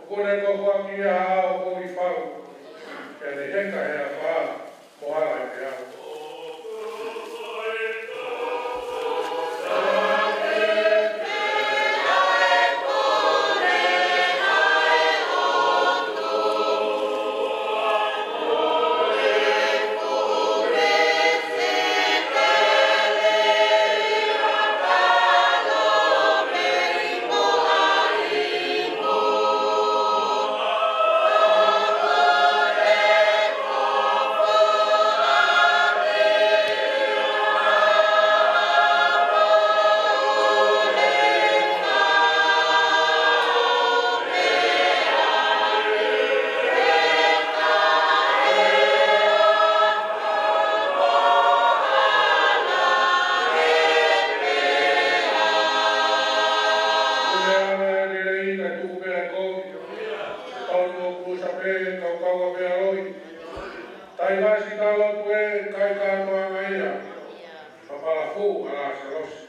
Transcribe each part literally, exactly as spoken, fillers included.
Kuo ne kofuaki ʻa Haʻa ʻo Kolifau, pea ne heka he afā mo Halaepeau. Tainasi talo atu e kai kātoanga ia. Papala fou ʻa Lāsalosi.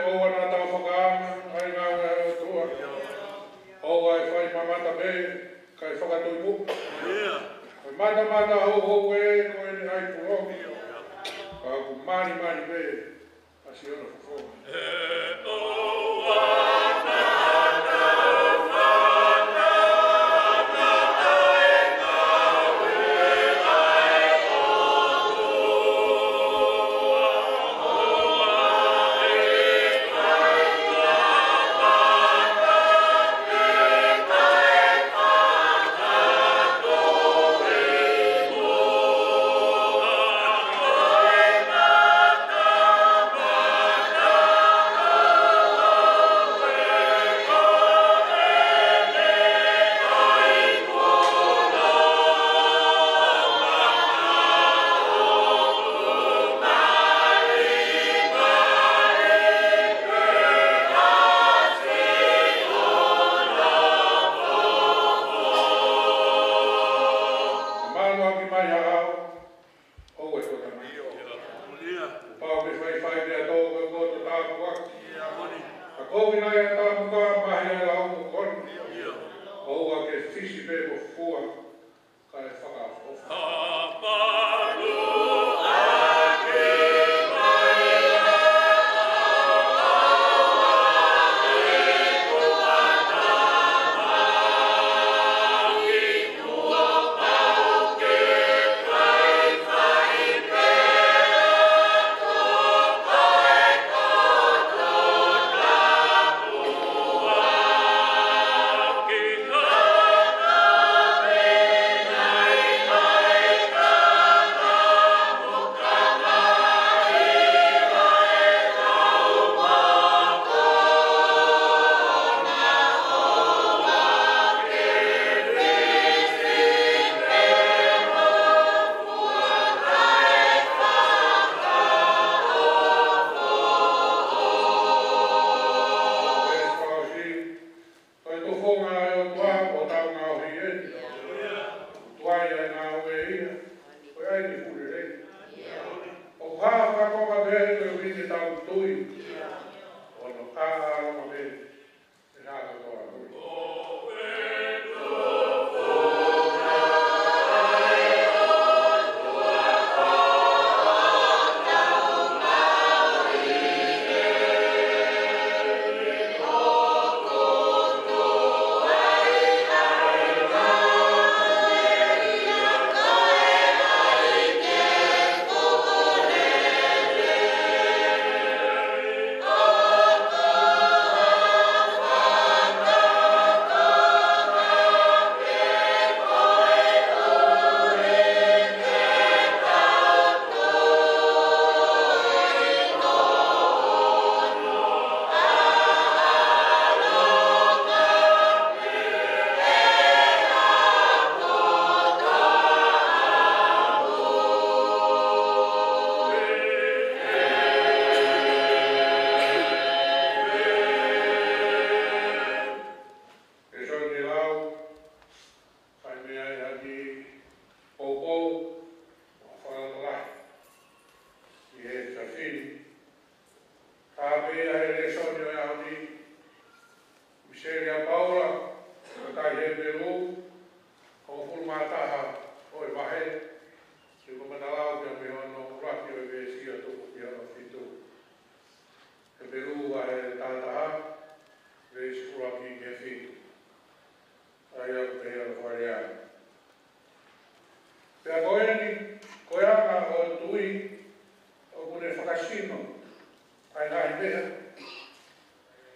ʻOua naʻa tau fakaanga ʻa e ngāue ʻa e ʻOtua. ʻOua ʻe fai mamata pē, kae fakatoi muʻa. Ko e matamata houhou ē, ko ʻene ʻai pulongi. Ka ʻoku malimali pē ʻa Siona fofonga. ʻa e ʻOtua. Pea ko eni, ko e anga ʻo e tui, ʻoku ne fakasino ʻa e ngaahi meʻa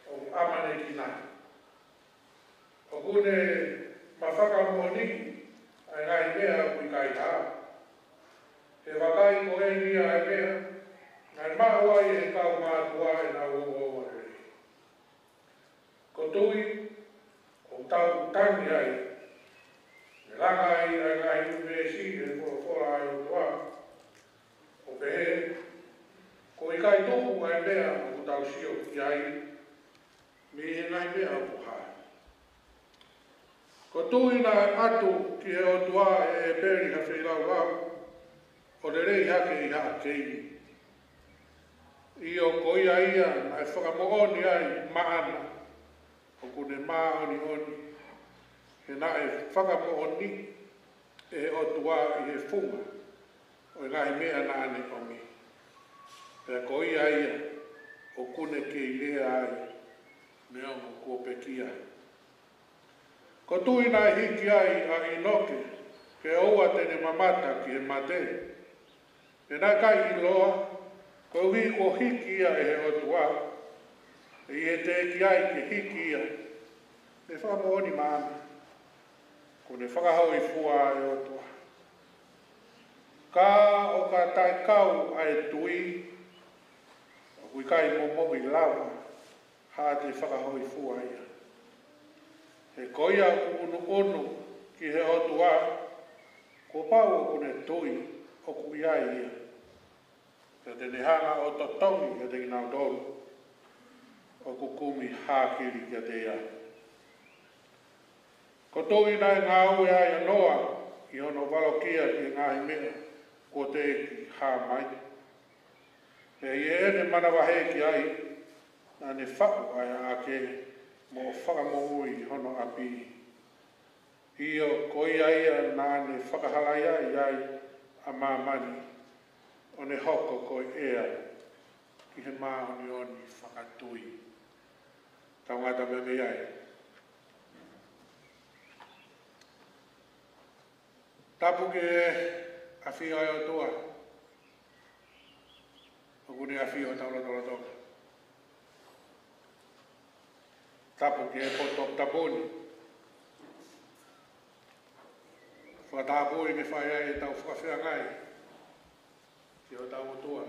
ʻoku ʻamanekina. ʻOku ne ma fakamoʻoniʻi ʻa e ngaahi meʻa ʻoku ʻikai hā. He vakai, ko eni ʻa e meʻa naʻe maʻu ai ʻe he kau mātuʻa ʻenau ongoongo lelei. Ko e tui ʻoku tau tangi ai, ne langa ai ʻa e ngaahi ʻū veesi ʻi he folofola ʻa e ʻOtua, ʻo pehē, kuo ʻikai tuʻu ʻa e meʻa ʻoku tau sio ki ai, mei he ngaahi meʻa ʻoku hā. Ko e tui naʻe ʻatu ki he ʻOtua ʻe ʻĒpeli ha feilaulau ʻo lelei hake ʻi Haʻa Keini. ʻIo, ko ia ia naʻe fakamoʻoni ai maʻana ʻoku ne māʻoniʻoni, he naʻe fakamoʻoniʻi ʻe he ʻOtua ʻi he funga ʻo e ngaahi meʻa naʻa ne ʻomi. Pea ko ia ia ʻoku ne kei lea ai, neongo kuo pekia. Ko e tui naʻe hiki ai ʻa ʻĪnoke ke ʻoua te ne mamata ki he mate, he naʻe ʻikai ʻiloa, koeʻuhi kuo hiki ia ʻe he ʻOtua, ʻe ʻi he teʻeki ai ke hiki ia, ʻe fakamoʻoni maʻana kuo ne fakahōifua ʻa e ʻOtua. Ka ʻo ka taʻekau ʻa e tui, ʻoku ʻikai momoʻi lava haʻate fakahōifua ia. He ko ia ʻoku ʻunuʻunu ki he ʻOtua, kuo pau ʻoku ne tui ʻoku ʻi ai ia, pea te ne hanga ʻo totongi kiate kinautolu ʻoku kumi hākili kiate ia. Ko e tui naʻe ngāue ai ʻa Noa ʻi hono valokia ki he ngaahi meʻa kuo teʻeki hā mai. Pea ʻi heʻene manavahē ki ai, naʻa ne faʻu ʻa e ʻaʻake mo fakamoʻui hono ʻapi. ʻIo, ko ia ia naʻa ne fakahalaia ai ʻa māmani, ʻo ne hoko ko e ʻea ki he māʻoniʻoni fakatui. Tau ngata pē mei ai. Tapu ki he ʻafio ʻa e ʻOtua ʻoku ne ʻafio ʻi hotau lotolotonga. Tapu ki he potu tapu ni. Fakatapui ke fai ai ʻetau fakafeangai ki hotau ʻOtua.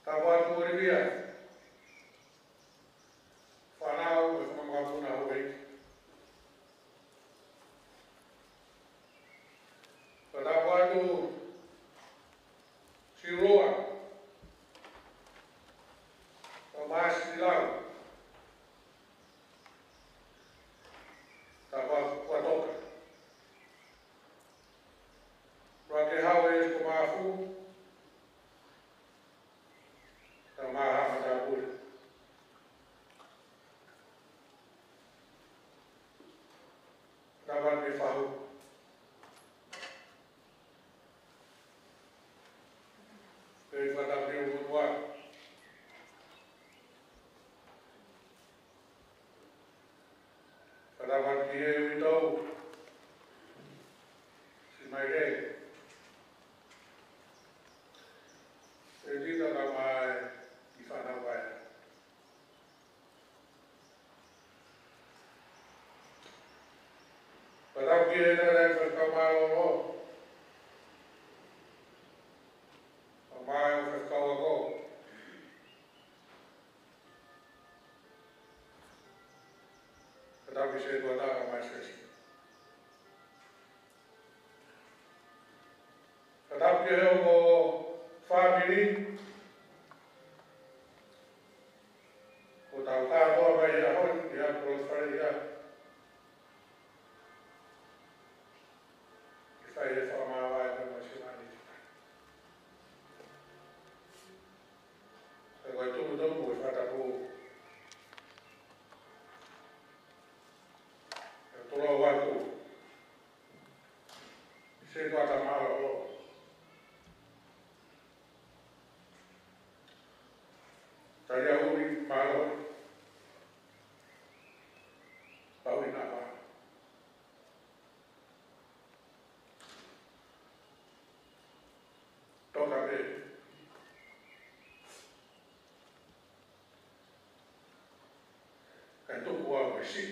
Tapu atu Olivia, fānau mo e fanga mokopuna houʻeiki. Fakatapu atu Siuloa, Tomasi Lau, tapu atu Kuatoka. Fakahau e ko mafu, tau maha matapule. Tavan me fahu. Pei fata pio mutua. Fata fata ki he uitou. Si mai le. E tita ka mai ki fana vai. Patau ki he taha e fakamālō. Ka mai o fakakau ako. Patau ki se tuata ka mai sesi. Ka tau ki he ongo fāmili, ko tau kātoa mai ia hoi, ia ko fale ia. Ke fai e fakamāvae mo e simani. Ka ko e tumutumu e fakatapu. E tolo watu. Se tuata mālō. Talia uri mālō. Ka me, ka tuku ʻa Uesi,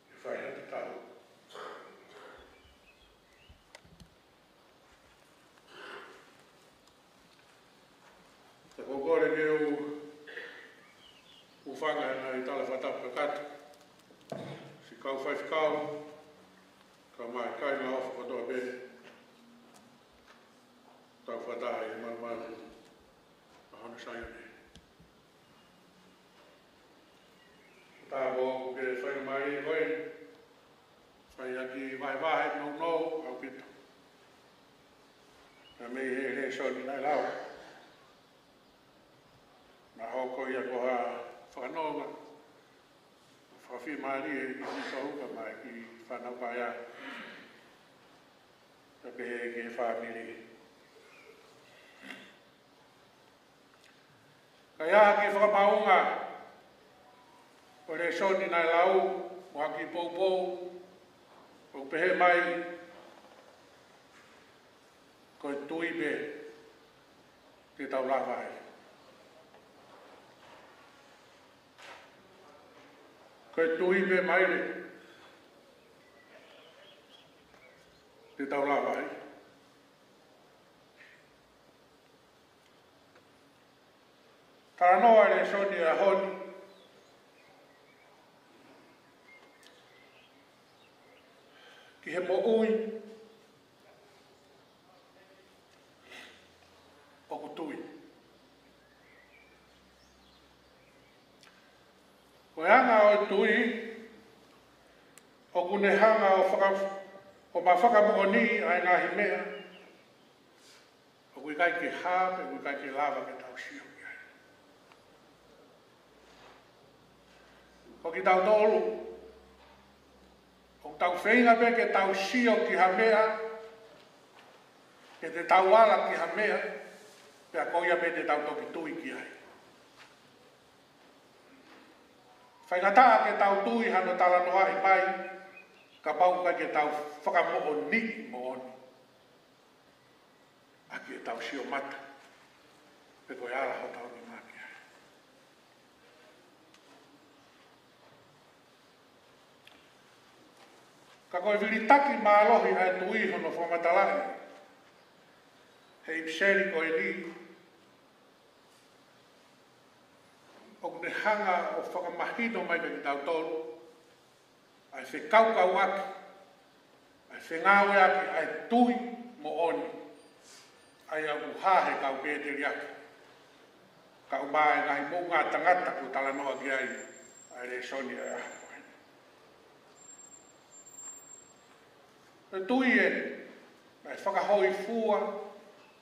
ʻe fai ha tatau. Te u kole ke u, u hūfanga he ngaahi tala fakatapu kakato. Siʻi kau faifekau, kae ʻumaʻā e kāinga ʻofa kotoa pē. Tau fakataha ʻi he malumalu ʻa hono Saione. Ka ʻoku ke fai mai ko e fai ʻaki vahevahe nounou ʻaupito. Naʻe mei he lēsoni naʻe lau. Naʻe hoko ia ko ha fakanonga fakafiemālie ki he kiʻi toʻuka mo e kiʻi fānau paea. Kae pehē ki he fāmili. Ka ʻi he kiʻi fakamaauʻanga ʻo e lēsoni naʻe lau, mo e kiʻi poupou, ʻoku pehē mai, ko e tui pē te tau lava ai. Ko e tui pē maile te tau lava ai. Talanoa e lēsoni ʻo e ʻaho ni ki he moʻui ʻoku tui. Ko e anga ʻo e tui, ʻoku ne hanga ʻo faka-, ʻo ma fakamoʻoniʻi ʻa e ngaahi meʻa ʻoku ʻikai ke hā, pe ʻoku ʻikai ke lava ke tau sio ki ai. Ko kitautolu, ʻoku tau feinga pē ke tau sio ki ha meʻa, ke te tau ala ki ha meʻa, pea ko ia pē te tau toki tui ki ai. Faingataʻa ke tau tui hano talanoaʻi mai, kapau ʻoku ʻikai ke tau fakamoʻoniʻi moʻoni ʻaki ʻetau sio mata, pe ko e ala hotau nima ki ai. Ka ko e vilitaki mālohi ʻa e tui hono fakamatalaʻi he ʻipiseli ko eni, ʻoku ne hanga ʻo fakamahino mai kia kitautolu ʻa e fekaukauʻaki, ʻa e fengāueʻaki ʻa e tui moʻoni, ʻa ia ʻoku hā he kau pēteliake, kae ʻumaʻā e ngaahi moʻunga tangata ʻoku talanoa ki ai ʻa e lēsoni ʻo e ʻaho ko eni. Ko e tui eni naʻe fakahōifua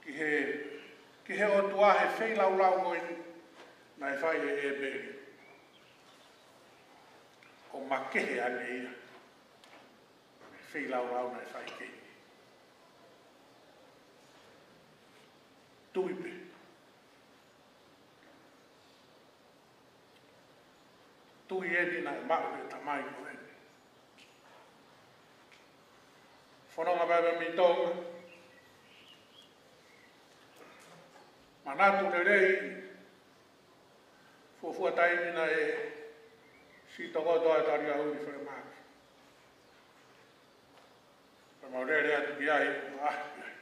ki he, ki he ʻOtua he feilaulau ko eni naʻe fai ʻe ʻĒpeli. ʻO makehe ange ia he feilaulau naʻe fai ki ai. Tui pē. Tui eni naʻe maʻu ʻe he tamai ko eni. Fononga mai mei Tonga. Manatu lelei, fuofua taimi naʻe siʻi tokoto ai Taliauli Filimaki. Pea mau lele atu ki ai, ʻalu ki ai.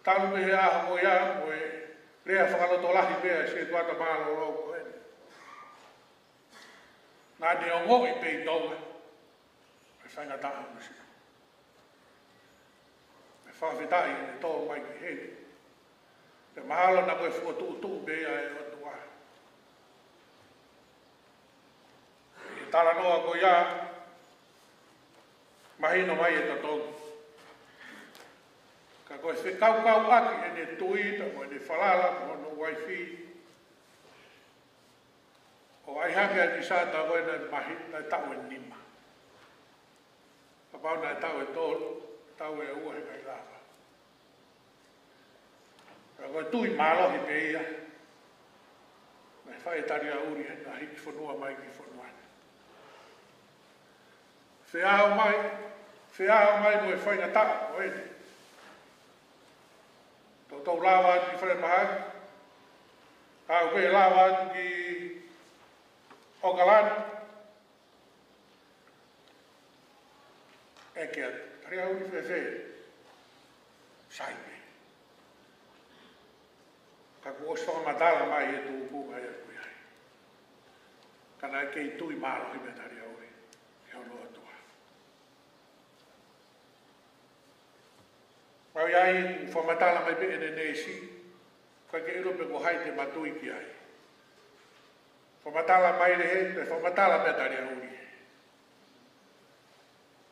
Talu mei he ʻaho ko ia, ko e lea fakalotolahi pē ʻa e sētuata mālōlō ko eni. Naʻa ne ongoʻi pē ʻi Tonga ʻa e faingataʻa ʻo e Nuʻusila. Pea fakafetaʻi ʻene tō mai ki heni. Pea mahalo naʻa ko e fokotuʻutuʻu pē ia ʻa e ʻOtua. ʻI he talanoa ko ia, mahino mai e totongi. Ka ko e fekaukauʻaki ʻene tui, pea mo ʻene falala mo hono uaifi, ʻo ʻai hake ʻa e visa, tā ko ē naʻe mahi-, naʻe taʻu ʻe nima. Kapau naʻe taʻu ʻe tolu, taʻu ʻe ua he ʻikai lava. Ka ko e tui mālohi pē ia naʻe fai ʻe Taliauli he naʻe hiki fonua mai ki fonua ni. Feʻao mai, feʻao mai mo e faingataʻa ko eni. Toutou lava atu ki falemahaki, aʻu pē lava atu ki ʻOkalani. ʻEke atu, Taliaʻuli, fēfē? Sai pē. Ka kuo ʻosi fakamatala mai ʻe he tūkunga ia ʻoku ʻi ai. Ka naʻe kei tui mālohi mai Taliaʻuli ki hono ʻOtua. Pau ia ai, fakamatala mai pē ʻene neesi, ʻikai ke ʻilo pe ko hai te ma tui ki ai. Fakamatala mai lehē, pea fakamatala mai Taliaʻuli.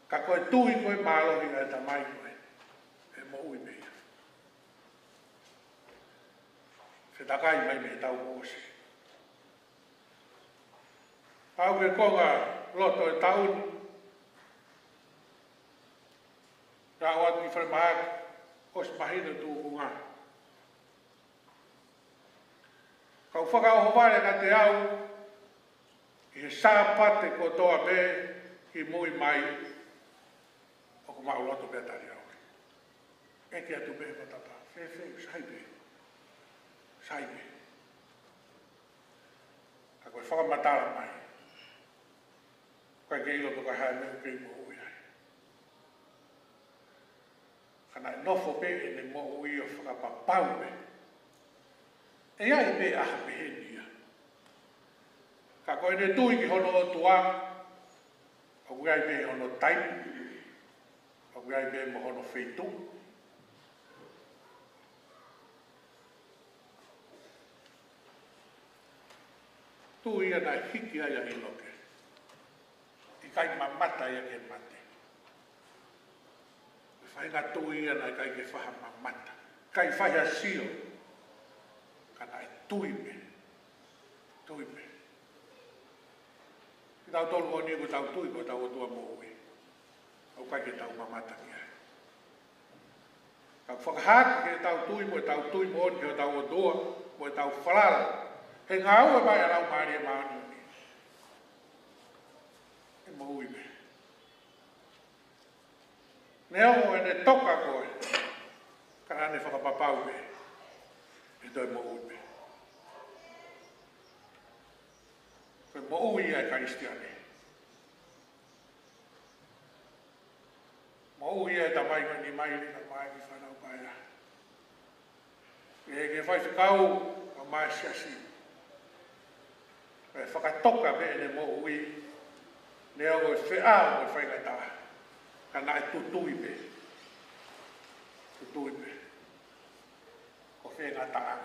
Ka ko e tui ko ē mālohi ʻa e tamai ko ē, ʻe moʻui mei ai. Fetakai mai mei he taʻu kuo ʻosi. Aʻu ki he konga loto e taʻu ni, ka ʻoatu ki falemahaki, ʻosi mahino tūkunga. Kau fakaʻohovale kiate au ʻi he Sāpate kotoa pē kimui mai, ʻoku mau loto pē Taliaʻuli. ʻEke atu pē he matapā, fēfē? Sai pē. Sai pē. Ka ko e fakamatala mai, ʻikai ke ʻilo pe ko e hā e meʻa ʻoku kei moʻui ai. Ka naʻe nofo pē ʻene moʻui ʻo fakapapau pē. ʻE ʻi ai pē ʻaho pehē ni ia. Ka ko ʻene tui ki hono ʻOtua, ʻoku ʻi ai pē hono taimi, ʻoku ʻi ai pē mo hono feituʻu. Tui ia naʻe hiki ai ʻa ʻĪnoke. ʻIkai mamata ia ke mate. Ko e faʻahinga tui ia naʻe ʻikai ke fai ha mamata, ʻikai fai ha sio. Ka naʻe tui pē. Tui pē. Kitautolu ko eni ʻoku tau tui ko hotau ʻOtua moʻui, ʻoku ʻikai ke tau mamata ki ai. Ka fakahā ki heʻetau tui, mo ʻetau tui moʻoni ki hotau ʻOtua, mo ʻetau falala he ngāue mai ʻa e Laumālie Māʻoniʻoni, ʻe moʻui pē. Neongo ʻene toka koe, ka naʻa ne fakapapau pē ʻe toe moʻui pē. Ko e moʻui ia ʻa e Kalisitiane. Moʻui ia ʻa e tamai ko eni, Maile, kae ʻumaʻā e kiʻi fānau paea. ʻE he faifekau, kae ʻumaʻā e siasi. ʻE fakatoka pē ʻene moʻui, neongo e feʻao mo e faingataʻa, ka naʻe tutui pē. Tutui pē. Ko e faingataʻa.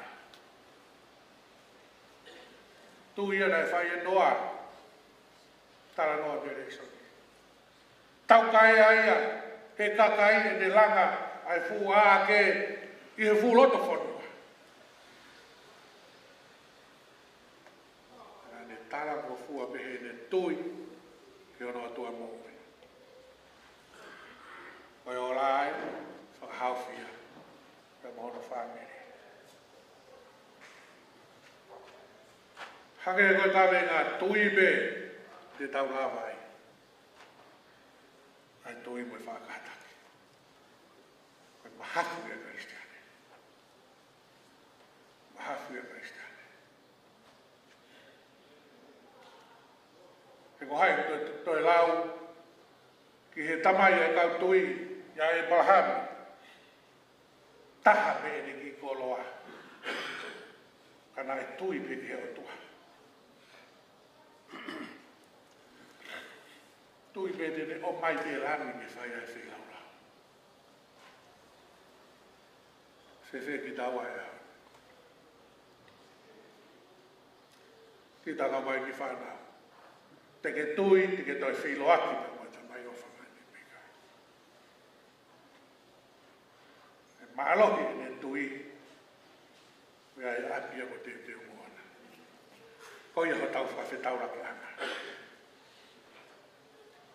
Tui ia naʻe fai ʻe Noa. Talanoa mei he lēsoni. Taukaea ia ʻe he kakai ʻene langa ʻa e fuʻu ʻaʻake ʻi he fuʻu loto fonua. Naʻa ne talangofua pē heʻene tui ki hono ʻOtua moʻui. Ko e ola ai, fakahaofi ia pea mo hono fāmili. Hangē ko e kaveinga tui pē te tau lava ai. ʻA e tui mo e faʻa kātaki. Ko e mahafu ia ʻa e Kalisitiane. Mahafu ia ʻa e Kalisitiane. He ko hai ʻoku toe, toe lau ki he tamai ʻa e kau tui, ʻia ʻĒpalahame. Taha pē ʻene kiʻi koloa, ka naʻe tui pē ki he ʻOtua. Tui pē te ne ʻomai pē langi ke fai ai e feilaulau. Fēfē kitaua ʻe au? Kita, kae ʻumaʻā e kiʻi fānau. Te ke tui, te ke toe feʻiloaki pē mo e Tamai ʻofa mai ni pe ʻikai. ʻE mālohi ʻene tui, ʻoku ʻi ai e ʻapi ia ʻoku teuteu moʻona. Ko ia hotau fakafetaulakiʻanga.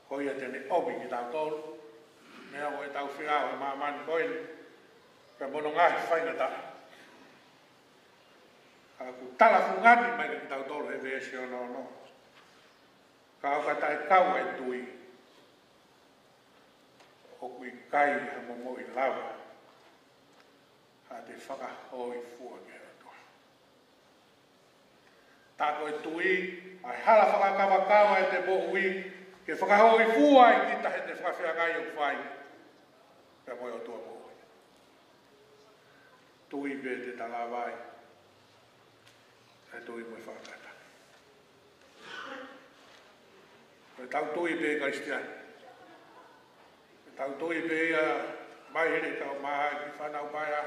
Ko ia te ne ʻomi kitautolu, neongo ʻetau feʻao he māmani ko eni, pea mo hono ngaahi faingataʻa. Ka ʻoku talafungani mai kia kitautolu he veesi ono ono. Ka ʻo ka taʻekau ʻa e tui, ʻoku ʻikai ha momoʻi lava haʻate fakahōifua ki he ʻOtua. Tā ko e tui, ʻa e hala fakakavakava ʻete moʻui, ke fakahōifua ai kita heʻete fakafeangai ʻoku fai pea mo e ʻOtua moʻui. Tui pē te ta lava ai, ʻa e tui mo e fakatata. Ko ʻetau tui pē Kalisitiane. Ko ʻetau tui pē ia mai hele kau mai ki fānau paea.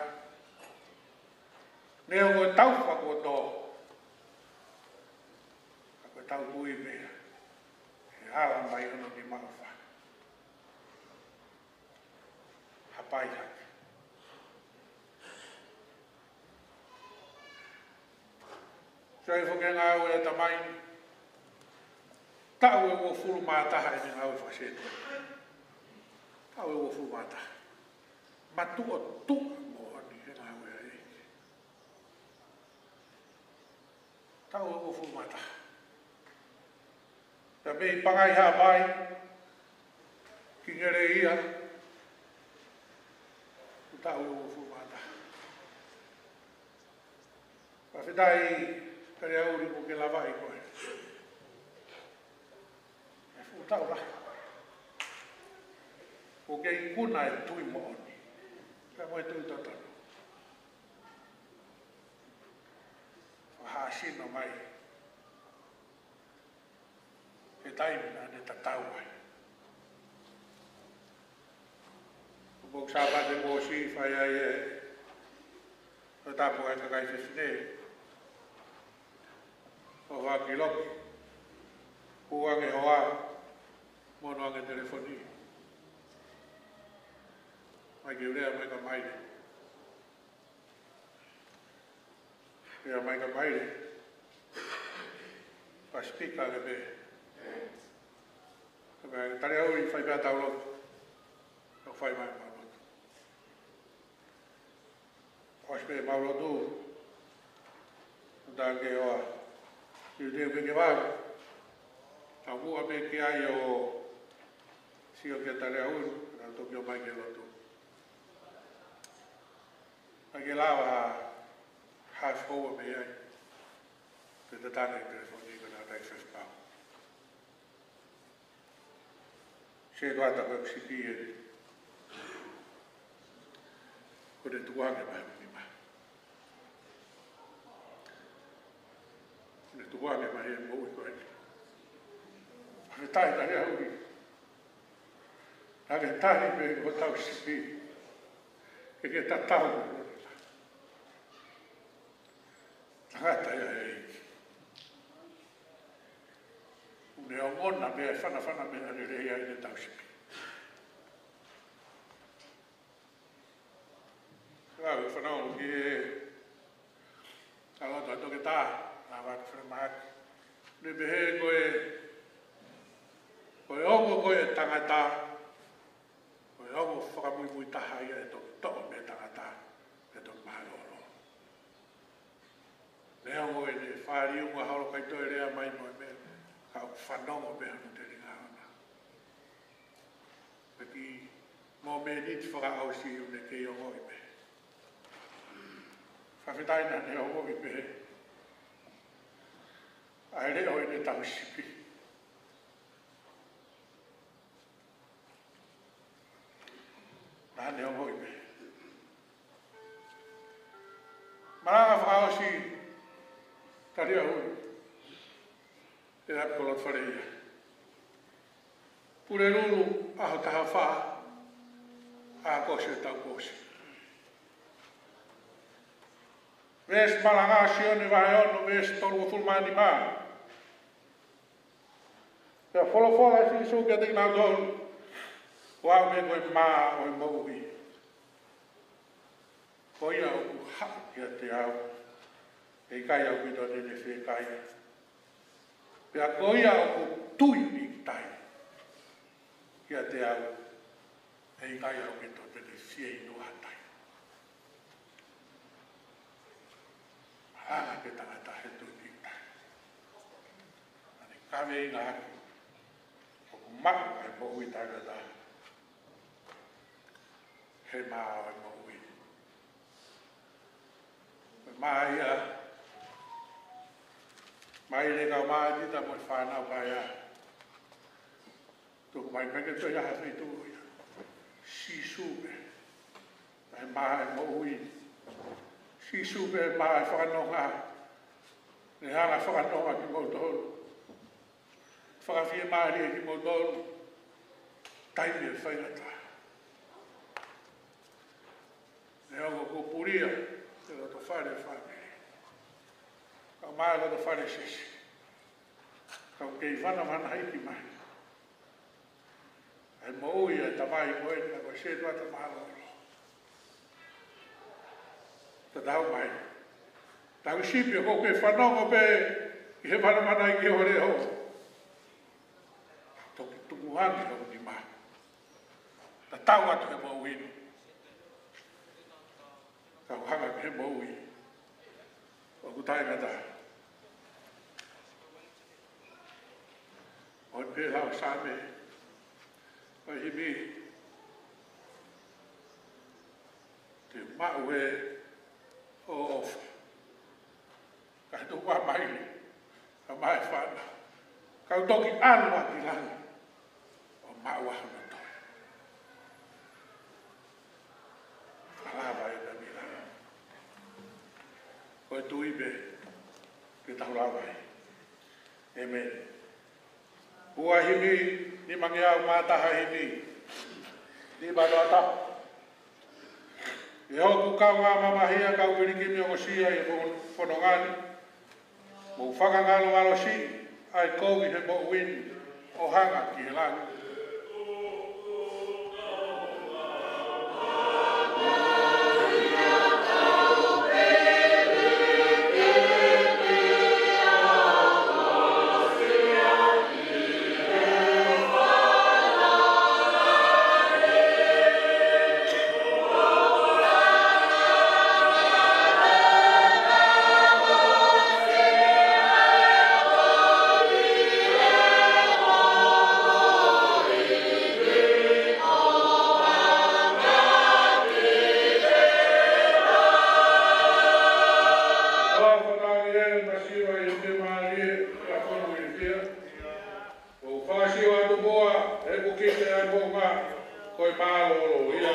Neongo ʻetau fakoto. Ka ko ʻetau tui pē ia. He hala mai ono ni maofa. Hapai hake. Sai fo ke ngāue ʻa e tamai. Taʻu ʻe uofulu mā taha ʻene ngāue fakasētuata. Taʻu ʻe uofulu mā taha. Matuʻotuʻa moʻoni he ngāue ʻa e ʻEiki. Taʻu ʻe uofulu mā taha. Pea mei Pangai Haʻapai ki Ngeleia, ʻoku taʻu ʻe uofulu mā taha. Fakafetaʻi Taliauli kuo ke lavaʻi koe. ʻE fuʻu taʻu lahi. Kuo ke ikuna e tui moʻoni. Pea mo e tui totonu. Fakahāsino mai he taimi naʻa ne tatau ai. Ko e Sāpate kuo ʻosi fai ai e toʻo tapu ʻa e kakai fefine. ʻO faki loki. Hū ange hoa. Mono ange telefoni. Mai ke u lea mai ka mai le. Pea mai ka mai le. Pea speaker ke pē. Ka pē Taliauli fai pē ʻa e tau lotu. Ka fai mai mau lotu. ʻOsi pē mau lotu. Uta ke ʻoa. Iu te u pē ke vau. Tau muʻa pē ki ai ʻo sio kia Taliauli. Ka toki ō mai ke lotu. ʻAi ke lava ha foua mei ai. Te tatane telefoni ka na tai fefekau. Se ko ata ko e sipi e. Ko e tukuange mai he nima. Ko e tukuange mai he moʻui ko eni. Fakafetaʻi Taliauli. Naʻa ke tali pē ko hotau sipi. Ke ke tatau. Tangata ia ʻe ʻEiki. Kuo ne ongona pē fanafana mei he lelei ʻa ʻene tau sipi. Ka u fanau ki he ʻaloʻofa ʻa e toketā, naʻa ku fana mahaki. Ne pehē ko e, ko e ongo ko e tangata, ko e ongo fakamuimui taha ia ʻe toki toʻo mei he tangata, ʻe toki mahalo ʻolo. Neongo ʻene fāliunga holo kai toe lea mai mo e meʻa, ka ʻoku fanongo pē hono telinga ʻona. Pea ki he mōmeniti fakaʻosi ʻoku ne kei ongoʻi pē. Fakafetaʻi naʻa ne ongoʻi pē ʻa e leʻo ʻene tau sipi. Naʻa ne ongoʻi pē. Malanga fakaʻosi Taliauli. ʻE ʻapi ko loto fale ia. Pulelulu ʻaho taha fā, ʻa ko se tau ko ʻosi. Veesi malanga Sione vahe ono, veesi tolungofulu mā nima. Pea folofola ʻa Sīsū kiate kinautolu, ko au pē ko e mā ʻo e moʻui. Ko ia ʻoku haʻu kiate au, ʻe ʻikai ʻaupito te ne fiekaia. Pea ko ia ʻoku tui pīkitai kiate au, ʻe ʻikai ʻaupito te ne fieinua ha taimi. Malanga ki he tangata he tui pīkitai. ʻA ʻene kaveinga hake, ʻoku maʻu ʻa e moʻui taʻengata. he mā ʻo e moʻui. Ko e mā ia, mai le kau mā ʻi ta mo e fānau paea. Tuku mai pē ke toe ʻi ha feituʻu ia. Sīsū pē, ʻa e mā ʻo e moʻui. Sīsū pē, mā ʻo e fakanonga. Ne hanga fakanonga kimoutolu. Fakafiemālie kimoutolu. Taimi ʻe faingataʻa. Neongo kuo pulia e loto fale fāmili, kau mā e loto fale sesi, kau kei fanafanaʻi mai ʻa e moʻui ʻa e tamai ko eni, ko e setuata mālōlō. Tatau mai. Tau sipi ʻoku ke fanongo pē ki he fanafanaʻi ki ho leʻo. Toki tuku ange hoku nima. Tatau atu he moʻui ni. Kau hanga ki he moʻui ʻoku taʻengata. ʻOi pē lau Saame, ʻo e himi, te u maʻu ʻe hoʻo ʻofa. Ka he tuku mai, ka mai fana. Kau toki ʻalu ʻa ki langi ʻo maʻu ʻa hono toe. Ka lava e ka mila. Ko e tui pē ke tau lava ai. ʻĒmeni. Ua himi, nimangeau mā taha himi. Nima noa taha. ʻE hoku kaungā mamahi ʻa e kau pilikimi ʻoku ʻosi ʻi he fononga ni, mou fakangalongalo siʻi ʻa e kovi he moʻui ni ʻo hanga ki he langi. ʻOku ou fakasio atu muʻa ʻeku kite ʻa e moʻunga, ko e mālōlō ia.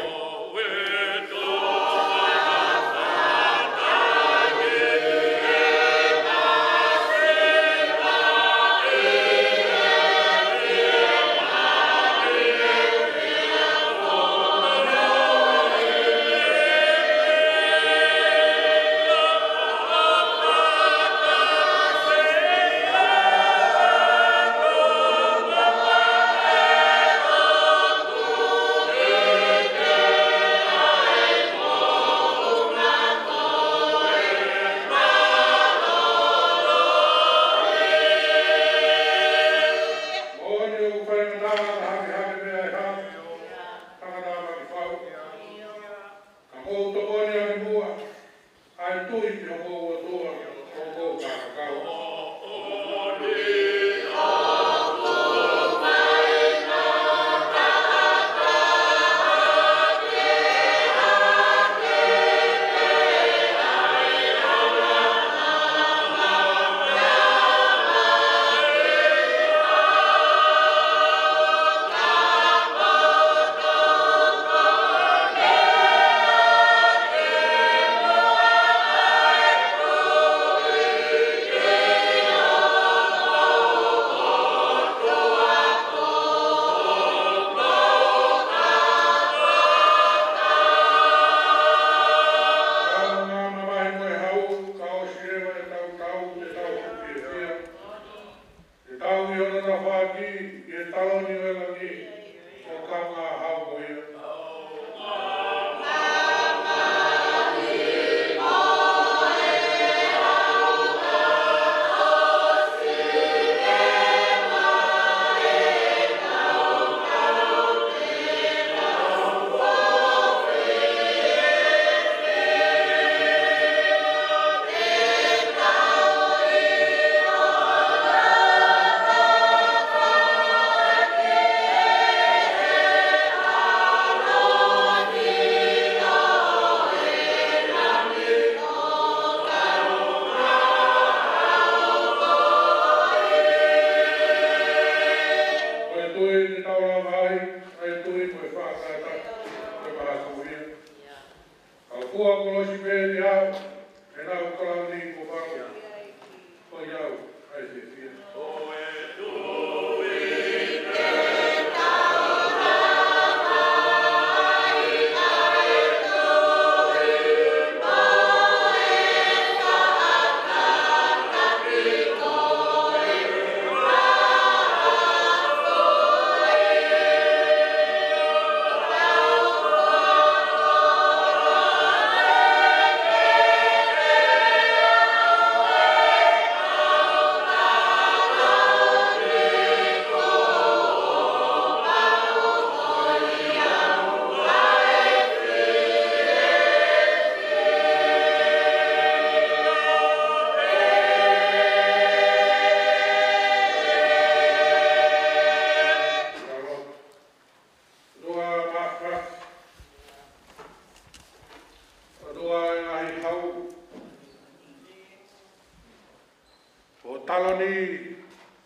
Taloni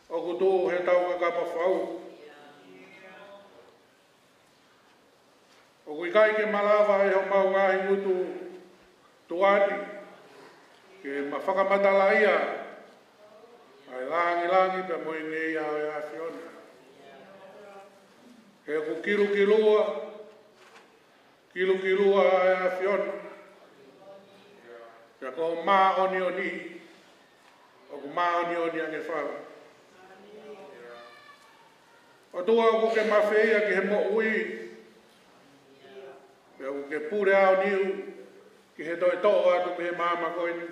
ʻoku tuʻu he tau kakapa fau. ʻOku ʻikai ke malava ʻe homau ngaahi ngutu tuʻa ni ke ma fakamatalaʻia ʻa e langilangi pea mo e ngeia ʻo e ʻAfiona. He ʻoku kilukilua, kilukilua ʻa e ʻAfiona. Pea ko e māʻoniʻoni, ʻoku māʻoniʻoni ange fau. ʻOtua, ʻoku ke mafeia ki he moʻui, pea ʻoku ke pule aoniu ki he toe toʻo atu mei he maama ko eni.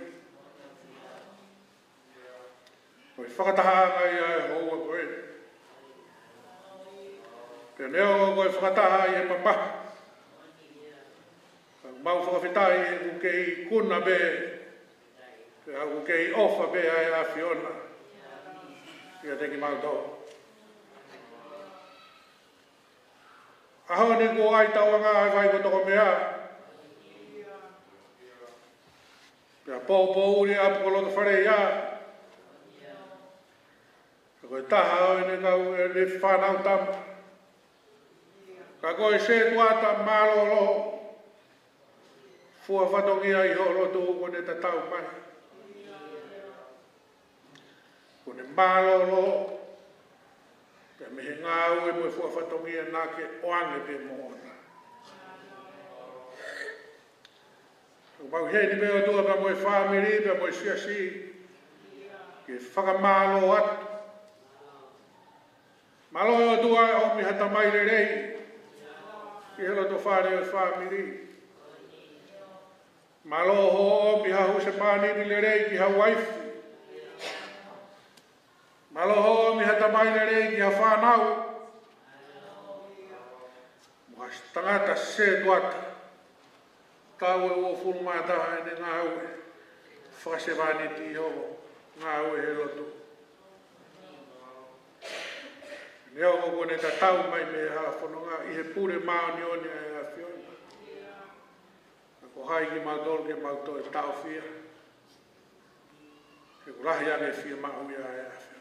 Ko e fakatahaʻanga ia ʻo e houa ko eni. Pea neongo ko e fakataha ʻi he mamahi, ka ʻoku mau fakafetaʻi he ʻoku ke ikuna pē, pea ʻoku ke ʻofa pē ʻa e ʻAfiona kiate kimautolu. ʻAho ni kuo ʻai tauʻanga ʻa e vai ko Tokomea, pea poupou ʻi ʻapi ko Lotofaleʻia, ka ko e taha ʻo ʻene kau ʻene fānau tama. Ka ko e setuata mālōlō, fua fatongia ʻi ho lotu kuo ne tatau mai. Kuo ne mālōlō pea mei he ngāue mo e fua fatongia naʻa ke ʻoange pē moʻona. ʻOku mau ʻi heni pē ʻOtua pea mo e fāmili pea mo e siasi ke fakamālō atu. Mālō ʻOtua ʻomi ha tamai lelei ki he loto fale ʻo e fāmili. Mālō hoʻo ʻomi ha husepāniti lelei ki ha uaifi. Mālō hoʻo ʻomi ha tamai lelei ki ha fānau. Mo ha tangata setuata taʻu ʻe uofulu mā taha ʻene ngāue fakasevāniti ʻi hoʻo ngāue he lotu. Neongo kuo ne tatau mai mei he hala fononga ʻi he pule māʻoniʻoni ʻa e ʻAfiona. Ka ko hai kimautolu ke mau toe taʻofia? He ʻoku lahi ange fiemaʻu ia ʻa e ʻAfiona.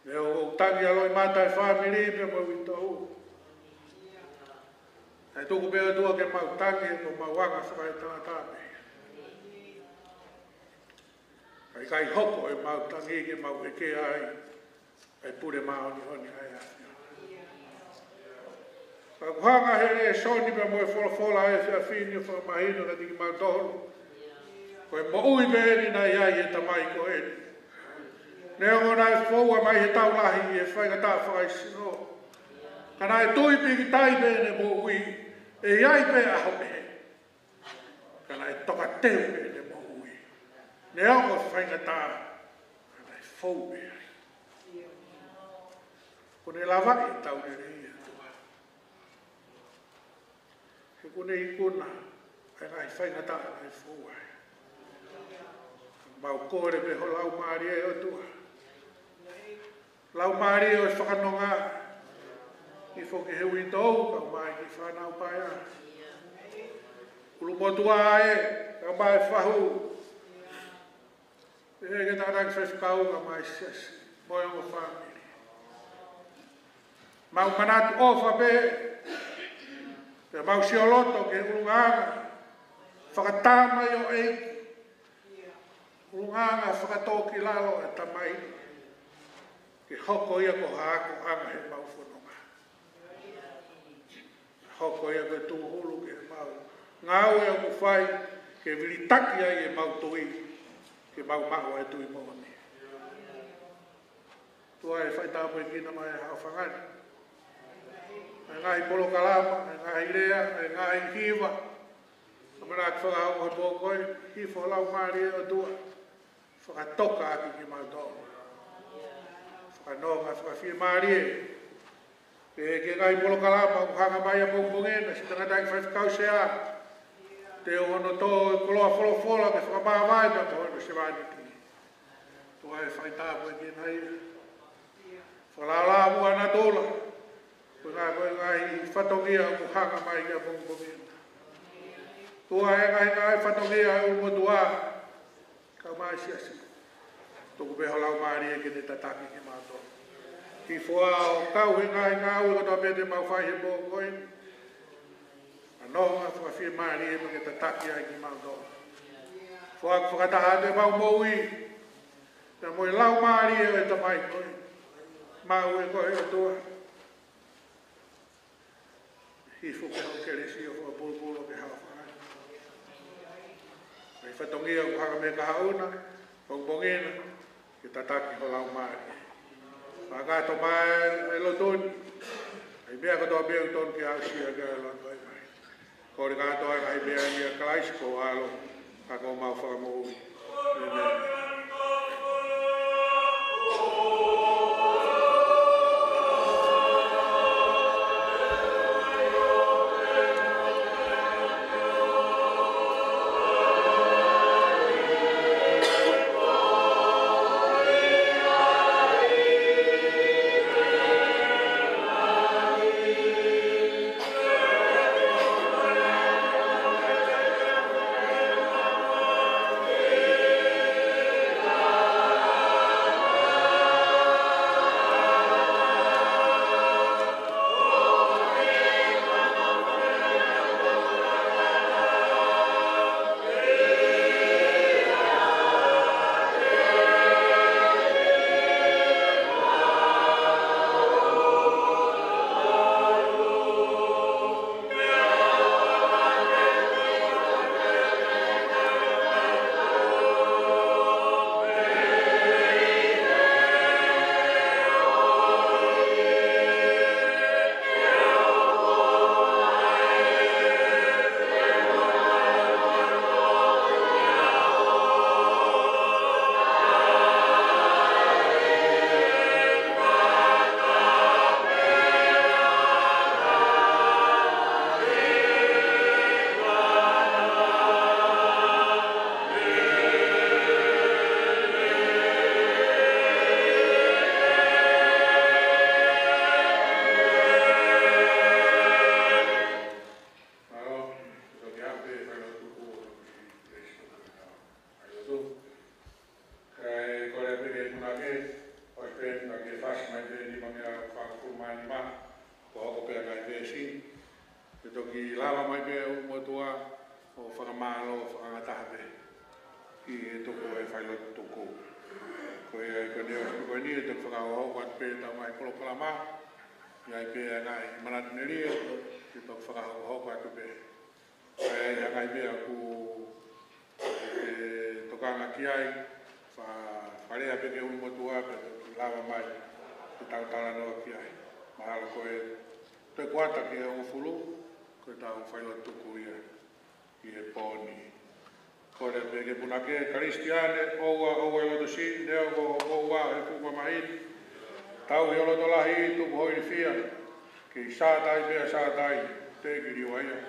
Neongo ʻoku tangi ʻa e loʻimata ʻa e fāmili pea mo e uitou, kae tuku pē ʻOtua ke mau tangi he ko homau anga fakaetangata pē. Ka ʻikai hoko ʻemau tangi ke mau ʻeke ai ʻa e pule māʻoniʻoni ʻa e ʻAfiona. Ka ʻoku hanga he lēsoni pea mo e folofola ʻa e efiafi ni ʻo fakamahino kiate kimautolu, ko e moʻui pē eni naʻe ʻi ai he tamai ko eni. Neongo naʻe foua mai he tau lahi ʻi he faingataʻa fakaesino, ka naʻe tui pīkitai pē ʻene moʻui, ʻe ʻi ai pē ʻaho pehē. Ka naʻe tokateu pē ʻene moʻui. Neongo e faingataʻa, ka naʻe fou pē ai. Kuo ne lavaʻi e tau lelei ʻa e ʻOtua. He kuo ne ikuna ʻa e ngaahi faingataʻa naʻe fou ai. Mau kole pē ho Laumālie ʻOtua. Laumālie ʻo e fakanonga, ʻi foki he uitou, kae ʻumaʻā e kiʻi fānau paea. ʻUlumotuʻa ē, kae ʻumaʻā e fahu. ʻEiki, tangataʻeiki faifekau, kae ʻumaʻā e siasi mo e ongo fāmili. Mau manatu ʻofa pē, pea mau sioloto ki he ʻulungaanga fakatamaioʻeiki, ʻulungaanga fakatōkilalo ʻa e tamai, ke hoko ia ko ha akoʻanga heʻemau fononga. Hoko ia ko e tūhulu ki heʻemau ngāue ʻoku fai, ke vilitaki ai ʻemau tui, ke mau maʻu ʻa e tui moʻoni. ʻOtua ē, fai tāpuekina mai ʻa e haʻofanga ni. ʻA e ngaahi polokalama, ʻa e ngaahi lea, ʻa e ngaahi hiva, ʻa e manatu fakahoko he pō ko ē, hifo ho Laumālie ʻOtua, fakatoka ʻaki kimautolu. Fakanonga, fakafiemālie. Pea ki he ngaahi polokalama ʻoku hanga mai ʻapongipongi ni, siʻi tangataʻeiki faifekau Sea, te u ono tō e koloa folofola ke fakamāvae pea mo hono sevāniti. ʻOtua ē, fai tāpuekina ia. Fakalaulauʻi ʻa natula. Ko e ngaahi, ko e ngaahi fatongia ʻoku hanga mai ki ʻapongipongi ni. ʻOtua ē, ngaahi, ngaahi fatongia ʻa e ʻulumotuʻa, ka Mai siasi. Tuku pē ho Laumālie ke ne tataki kimautolu. Hifo ʻo kau he ngaahi ngāue kotoa pē te mau fai he pō ko eni. ʻA e nonga fakafiemālie mo ke tataki ai kimautolu. Foaki fakataha atu ʻemau moʻui. Pea mo e Laumālie ʻo e Tamai ko ē. Mau ē ko e ʻOtua. Hifo pē ho kelesi ʻo fakapulupulu ke haʻu fai. Mai fatongia ʻoku hanga mei he kahaʻu na, pongipongi na, ke tataki ho Laumālie. Fakatoka mai e lotu ni, ʻa e meʻa kotoa pē ʻoku totonu ke aʻusia ke ʻalu atu ai mai. Kole kātoa ʻa e ngaahi meʻa ni ʻia Kalaisi ko ho ʻAlo, ka ko homau Fakamoʻui. ʻĒmeni. Kae kole pē ke punake, ʻosi pē ka ke fasi mai pē nima mei he fāngofulu mā nima, ko e hoko pē ʻa e ngaahi veesi. Ke toki lava mai pē ʻa e ʻOtua ʻo fakamālō fakangataha pē ki he tuku ʻa e failotu tuku. Ko ia ai ko eni ʻosi ko eni ʻe toki fakahoko atu pē ʻetau ngaahi polokalama, ʻi ai pē ʻa e ngaahi manatu melie, ke toki fakahoko atu pē. ʻA e ngaahi meʻa ʻoku ke tokanga ki ai, fa-, fakalea pē ki he ʻOtua pea toki lava mai ke tau talanoa ki ai. Mahalo ko e toe kuata ki he hongofulu, ko ʻetau failotu tuku ia ʻi he pō ni. Kole pē ke punake, Kalisitiane, ʻoua, ʻoua ʻe loto siʻi, neongo ʻoku ʻoua he fuʻu mamahi ni. Tauhi ho loto lahi, tuku ho ilifia. Kei sātai pea sātai, teʻeki liua ia.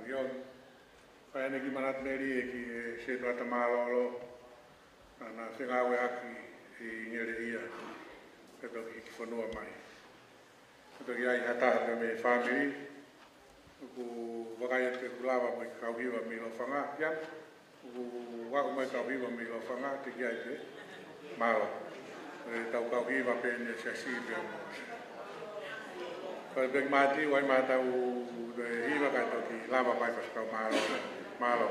Io, fai ʻene kiʻi manatu melie ki he setuata mālōlō naʻa na fengāueʻaki ʻi Ngeleʻia, pea toki hiki fonua mai. Pea toki ʻi ai ha taha pē mei he fāmili, ʻoku vakai atu pē ʻoku lava mo e kau hiva mei Lofanga, ia, ʻoku aʻu mai kau hiva mei Lofanga, teʻeki ai pē. Mālō. ʻE tau kau hiva pē ʻene siasi pē mo. Ko e peki mātiu ai mā tau toe hiva kae toki lava mai fasi kau mālō. Mālō.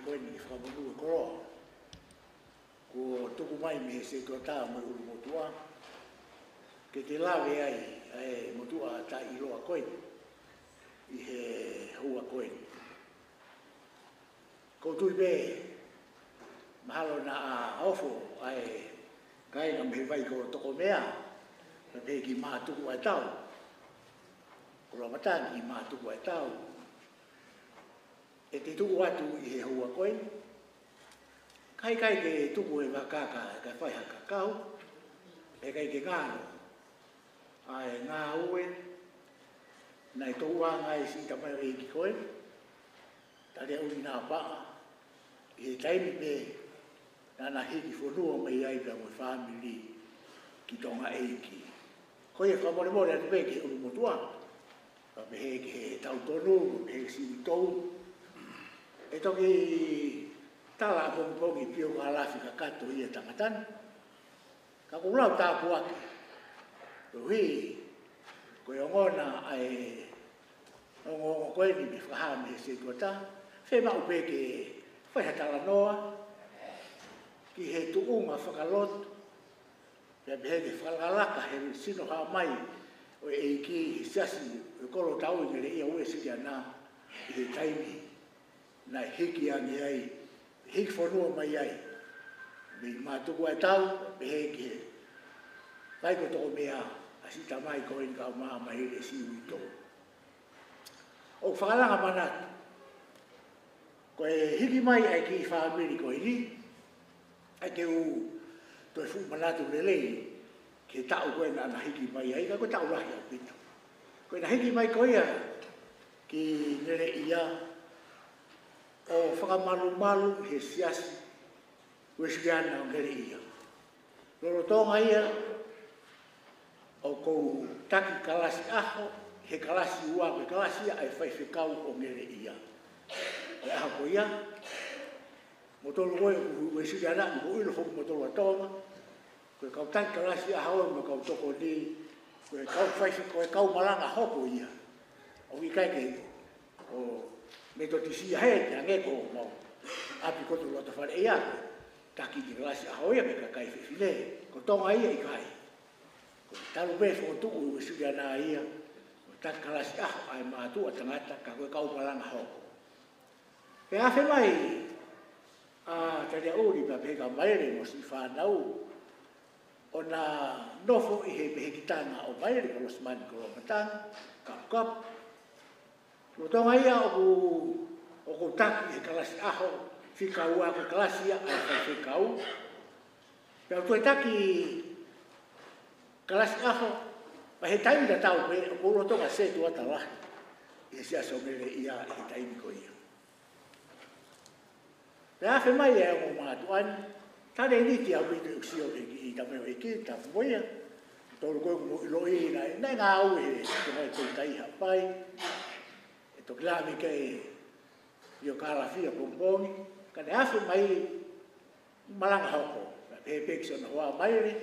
Ko eni ke fakamonū e koloa kuo tuku mai mei he setuata mo e ʻulumotuʻa, ke te lave ai ʻa e motuʻa taʻeʻiloa ko eni ʻi he houa ko eni. ʻOku ou tui pē mahalo naʻa ofo ʻa e kāinga mei he vai ko Tokomea, pea pehē ki Mātuku ʻa e Tau, Koloamatangi, ki Mātuku ʻa e Tau, ʻe te tuʻu atu ʻi he houa ko eni. Ka ʻikai ke tuku e vaka kae fai ha kakau, ʻe ʻikai ke ngalo ʻa e ngāue naʻe touʻanga ai siʻi tamaioʻeiki ko ē, Taliaʻuli Napaʻa, ʻi he taimi pē naʻa na hiki fonua mai ai pea mo e fāmili ki Tonga ʻEiki. Ko ia, fakamolemole atu pē ki he ʻulumotuʻa, pea pehē ki he taʻu tonu, pea pehē ki Siuʻitou. ʻE toki tala ʻapongipongi pio ka lafi kakato ia tangata ni. Ka ʻoku ou lau tāpuaki. Koeʻuhi ko e ongona ʻa e ongoongo ko eni mei he fakahā mei he setuata, fiemaʻu pē ke fai ha talanoa ki he tuʻunga fakalotu, pea pehē ki he fakalakalaka he sino hā mai ʻo e ʻEiki he siasi ʻo e Kolotau ʻi Ngeleʻia Uēsiliana ʻi he taimi naʻe hiki ange ai, hiki fonua mai ai mei Mātuku ʻa e Tau, pehē ki he vai ko Tokomea, ʻa siʻi tamai ko eni, kau mā mai ʻe Siuʻitou. ʻOku fakalanga manatu, ko e hiki mai ʻa e kiʻi fāmili ko eni, ʻai ke u toe fuʻu manatu lelei ki he taʻu ko ē naʻa na hiki mai ai, ka ko e taʻu lahi ʻaupito. Ko ʻena hiki mai ko ia ki Ngeleʻia ʻo fakamalumalu he siasi Uēsiliana ʻo Ngeleʻia. Lolotonga ia ʻoku ou taki kalasi ʻaho, he kalasi ua, ko e kalasi ia ʻa e faifekau ʻo Ngeleʻia. Ko e ʻaho ko ia, kimoutolu ko ē ʻoku Uēsiliana, mou ʻilo foki kimoutolu ʻa Tonga, ko e kau taki kalasi ʻaho mo e kau tokoni, ko e kau faife-, ko e kau malanga hoko ia. ʻOku ʻikai ke ʻo Metotisi ia he, hangē ko homau ʻapi ko Toloatofale ia, taki ki he kalasi ʻaho ia mei he kakai fefine. Ko Tonga ia ʻikai. Ko e talu pē fokotuʻu ʻe Uēsiliana ia, ko e taki kalasi ʻaho ʻa e mātuʻa tangata, ka ko e kau malanga hoko. Pea afe mai ʻa Taliaʻuli pea pehē kia Maele mo siʻi fānau, ʻo na nofo ʻi he pehekitanga ʻo Maele ko Losimani Koloamatangi, Kapukapu. Lolotonga ia ʻoku, ʻoku ou taki he kalasi ʻaho fika ua, ko e kalasi ia ʻa e faifekau. Pea u toe taki kalasi ʻaho, pea he taimi tatau pē, ʻoku ou lolotonga setuata lahi ʻi he siasi ʻo Ngeleʻia ʻi he taimi ko ia. Pea afe mai e ongo mātuʻa ni, tale ni ki au i te uksio e kiʻi tamaioʻeiki, tapu mo ia. Tolu ko ē ʻoku mou ʻiloʻi naʻe, naʻe ngāue he, he Tonga ʻi Toutai Haʻapai. ʻE toki lave ki ai ʻio Kalafia pongipongi, ka ne afe mai malanga hoko, pea pehē pē ki siʻono hoa Maele,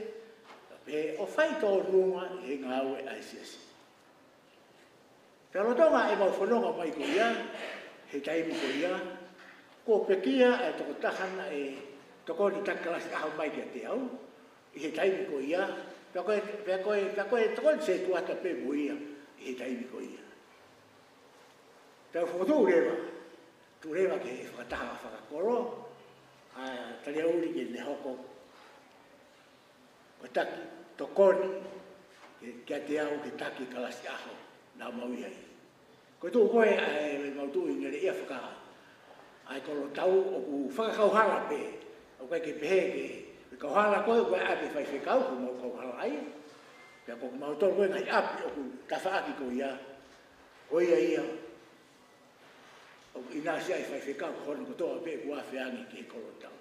pea pehē ʻo fai tōnunga he ngāue ʻa e siasi. Pea lolotonga ʻemau fononga mai ko ia, he taimi ko ia, kuo pekia ʻa e tokotaha naʻe tokoni taki kalasi ʻaho mai kiate au, ʻi he taimi ko ia, pea ko e, pea ko e, pea ko e tokoni setuata pē mo ia, ʻi he taimi ko ia. Pea u fokotuʻu leva, tuʻu leva ki he fakataha fakakolo, ʻa Taliaʻuli ke ne hoko ko e taki tokoni, ke, kiate au ke taki kalasi ʻaho naʻa mau ʻi ai. Ko e tuʻu ko ē ʻa e mau tuʻu ʻi Ngeleʻia faka, ʻa e Kolotau ʻoku fakakauhala pē, ʻoku ʻikai ke pehē ke, ke kauhala ko ē, ko e ʻapi faifekau, ko mau kauhala ai. Pea ko mau tolu ko ē ngaahi ʻapi ʻoku tafaʻaki ko ia, ko ia ia, ʻoku ʻinasi ai faifekau, ko hono kotoa pē ʻoku afe ange ki he Kolotau.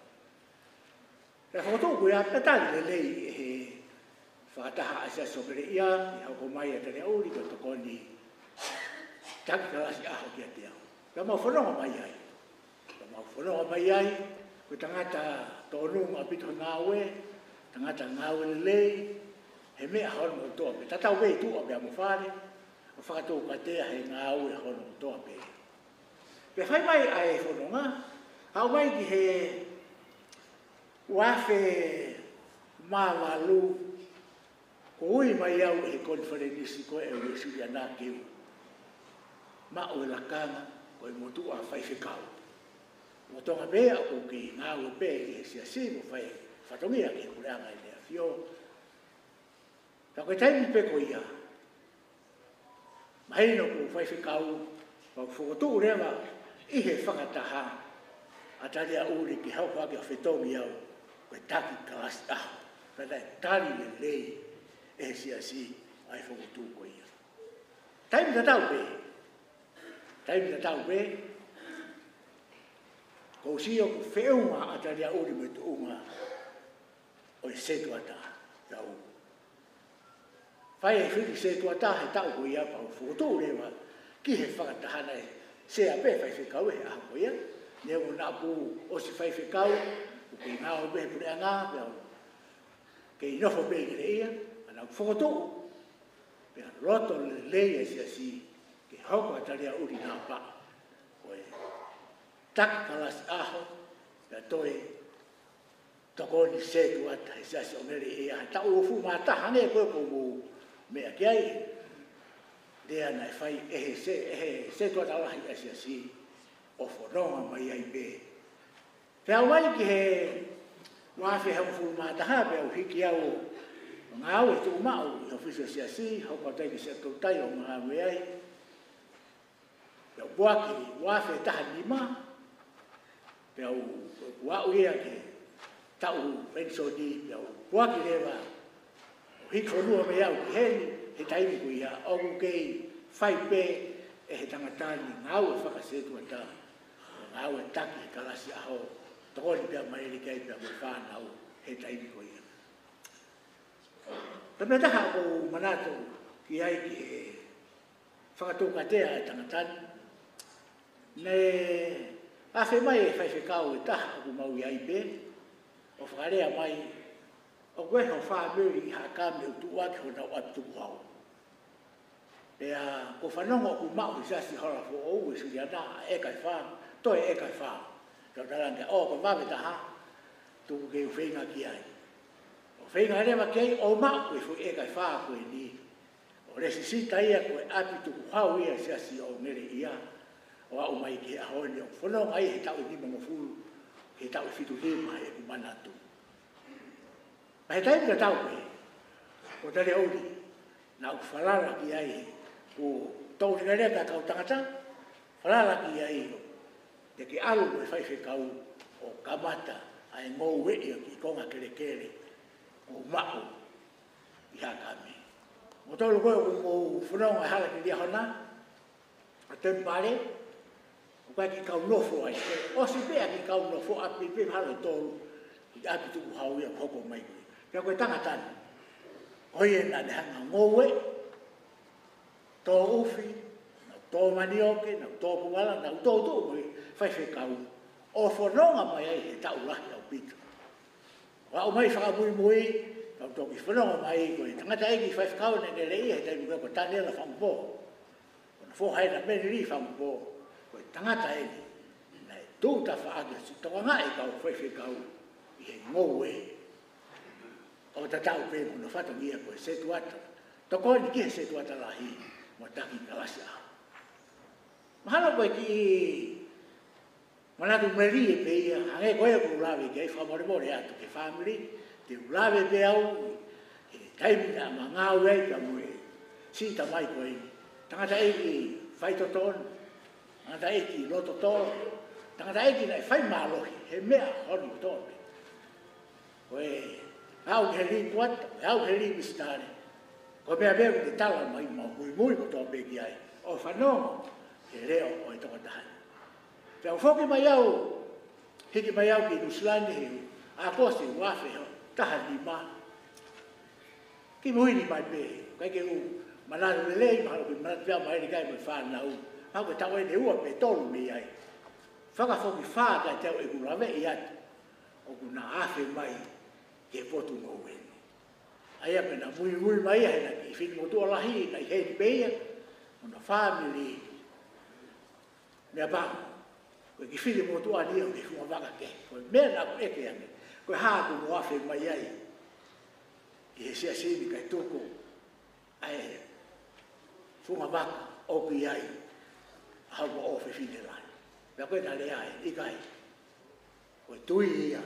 Pea fokotuʻu ko ia, pea tali lelei ʻe he fakataha ʻa e siasi ʻo Ngeleʻia, ʻi he hoko mai ʻa Taliaʻuli ko e tokoni taki kalasi ʻaho kiate au. Pea mau fononga mai ai. Pea mau fononga mai ai, ko e tangata tōnunga ʻaupito he ngāue, tangata ngāue lelei, he meʻa hono kotoa pē. Tatau pē ʻi tuʻa pea mo fale, ʻo fakatoukatea he ngāue hono kotoa pē. Pea fai mai ʻa e fononga, Haʻu mai ki he uafe mā valu, ko e ui mai au he konifelenisi ko ē ʻa e Uēsiliana ke u maʻu e lakanga ko e motuʻa faifekau. Lolotonga pē ʻoku ou kei ngāue pē ʻi he siasi mo fai fatongia ki he puleʻanga ʻi he ʻAfio. Ka ko e taimi pē ko ia, mahino ko e faifekau, pea u fokotuʻu leva ʻi he fakataha ʻa Taliaʻuli ke hoko ʻaki ʻo fetongi au ko e taki kalasi ʻaho. Pea naʻe tali lelei ʻe he siasi ʻa e fokotuʻu ko ia. Taimi tatau pē, taimi tatau pē, ʻoku ou sio ʻoku feʻunga ʻa Taliaʻuli mo e tuʻunga ʻo e setuata. Tau fai e fili setuata he taʻu ko ia, pea u fokotuʻu leva ki he fakataha naʻe sea pē faifekau he ʻaho ko ia. Neongo naʻa ku ʻosi faifekau, ʻoku kei ngāue pē he puleʻanga, pea u kei nofo pē ʻi Ngeleʻia, ka naʻa ku fokotuʻu, pea loto lelei e siasi ke hoko ʻa Taliaʻuli Napaʻo ko e taki kalasi ʻaho, pea toe tokoni setuata he siasi ʻo Ngeleʻia he taʻu uofulu mā taha, hangē ko ē ʻoku mou meʻa ki ai. Lea naʻe fai ʻe he se-, ʻe he setuata lahi ʻa e siasi, ʻo fononga mai ai pē. Pea u ʻalu mai ki he uafe hongofulu mā taha, pea u hiki au ʻo ngāue tuʻumaʻu ʻi he ʻōfisi ʻo e siasi, hoko atu ai ki Siaʻatoutai ʻo ngāue ai. Pea u puaki uafe taha nima, pea u, u aʻu ia ki he taʻu penisoni, pea u puaki leva ʻo hiki fonua mai au ki heni. He taimi ko ia ʻoku kei fai pē ʻe he tangata ni ngāue fakasetuata, ngāue taki he kalasi ʻaho, tokoni pea mai ʻEliki ai pea mo e fānau he taimi ko ia. Pea meʻa ʻe taha ʻoku ou manatu ki ai ki he fakatoukatea ʻa e tangata ni. Naʻe afe mai e faifekau ʻe taha ʻoku mau ʻi ai pē, ʻo fakalea mai, ʻoku ʻi ai ho fāmili ʻi Haʻakame ʻoku tuʻu ʻaki honau ʻapi tukuhau. Pea ʻoku ou fanongo ʻoku maʻu ʻe he siasi hola foʻou ʻa e Uēsiliana ʻa e ʻeka ʻe fā, toe ʻeka ʻe fā. Pea u talaange, ʻo, ko e vave taha, tuku ke u feinga ki ai. ʻO feinga leva ki ai, ʻo maʻu e foʻi ʻeka ʻe fā ko eni. ʻO lēsisita ia ko e ʻapi tukuhau ia ʻa e siasi ʻo Ngeleʻia. ʻO aʻu mai ki he ʻaho ni ʻoku fononga ai he taʻu ʻe nimangofulu, he taʻu ʻe fitu nima he ʻeku manatu. Pea he taimi tatau pē, ko Taliaʻuli, naʻa ku falala ki ai, ko e tau lekaleka kau tangata, falala ki ai, te ke ʻalu mo e faifekau ʻo kamata ʻa e ngoueʻi ʻo e kiʻi konga kelekele ʻoku maʻu ʻi Haʻakame. Mo tolu ko ē ʻoku mou fononga he hala ki Liahona, ʻa Temipale, ʻoku ʻi ai e kiʻi kau nofo ai. ʻOsi pē ʻa e kiʻi kau nofo ʻapi pē mahalo ʻe tolu, ʻi he ʻapi tukuhau ia ʻoku hoko mai ko ē. Pea ko e tangata ni, ko ia naʻa ne hanga ʻo ngoue, tō ʻufi, naʻa ku tō manioke, naʻa ku tō puala, naʻa ku tō tuʻu mo e faifekau, ʻo fononga mai ai he taʻu lahi ʻaupito. ʻO aʻu mai fakamuimui, naʻa ku toki fononga mai ko e tangataʻeiki faifekau naʻe Ngeleʻia he taimi ko ē ko Taniela Fangupō. Ko hono foha ʻa Menili Fangupō, ko e tangata eni naʻe tuʻu tafaʻaki ʻo tokangaʻi e kau faifekau ʻi he ngoue. ʻO tatau pē mo hono fatongia ko e setuata, tokoni ki he setuata lahi mo taki kalasi ʻaho. Mahalo ko e kiʻi manatu melie pē ia, hangē ko ia ʻoku ou lave ki ai, fakamolemole atu ki he fāmili, te u lave pē au, he taimi naʻa ma ngāue ai pea mo e siʻi tamai ko eni. Tangataʻeiki faitotonu, tangataʻeiki lototō, tangataʻeiki naʻe fai mālohi, he meʻa hono kotoa pē. Ko e aʻu ki he lipoota, ko e aʻu ki he lipesitale. Ko e meʻa pē ʻoku ne tala mai, mau muimui kotoa pē ki ai, ʻo fanongo ki he leʻo ʻo e tokotaha ni. Pea u foki mai au, hiki mai au ki Nuʻusila ni he ʻAokosi uafe taha nima. Kimuʻa ni mai pē, ʻikai ke u manatu lelei, mahalo ke manatu pē ʻa ʻEliki mo e fānau. Mahalo ko e taʻu eni ʻe ua pe tolu mei ai. Fakafokifā kiate au ʻeku laveʻi atu ʻoku na afe mai ki he potungāue ni. ʻA ia pē naʻa muimui mai ia heʻena kiʻi fili motuʻa lahi, naʻe ʻi heni pē ia mo hona fāmili. Meʻapango, Ko e kiʻi fili motuʻa ni ʻoku ke funga vaka kehe. Ko e meʻa naʻa ku ʻeke ange, ko e hā ʻoku mo afe mai ai ʻi he siasi ni kae tuku ʻa e funga vaka ʻoku ʻi ai ʻa hoʻomo ʻofefine lahi. Pea ko e tali ai, ʻikai. Ko e tui ia.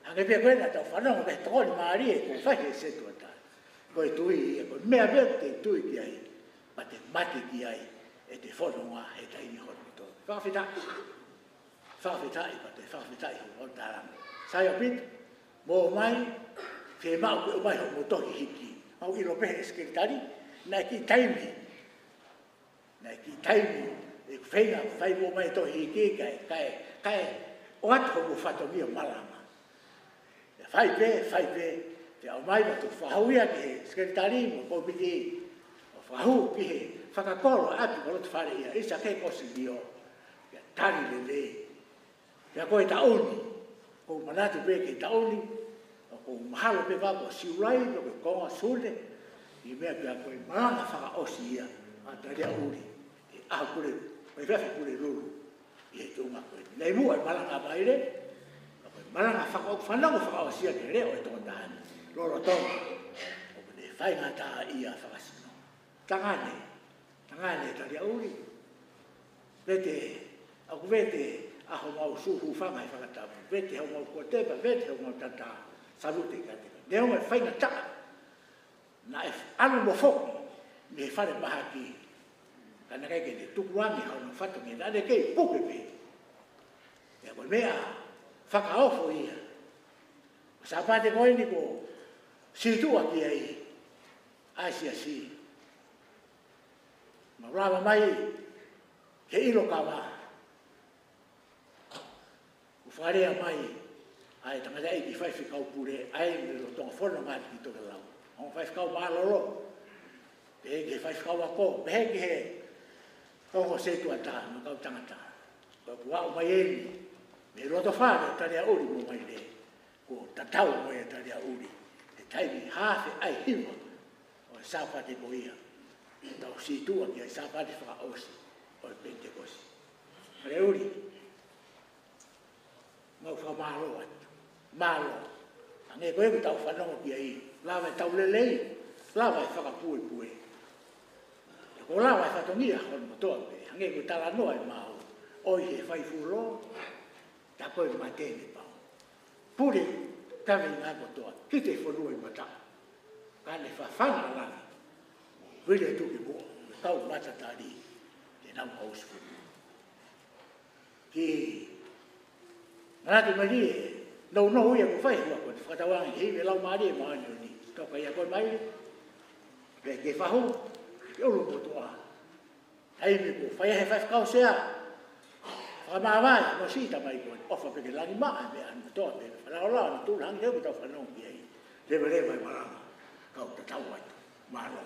Hangē pē ko ē naʻa tau fanongo ki he tokoni mālie kuo fai ʻe he setuata. Ko e tui ia, ko e meʻa pē te tui ki ai, pea te mate ki ai ʻete fononga he taimi hono kotoa. Fakafetaʻi. Fakafetaʻi, pea te fakafetaʻi hoʻomo tālanga. Sai ʻaupito, mou ō mai, fiemaʻu ke ʻomai hoʻomo tohi hiki. Mau ʻilo pē he sekelitali, naʻe kiʻi taimi. Naʻe kiʻi taimi ʻeku feinga fai mo ʻomai tohi hiki kae, kae, kae ʻoatu hoʻomo fatongia malanga. Fai pē, fai pē, pea ʻomai pea toki fakahū ia ki he sekelitali mo e kōmiti. ʻO fakahū ki he fakakolo ʻa e ʻapi ko loto fale ia, ʻisa ke kosi lio, pea tali lelei. Pea ko e taʻu ni, ʻoku ou manatu pē ki he taʻu ni, ʻoku ou mahalo pē ka ko Siulai, pe ko e konga Sune, ʻi he meʻa pea ko e malanga fakaʻosi ia ʻa Taliaʻuli, ʻi he ʻaho Pule, ko e efiafi Pulelulu, ʻi he tuʻunga ko eni. Naʻe muʻa e malanga ʻa Vaile, ko e malanga faka-, fanongo fakaʻosi ia ki he leʻo ʻo e tokotaha ni, lolotonga ʻoku ne faingataʻaʻia fakasino. Tangane, tangane Taliaʻuli. Vete, ʻoku vete ʻa homau sū hūfanga he fakatapu. Vete homau kotepa, vete homau tata. Salute kiate koe. Neongo e faingataʻa naʻe ʻalu mo foki mei he fale mahaki, ka naʻe ʻikai ke ne tukuange hono fatongia, naʻa ne kei puke pē. Pea ko e meʻa fakaofo ia. Sāpate ko eni kuo situʻa ki ai ʻa e siasi. Mau lava mai ke ʻilo kava. Kuo fakalea mai ʻa e tangataʻeiki faifekau pule ʻa e lolotonga fononga ki Tokelau. Ongo faifekau mālōlō. Pehē ki he faifekau ako, pehē ki he ongo setuata mo e kau tangata. Ko e kuo aʻu mai eni mei loto fale ʻo Taliaʻuli mo Vaile. Kuo tatau mo e Taliaʻuli he taimi haafe ʻa e hiva ʻo e Sāpate ko ia. Tau situʻa ki ai Sāpate fakaʻosi ʻo e Penitekosi. Taliaʻuli, mau fakamālō atu. Mālō. Hangē ko ē ʻoku tau fanongo ki ai, lava e tau lelei, lava e fakapuepue. Kuo lava e fatongia hono kotoa pē, hangē ko e talanoa ʻemau ʻoihi he faifulo, tā ko e mate ne pau. Pule kaveinga kotoa, kite fonua ʻi mata. Ka ne fafanga langi, vile tuki muʻa, kau matatali, te nau kau sifuni. Kiʻi manatu mai lie, nounou ia kuo fai hua ko e fakatauange, hei me lau mālie māʻoniʻoni, toka ia ko e mai, pea ke fahu, ke ʻulu motuʻa. Taimi kuo fai he faifekau sea. Fakamāvae, mo si tamai ko e ʻofa pē ke langi maʻa, me anu toa pē, falaolao, ni tula hangi leo ke tau fanongo ki ai. Leveleva e malanga, kau tatau atu. Mālō.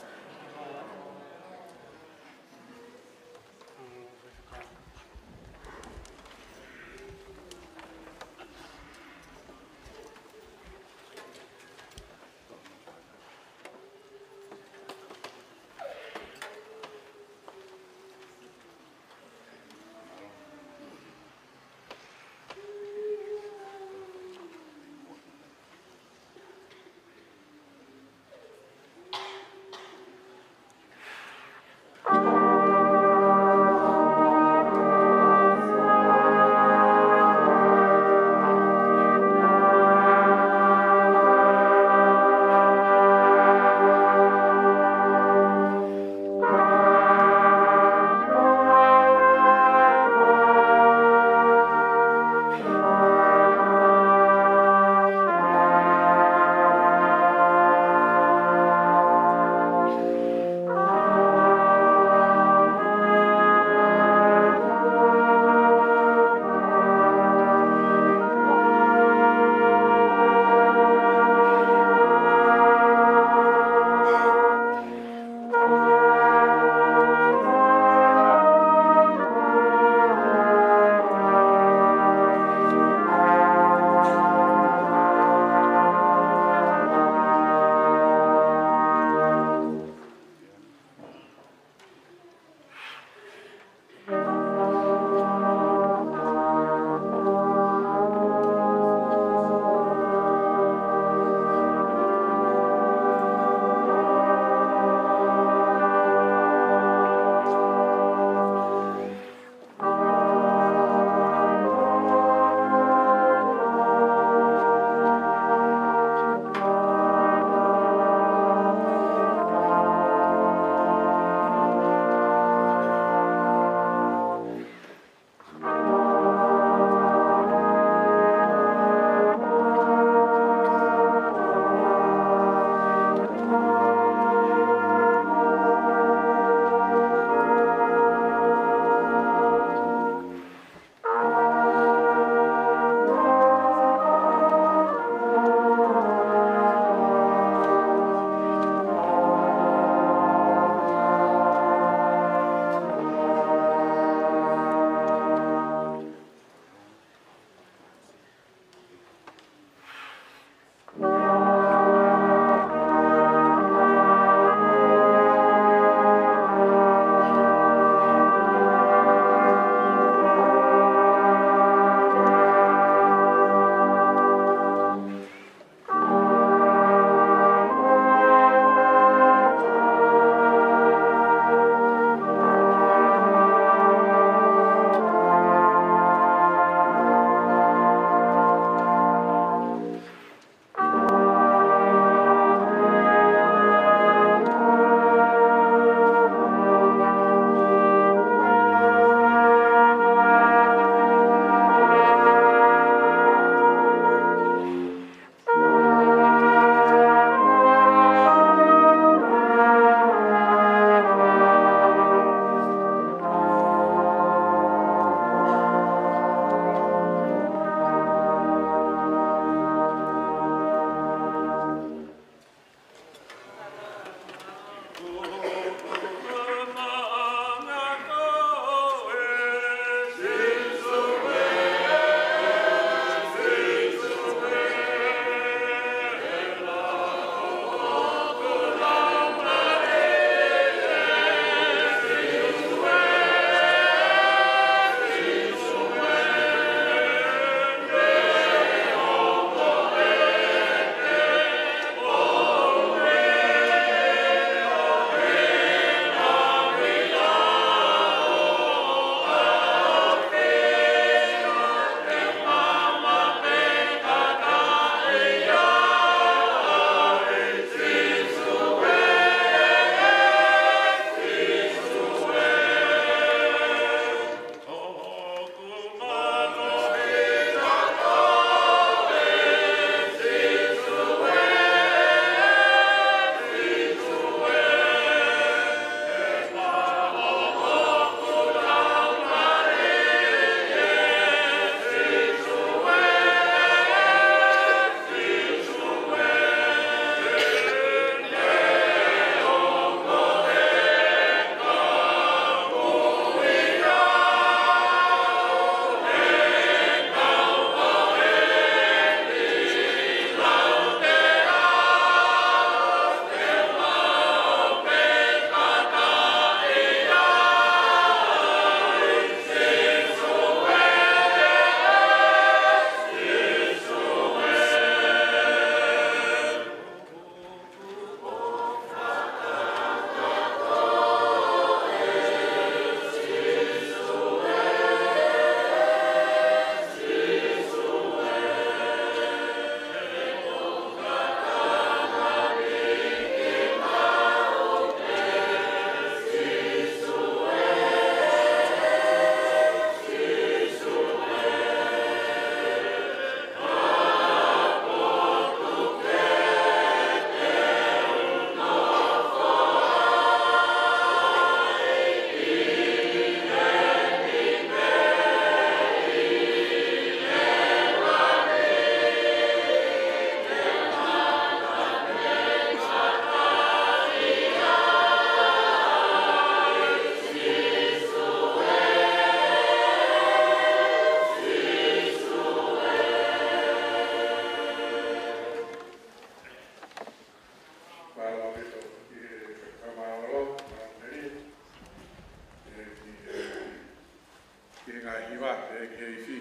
Ngaahi hiva, ʻe ki he ifi.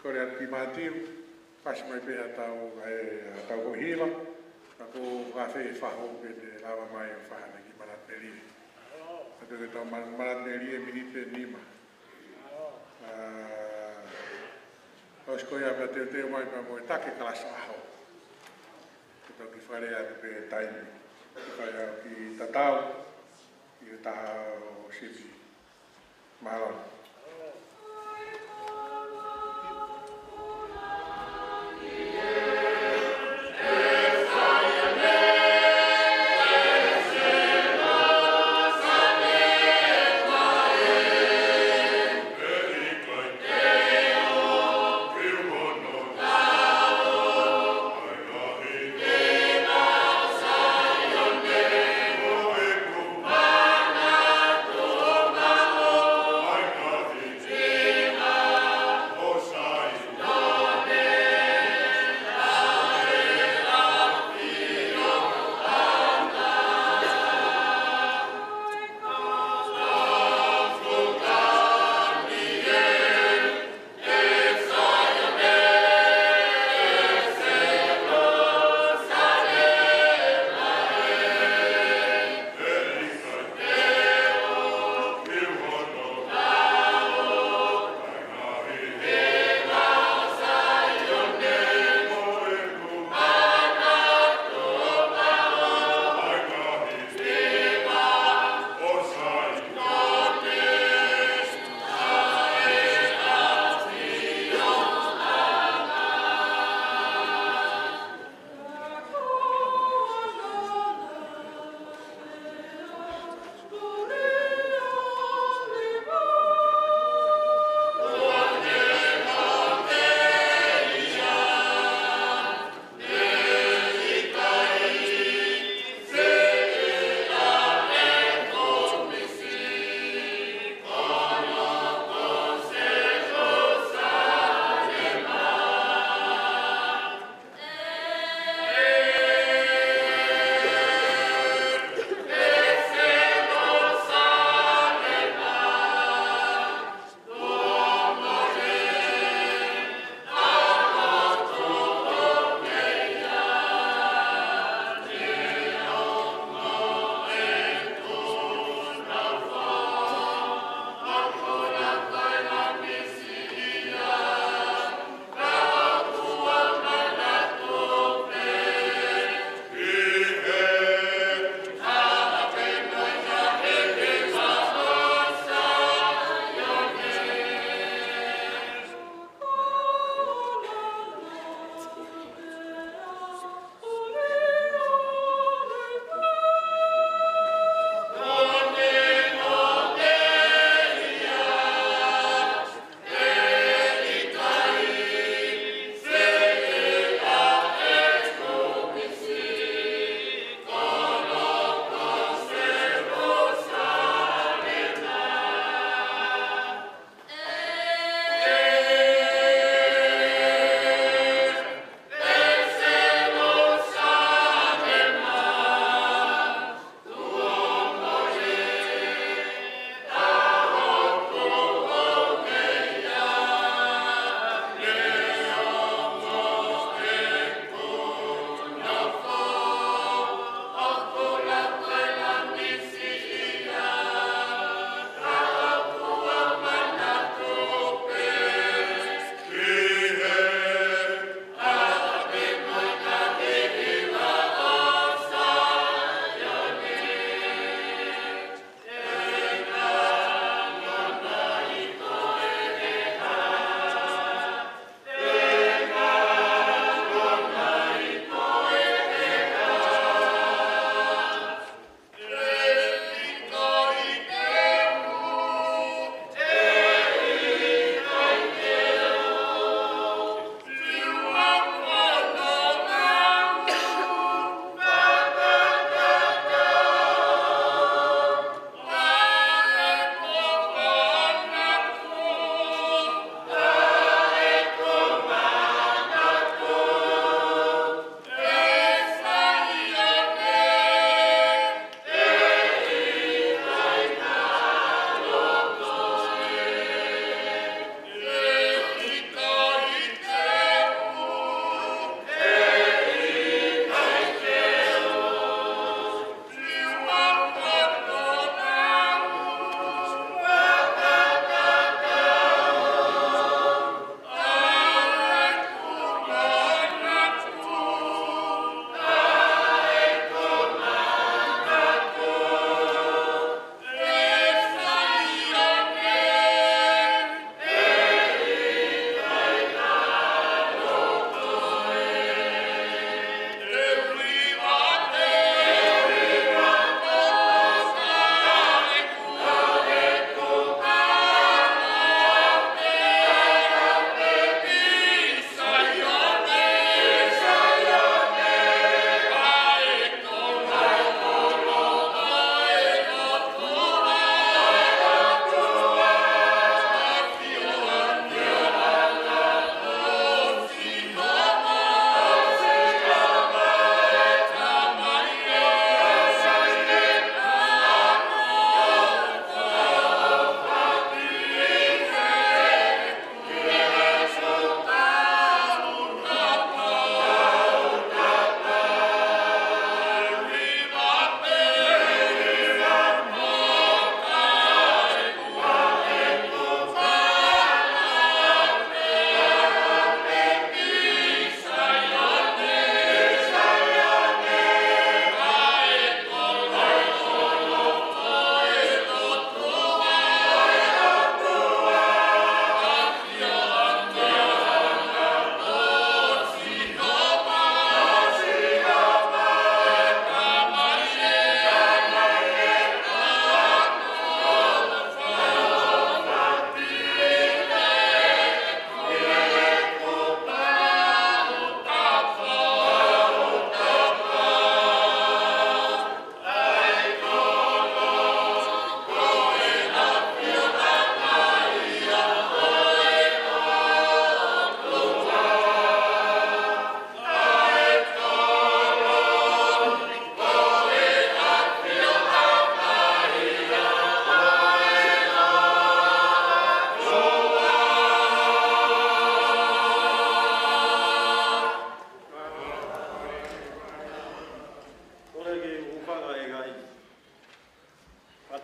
Kole atu ki Mātiu, pasi mai pē ha tau, ʻe, ha tau ko hiva, ka ko ka fē faho ke te lava mai ʻo fai haʻane kiʻi manatu melie. Ka te ke tau man-, manatu melie miniti ʻe nima. ʻA, ʻosi ko ia pea teuteu mai pea mo e taki kalasi ʻaho. Ke tau kiʻi fale atu pē taimi. Ke fai ʻaki e tatau, ʻi he taha ʻo sipi. Mālō.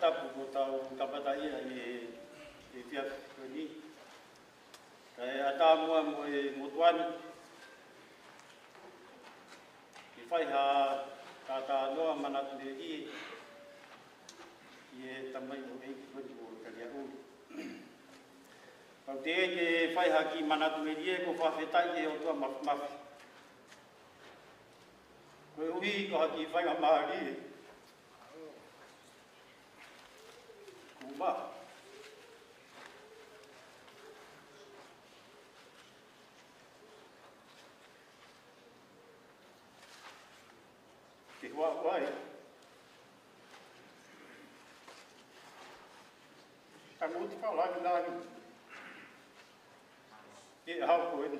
Tapu kuo tau kamata ia ʻi he, ʻi he efiafi ko eni. Kae ʻatā muʻa mo e motuʻa ni ke fai ha talanoa manatu melie ʻi he tamaioʻeiki ko eni ko Taliaʻuli. Pau te ke fai ha kiʻi manatu melie, ʻoku ou fakafetaʻi ki he ʻOtua Māfimafi. Koeʻuhi ko ha kiʻi faingamālie kuo maʻu ke hohaʻa ai. Tangutu fakalāngilangi ki he ʻaho ko eni.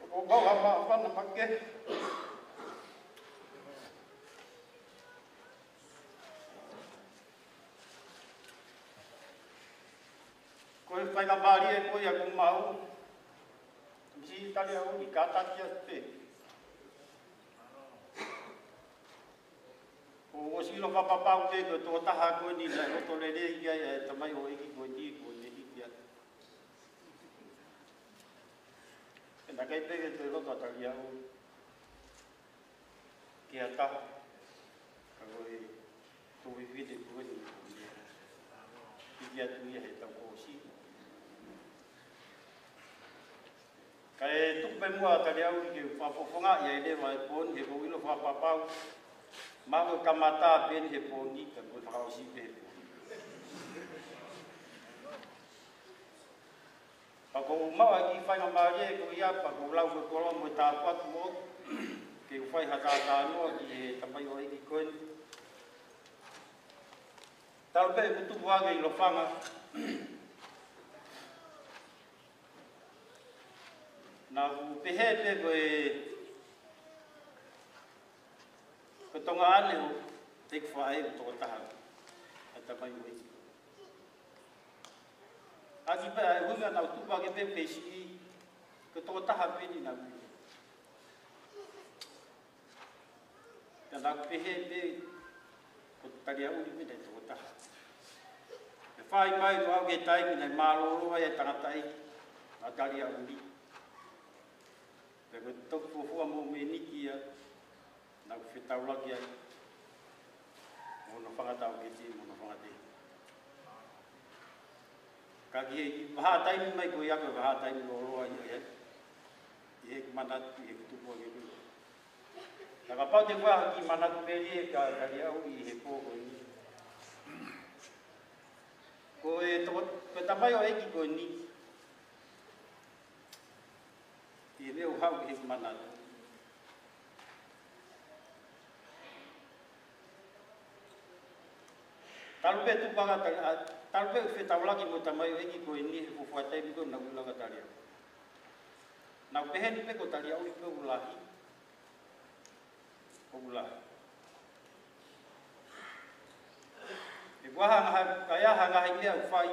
ʻOku ou maʻu ha māfana makehe. Ko e faingamālie ko ia kuo maʻu, Misi Taliaʻuli, kātaki atu pē. ʻOku ou ʻosi ʻilo fakapapau pē ko e tokotaha ko eni naʻe loto lelei ki ai e tamaioʻeiki ko eni, ko e hiki atu. Pea naʻe ʻikai pē ke toe loto ʻa Taliaʻuli ki ha taha, ka ko e tuʻi fefine ko eni kuo hiki atu ia he taʻu kuo ʻosi. Kae tuku pē muʻa ʻa Taliaʻuli ke u fakafofongaʻi ai leva e pō ni, he ʻoku ou ʻilo fakapapau, mahalo ko e kamata pē eni he pō ni, ka ko e fakaʻosi pē he pō ni. Pea ʻoku ou maʻu ʻa e kiʻi faingamālie ko ia, pea ʻoku ou lau ko e koloa mo e tāpuaki moʻoku ke u fai ha talanoa ki he tamaioʻeiki ko eni. Talu pē ʻeku tupu hake ʻi Lofanga, naʻá ku pehē pē ko e, ko e Tonga ʻanehu, te ke fai ʻe he tokotaha ʻa e tamaioʻeiki. ʻAki pē ʻa e ʻuhinga naʻá ku tupu hake pē pē siʻi, ko e tokotaha pē eni naʻá ku ʻilo. Ka naʻá ku pehē pē ko Taliaʻuli pē naʻe tokotaha. Pea fai mai ko au ki he taimi naʻe mālōlō ai e tangataʻeiki ʻa Taliaʻuli. Pea ko e toki fuofua momeniti ia naʻá ku fetaulaki ai mo hono fanga taʻokete mo hono fanga tēvolo. Ka ki he vahaʻa taimi mai ko ia, ko e vahaʻa taimi lōloa ia ʻi heʻeku manatu, ʻi heʻeku tupu hake ko ia. Ka kapau te u fai ha kiʻi manatu melie kia Taliaʻuli ʻi he pō ko eni, ko e toko-, ko e tamaioʻeiki ko eni, ʻi he meʻa ʻoku haʻu ki heʻeku manatu, talu pē tupu hake ʻa Tali-, ʻa, talu pē ʻeku fetaulaki mo e tamaioʻeiki ko eni he fuofua taimi ko ē naʻá ku ʻilo ai ko Taliaʻuli. Naʻá ku pehē ni pē ko Taliaʻuli pē ʻoku lahi. ʻOku lahi. He ko e hā ha ngaahi, ka ʻi ai ha ngaahi meʻa ʻoku fai,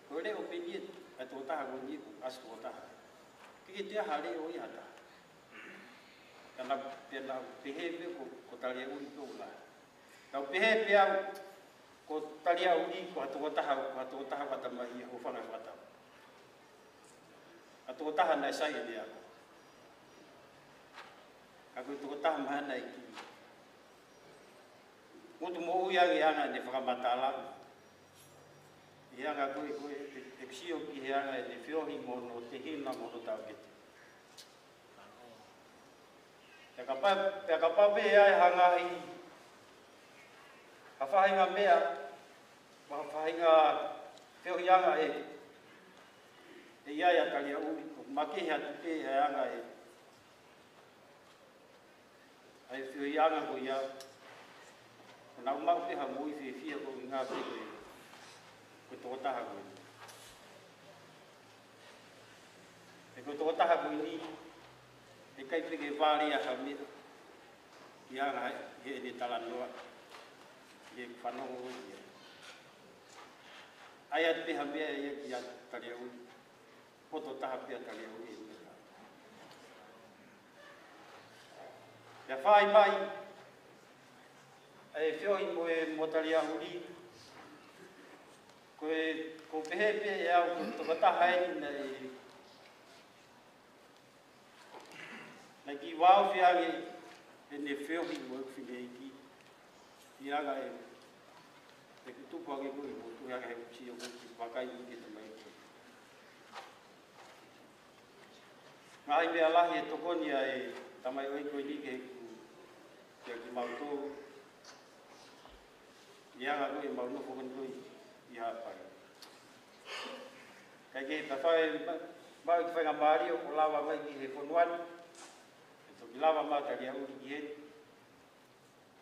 ko e leʻo pē eni ʻa e tokotaha ko eni, ko e ʻasi tokotaha. Ke ke te aha leʻo ia ha taha. Ka naʻá, pea naʻá ku pehē pē ko, ko Taliaʻuli pē ʻoku lahi. Naʻá ku pehē pē au ko Taliaʻuli ko ha tokotaha, ko ha tokotaha ʻoku ʻatamai ia ʻo fanga fakatau. Ka tokotaha naʻe sai ʻene ako. Ka ko e tokotaha mahalo naʻe kiʻi ngutu moʻui ange ʻene fakamatala. ʻI he anga ko ē, ko e, ʻeku sio ki he anga ʻene feohi mo hono tehina mo hono taʻokete. Pea kapau, pea kapau pē ʻe ʻi ai ha ngaahi, ha faʻahinga meʻa, ha faʻahinga feohiʻanga ʻe, ʻe ʻi ai ʻa Taliaʻuli, ʻoku makehe atu pē ʻa e anga ʻe, ʻa e feohiʻanga ko ia, ʻoku nau maʻu pē ha moʻui fiefia ko e ʻuhinga pē ko e, ko e tokotaha ko eni. He ko e tokotaha ko eni, heʻikai pē ke vale ʻa ha meʻa ʻi he anga ʻene talanoa, ʻi he fanongo ia. ʻAi atu pē ha meʻa ia kia Taliaʻuli. Poto taha pē ʻa Taliaʻuli. Pea fai mai ʻa e feohi mo e mo Taliaʻuli. Ko e, ʻoku pehē pē ʻe au ko e tokotaha eni naʻe, naʻe kiʻi vāofi ange ʻene feohi mo e fineʻeiki. ʻI he anga ē, ʻeku tupu ange ko ē, ʻo tuʻu ange he ʻusi ʻo ʻeku vakai mo e kiʻi tamaiki. Ngaahi meʻa lahi ʻe tokoni ʻa e tamaioʻeiki ko eni ke ku, kia kimautolu. ʻI he anga ko ē ʻemau nofo ko eni ko ē ʻi Haʻapai. Kae kehe, pea fai, ma, maʻu e kiʻi faingamālie ʻo lava mai ki he fonua ni, ʻe toki lava mai ʻa Taliaʻuli ki heni.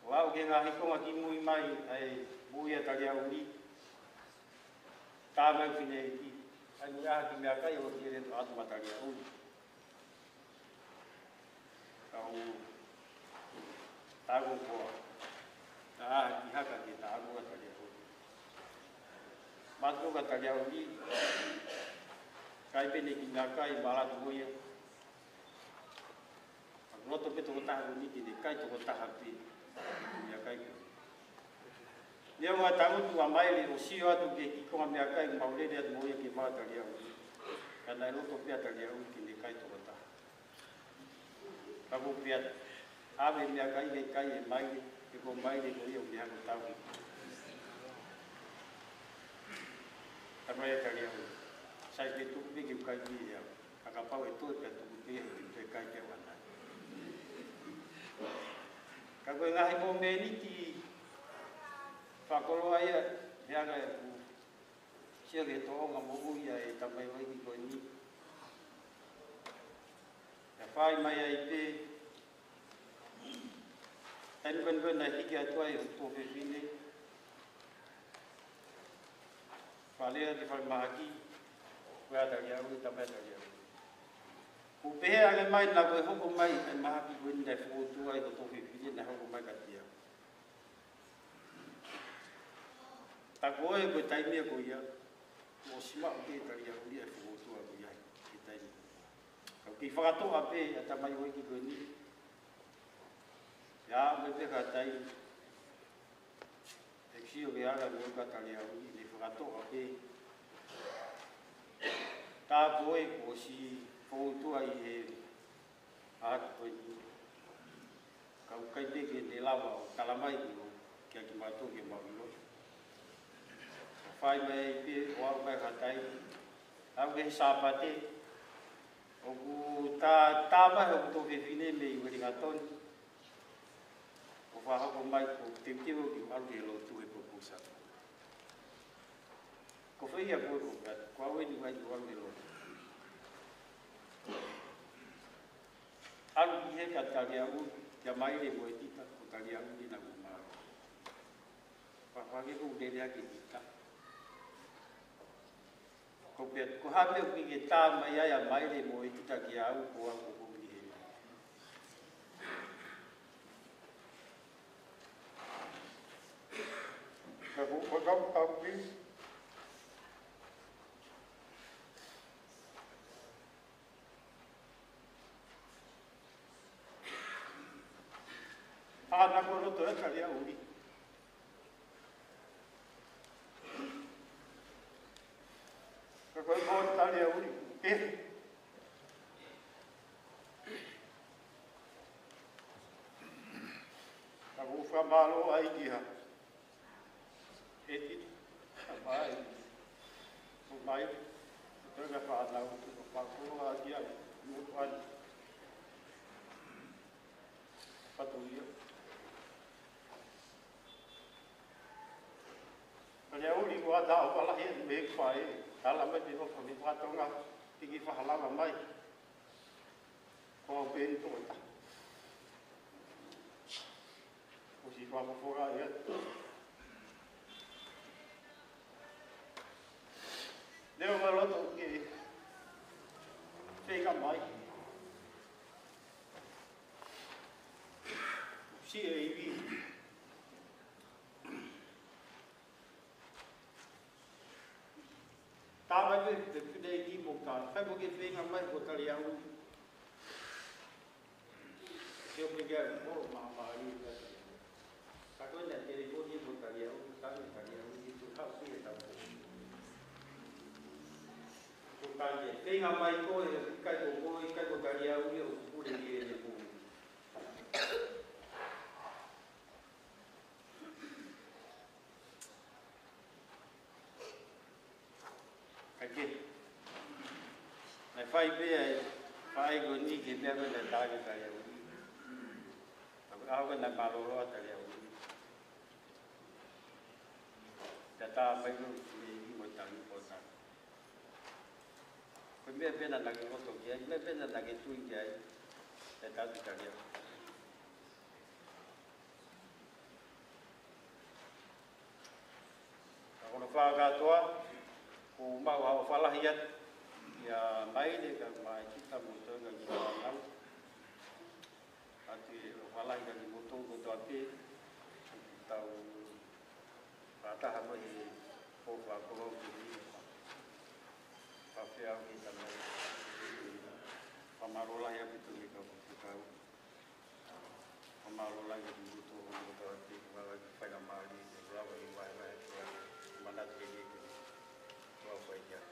ʻO aʻu ki he ngaahi konga kimui mai ʻa e moʻui ʻa Taliaʻuli. Tā mai fineʻeiki, ʻai mo e ʻaha kiʻi meʻakai ʻo kile atu maʻa Taliaʻuli. Kau tākoa, tā ʻaha kiʻi haka ke tākoa Taliaʻuli. Mātuʻa Taliaʻuli, kai pē ʻene kiʻi meʻakai, mālō atu mo ia. ʻOku loto pē tokotaha ko eni ke ne kai tokotaha pē. Meʻakai ko. Neongo ʻa e tangutu ʻa Maile ʻo sio atu ki he kiʻi konga meʻakai, mau lele atu mo ia ke maʻu ʻa Taliaʻuli. Ka naʻe loto pē ʻa Taliaʻuli ke ne kai tokotaha. Ka ko e pea ʻave meʻakai ke kai ʻe Maile, he ko Maile ko ia ʻoku ne hanga ʻo tauhi. Ka ko e Taliaʻuli, sai pē tuku pē ke kai ki he au. Ka kapau ʻe toe pea tuku pē, ʻe toe kai pē ʻana. Ka ko e ngaahi momeniti fakakoloa ia, he anga ʻeku sio ki he tōʻonga moʻui ʻa e tamaioʻeiki ko eni. Pea fai mai ai pē, taimi ko eni ko ē naʻe hiki atu ai hoku tuofefine, fakalea ki falemahaki, ko ē ʻa Taliaʻuli, tamai ʻa Taliaʻuli. ʻOku pehē ange mai naʻa ko e hoko mai ʻa e mahaki ko eni naʻe fokoutua ai hoku tuofefine naʻe hoko mai kiate au. Tā ko ē ko e taimi ko ia, ʻosi maʻu pē ʻe Taliaʻuli ʻa e fokoutua ko ia he taimi. Ka ʻoku kei fakatoʻa pē ʻa e tamaioʻeiki ko eni. ʻIo, mo e pē ka taimi. ʻE sio ke ala mo ka Taliaʻuli, ne fakatoʻa pē. Tā ko ē kuo ʻosi fokoutua ʻi he ʻaho ko eni. Ka ʻoku ʻikai pē ke ne lava ʻo tala mai ki, kia kimautolu ke mau ʻilo. Fai mai pē ʻo aʻu mai ha taimi. Aʻu ki he Sāpate. ʻOku tā, tā mai hoku tuofefine mei Uelingatoni. ʻO fakahoko mai ko e teuteu ke u ʻalu ki he lotu he kuo pau Sāpate. Ko fē ia ko ē ko ka, ko au eni ʻoku ʻai ke u ʻalu ki he lotu. ʻAlu ki he ka Taliaʻuli, kia Maile mo ʻEtita, ko Taliaʻuli naʻa ku maʻu. Fakafake ko u lele hake ʻEtita. Ko pea, ko ha meʻa ʻoku ke tā mai ai ʻa Maile mo ʻEtita kia au ko au ko u ʻi heni. Ka ko, ko ka, ka, please. ʻA, naʻa ko loto ʻa Taliaʻuli. Ka ko e mo Taliaʻuli. Pē. Ka ko u fakamālō ai kia ʻEtita, tamai, ko Maile, ko e fānau, ko e fānau, ko e fānau, ko e fānau. Patu ia. Taliaʻuli ko ʻata o pala he me fai, tala mai te no fami patonga, tiki fakalava mai. Ko au pē eni tokotaha. ʻOsi fakafofonga ia. Leo ma loto ke feka mai. Si e ivi. Ka mai pē, pē, pē nei ni mo ka, kai mo ke feinga mai ko Taliauli. Sio pē kia ko ma ma i ka. Ka ko ena telefoni mo Taliauli, ka ko Taliauli, tu hau ki e tau. Ko ka ne, feinga mai ko e, kai ko ko, kai ko Taliauli, ʻo pule ki e telefoni. Ka ke. Naʻe fai pē ʻa e, fai ko ni ke meʻa ko naʻe tā ke Taliauli. Ka ko e ʻaho ko naʻe mālōlō ʻa Taliauli. Naʻe tā mai ko e ni mo tā ni ko tā. Ko e meʻa pē naʻa ke loto ki ai, meʻa pē naʻa ke tui ki ai. Naʻe tā ke Taliauli. Ka ko hono fakakātoa, ʻoku mau ʻofa lahi atu kia Maile kae ʻumaʻā e kita mo Toenga ki Fānau. ʻOatu e ʻofa lahi kia kimoutolu kotoa pē, tau fakataha mai he ʻofa kolo ki he fakafeʻao ki he tamai. Fakamālō lahi ʻaupito ki he kau faifekau. Fakamālō lahi ʻaupito ki he kau faifekau, ʻa e faingamālie ke lava ʻo vahevahe atu ʻa e manatu ke ke ke. Kau faifekau.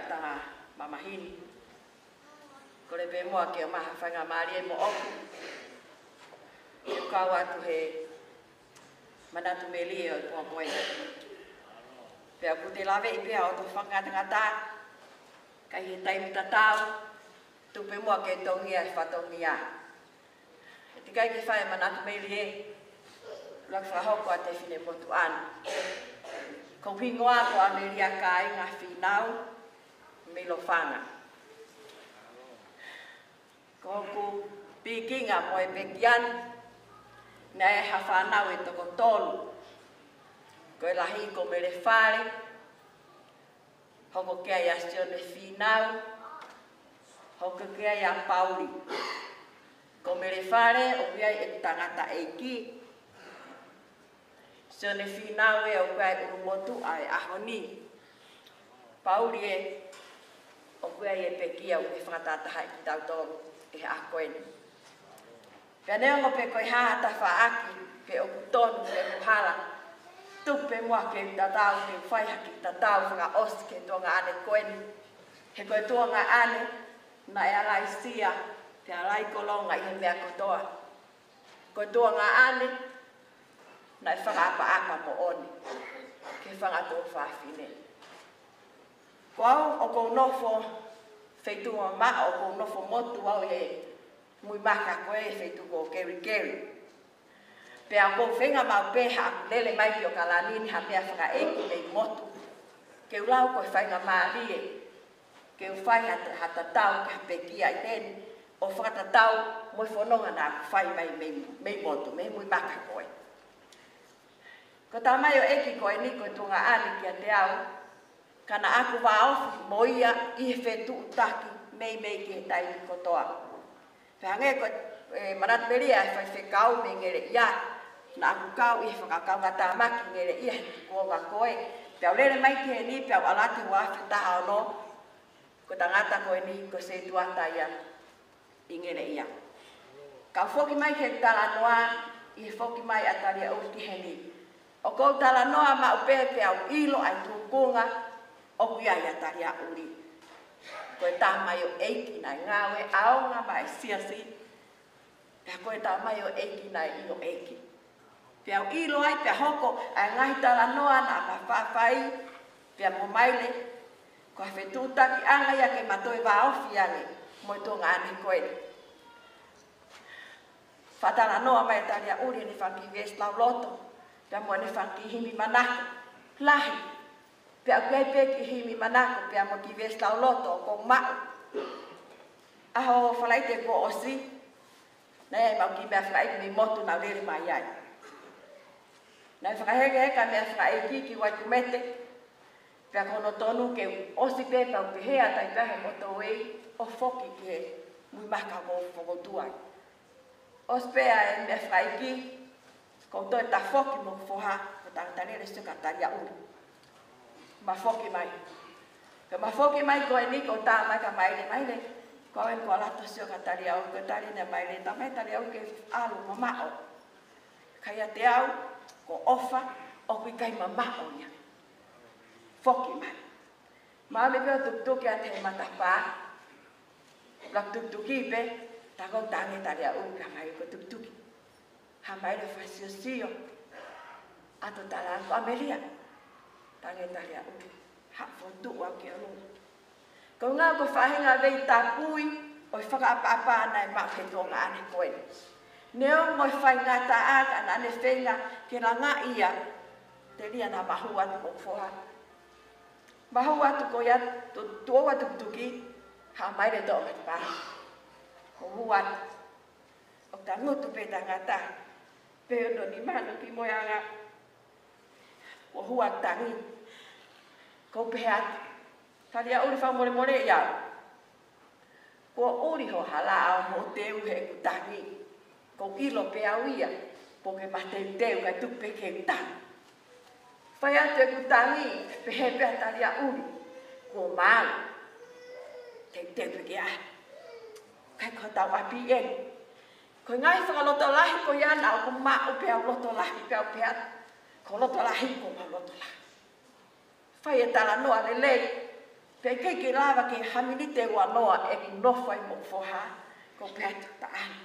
Tanga mamahini. Kole pē muʻa ke ʻomai ha faingamālie moʻoku ke u kau atu he manatu melie ʻo e pongipongi. Pea ʻoku te laveʻi pē ʻa hoto fakangatangata, ka ʻi he taimi tatau, tuku pē muʻa ke tongia e fatongia. He ʻikai ke fai e manatu melie, ʻuluaki fakahoko ʻa e finemotuʻa ni. Ko hoku hingoa ko ʻAmelia Kāinga Fīnau mei Lofanga. Ko hoku pikinga mo e pekia ni, naʻe ʻi ai ha fānau ʻe toko tolu. Ko e lahi ko Melefale, hoko ki ai ʻa Sione Fīnau, hoko ki ai ʻa Pauli. Ko Melefale ʻoku ʻi ai ʻeku tangataʻeiki. Sione Fīnau ē ʻoku ʻi ai ʻulumotuʻa ʻo e ʻaho ni. Pauli ē ʻoku ʻi ai e pekia ʻoku ne fakatahatahaʻi kitautolu ʻi he ʻaho ko eni. Pea neongo pe ko e hā ha tafaʻaki, pe ʻoku tonu pe ʻoku hala, tuku pē muʻa ke u tatau, ke u fai ha kiʻi tatau fakaʻosi ki he tuongaʻane ko eni. He ko e tuongaʻane naʻe ala ʻi Sia, pea ala ʻi Kolonga ʻi he meʻa kotoa. Ko e tuongaʻane naʻe fakaʻapaʻapa moʻoni ki he fanga tuofāfine. Ko au ʻoku ou nofo feituʻu mamaʻo, ʻoku ou nofo motu au ʻi he Muimaka ko ē, feituʻu ko Kerikeri. Pea ʻoku ou feinga maʻu pē haʻaku lele mai ki ʻAokalani ni ha meʻa fakaʻeiki mei motu, ke u lau ko e faingamālie ke u fai ha, ha tatau ki ha pekia ʻi heni, ʻo fakatatau mo e fononga naʻa ku fai mai mei, mei motu, mei Muimaka ko ē. Ko e tamaioʻeiki ko eni ko e tuongaʻane kiate au, ka naʻa ku vāofi mo ia ʻi he fetuʻutaki meimei ki he taimi kotoa. Pea hangē ko e manatu melie ʻa e faifekau mei Ngeleʻia, naʻa ku kau ʻi he fakakaungātāmaki Ngeleʻia he tukuonga ko ē. Pea u lele mai ki heni, pea u ʻalu atu he ua afe taha ono, ko e tangata ko eni ko Setuata ia ʻi Ngeleʻia. Ka u foki mai ki he talanoa, ʻi he foki mai ʻa Taliaʻuli ki heni, ʻoku ou talanoa maʻu pē pea u ʻilo ʻa e tūkunga ʻoku ʻi ai ʻa Taliaʻuli. Ko e tamaioʻeiki naʻe ngāue ʻaonga maʻa e siasi, pea ko e tamaioʻeiki naʻe ʻio ʻeiki. Pea u ʻilo ai pea hoko ʻa e ngaahi talanoa naʻa ma faifai, pea mo Maile, ko ha fetuʻutakiʻanga ia ke ma toe vāofi ange mo e tuongaʻane ko eni. Fakatalanoa mai ʻa Taliaʻuli ʻene fanga kiʻi veesi lauloto, pea mo ʻene fanga kiʻi himi manako lahi. Pea ʻoku ʻi ai pē kiʻi himi manako, pea mo e kiʻi veesi lauloto ʻoku ou maʻu. ʻAho Falaite kuo ʻosi, naʻe ʻi ai ʻemau kiʻi meʻa fakaʻeiki mei motu naʻa ku lele mai ai. Naʻe fakahekeheka e meʻa fakaʻeiki ki Uaikumete, pea ko hono tonu ke u ʻosi pē pea u pehē atu ai pē he motoʻi ʻo foki ki he Muimaka ʻoku ou fokotuʻu ai. ʻOsi pē ʻa e meʻa fakaʻeiki, ko u toe tafoki mo hoku foha, ko e tangata lele, Sio ka Taliaʻuli. Ma foki mai. Ka ma foki mai ko eni, ko u tā mai kia Maile, Maile, ko au eni ko Alato, Sio ka Taliaʻuli. Ko e tali eni ʻa Maile, tā mai Taliaʻuli ke ʻalu mamaʻo. Ka ʻiate au, ko ʻOfa, ʻoku ʻikai mamaʻo ia. Foki mai. Ma ʻave pē ʻo tukituki atu he matapā. Laka tukituki pē, tā ko u tangi Taliaʻuli, ka mai ko tukituki. Hā mai le fasiosio. ʻAto tala ko ʻAmelia. Tangi Taliaʻuli. Haʻu fokotuʻu au ki ʻolunga. Ko e ngāue ko e faʻahinga vei tapui ʻo e fakaʻapaʻapa naʻe maʻu he tuongaʻane ko eni. Neongo e faingataʻa ka naʻa ne feinga ke langaʻi ia, telia naʻa ma hū atu mo hoku foha. Ma hū atu ko ia, tu, tuʻu atu tukituki, hā mai le toʻo matapā. Ko u hū atu. ʻOku tangutu pē tangata, pē hono nima ʻo ki moe anga. Ko u hū atu tangi. Ko u pehē atu, Taliaʻuli, fakamolemole ia. Kuo ʻuli ho hala ʻaʻau mo teu heʻeku tangi. Ko u ʻilo pē au ia, ko ke ma teuteu kae tuku pē ke u tangi. Fai atu ʻeku tangi, pehē pē ʻa Taliaʻuli, kuo mau. Teuteu pē ke ʻai. Kai ko tau ʻapi eni. Ko e ngaahi fakalotolahi ko ia naʻa ku maʻu pē au, lotolahi pē au pē atu. Ko lotolahi, ko mau lotolahi. Fai e talanoa lelei. Pea ʻikai ke lava ke hā miniti ʻe ua noa ʻeku nofo ai mo e foha, ʻoku ou pehē atu, taʻalo.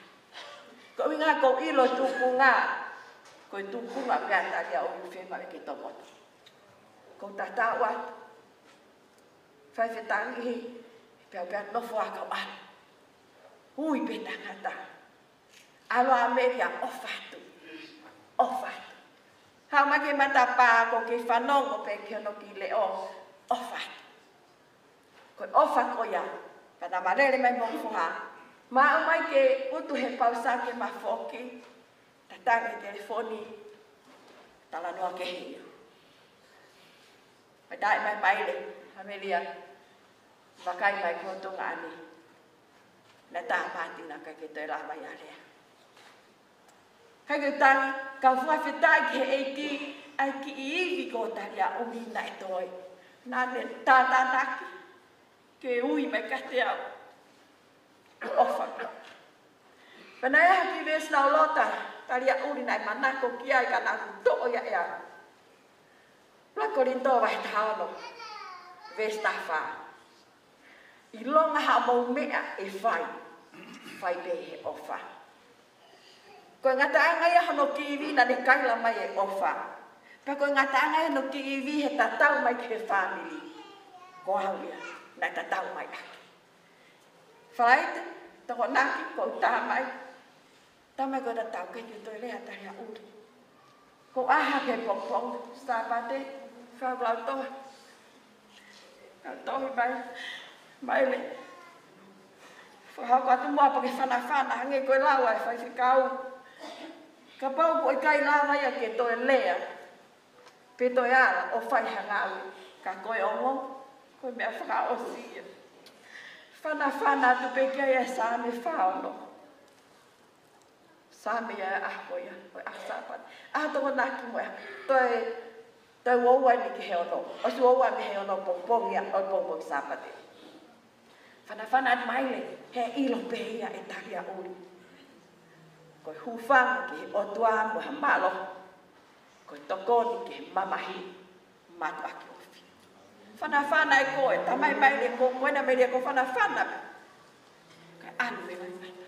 Ko e ʻuhinga ʻoku ou ʻilo e tupunga, ko e tupunga pē ʻa Taliaʻuli ʻoku fiemaʻu ke tokoto. ʻOku ou tatau atu. Fai fetangi, pea u pehē atu, nofo ā kau ʻalu. Ui pē tangata. ʻAlu ʻa Amelia, ʻofa atu. ʻOfa atu. Haʻu mai ki he matapā, ʻoku ou kei fanongo pē ki hono kiʻi leʻo, ʻofa atu. Ko e ʻofa ko ia, pea naʻa ma lele mai mo e foha. Ma aʻu mai ke utu he pausake ma foki, tataki e telefoni, talanoa kehe ia. Pea taʻe mai Maile, Amelia, vakai mai ki ho tuongaʻane. Naʻe tā pāti naʻe ʻikai ke toe lava ia ʻo lea. Kae ke tangi, kau fakafetaʻi ki he ʻEiki, ʻa e kiʻi ivi ko Taliaʻuli naʻe toe. Naʻa ne tātānaki ke ui mai kiate au. ʻOfa. Pea naʻe ʻi ai ha kiʻi veesi naʻe ʻalu atu, Taliaʻuli naʻe manako ki ai ka naʻa ku toʻo ia ʻe au. Ua Kolinitō vahe taha ono, veesi taha fā. ʻIlonga haʻamou meʻa ʻe fai, fai pē he ʻofa. Ko e ngataʻanga ia hono kiʻi ivi naʻa ne kaila mai e ʻofa. Pea ko e ngataʻanga ia hono kiʻi ivi he tatau mai ki he fāmili. Ko au ia, naʻe tatau mai ʻaki. Falaite, Tokonaki, ʻoku ou tā mai. Tā mai ko e tatau, ʻikai ke toe lea ʻa Taliaʻuli. ʻOku ou ʻā hake he pongipongi Sāpate, fai ʻeku lau tohi. Lau tohi mai, Maile. Fakahoko atu muʻa pē ke fanafana, hangē ko e lau ʻa e faifekau. Kapau ʻoku ʻikai lava ia ke toe lea, pe toe ala ʻo fai ha ngāue, ka ko e ongo, ko e meʻa fakaʻosi ia. Fanafana atu pē ki ai ʻa e Saame fā ono. Saame ia ʻa ko ia, ko e ʻaho Sāpate. ʻA Tokonaki mo e, toe, toe ua ua ni ki he ono. ʻOsi ua ua ni he ono pongipongi ia, ʻo pongipongi Sāpate. Fanafana atu Maile, he ʻilo pē ia ʻe Taliaʻuli. Ko e hūfanga ki he ʻOtua mo ha mālohi. Ko e tokoni ki he mamahi, mātuʻaki ofi. Fanafana ʻe koe, tamai Maile ko, ko ena Maile ko fanafana. Kae ʻalu e laumata.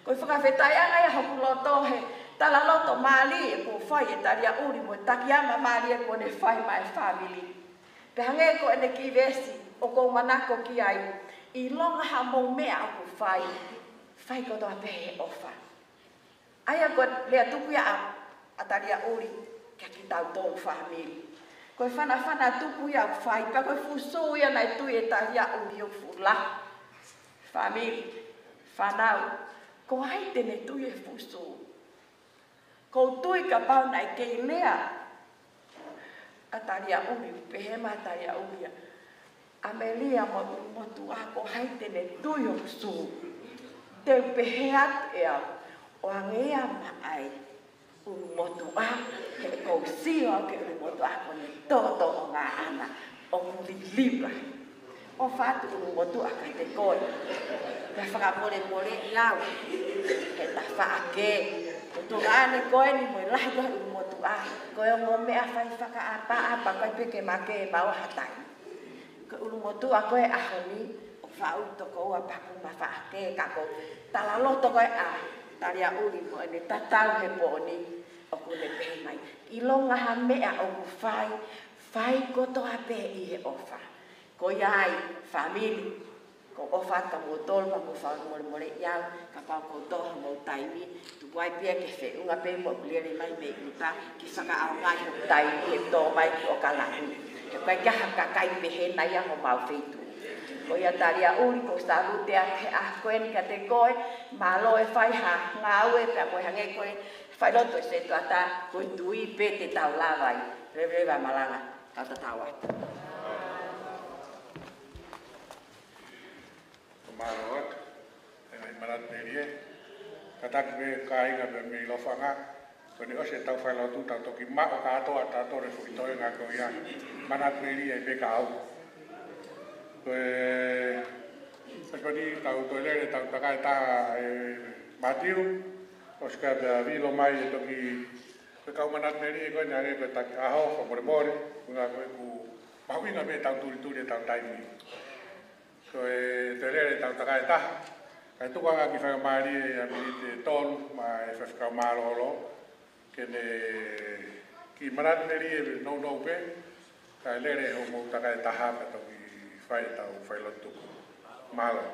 Ko e fakafetaʻiʻanga ia hoku loto he talaloto mālie kuo fai ʻe Taliaʻuli mo e takitama mālie kuo ne fai maʻa e fāmili. Pea hangē ko ʻene kiʻi veesi ʻoku ou manako ki ai, ʻilonga haʻamou meʻa ʻoku fai, fai kotoa pē he ʻofa. ʻA ia ko e lea tuku ia ʻa, ʻa Taliaʻuli kia kitautolu fāmili. Ko e fanafana tuku ia ʻoku fai, pea ko e fuʻu sū ia naʻe tui ʻe Taliaʻuli ʻoku fuʻu lahi. Fāmili, fānau, ko hai te ne tui e fuʻu sū? ʻOku ou tui kapau naʻe kei lea ʻa Taliaʻuli, pehē mai ʻa Taliaʻuli ia, ʻAmelia mo ʻUlumotuʻa, ko hai te ne tui hoku sū? Te u pehē atu ʻe au, ʻoange ia maʻa e ʻUlumotuʻa, he ʻoku ou sio au ki he ʻUlumotuʻa ko ʻene tōtōʻonga ʻana ʻoku liliva. ʻOfa atu ʻUlumotuʻa kiate koe. Pea fakamolemoleʻi au he tafaʻaki. Ko e tuongaʻane ko eni mo e lahi ko ē ʻUlumotuʻa, ko e ongo meʻa fai fakaʻapaʻapa, ʻikai pē ke make maua ha taimi. Ko e ʻUlumotuʻa ko ē ʻaho ni, ʻoku faʻu toko ua paku mafaʻake, ka ko e talaloto ko ē ʻa Taliaʻuli mo ʻene tatau he pō ni, ʻoku ne pehē mai, ʻilonga ha meʻa ʻoku fai, fai kotoa pē ʻi he ʻofa. Ko ia ai, fāmili, ʻoku ou ʻofa atu kia moutolu, ka mou fakamolemoleʻi au, kapau ʻoku ou toho mou taimi, tuku ai pē ia ke feʻunga pē mo ʻeku lele mai mei ʻuta, ke fakaʻaongaʻi hoku taimi he tō mai ki ʻOkalani. He ʻoku ʻikai ke ʻi ai ha kakai pehē nai ʻa homau feituʻu. Ko ia Taliaʻuli, ʻoku ou salute atu he ʻaho ko eni kiate koe, mālō e fai ha ngāue, pea ko e hangē ko e failotu ʻa e setuata, ko e tui pē te tau lava ai. Leveleva malanga, tau tatau atu. Mālō atu. ʻE ngaahi manatu melie. Kātaki pē kāinga pē mei Lofanga. Ko eni ʻosi ʻetau failotu tau toki maʻu kātoa tautolu e foʻi toenga ko ia. Manatu melie pē ka au. Ko e, ko eni tau toe lele tau takai tā e Matiu. ʻOsi ka pea vilo mai e toki, ko e kau manatu melie ko eni hangē ko e taki ʻaho, fakamolemole. Ko e ngā ko e ku Mahuʻinga pē ʻetau tulituli ʻetau taimi. Ko e toe lele ʻetau takaetaha, kae tuku ange ke fakamālie ʻa e miniti ʻe tolu maʻa e faifekau mālōlō, ke ne kiʻi manatu lelei ʻe nounou pē, kae lele hoʻomou takaetaha kae toki fai ʻetau failotu tuku. Mālō.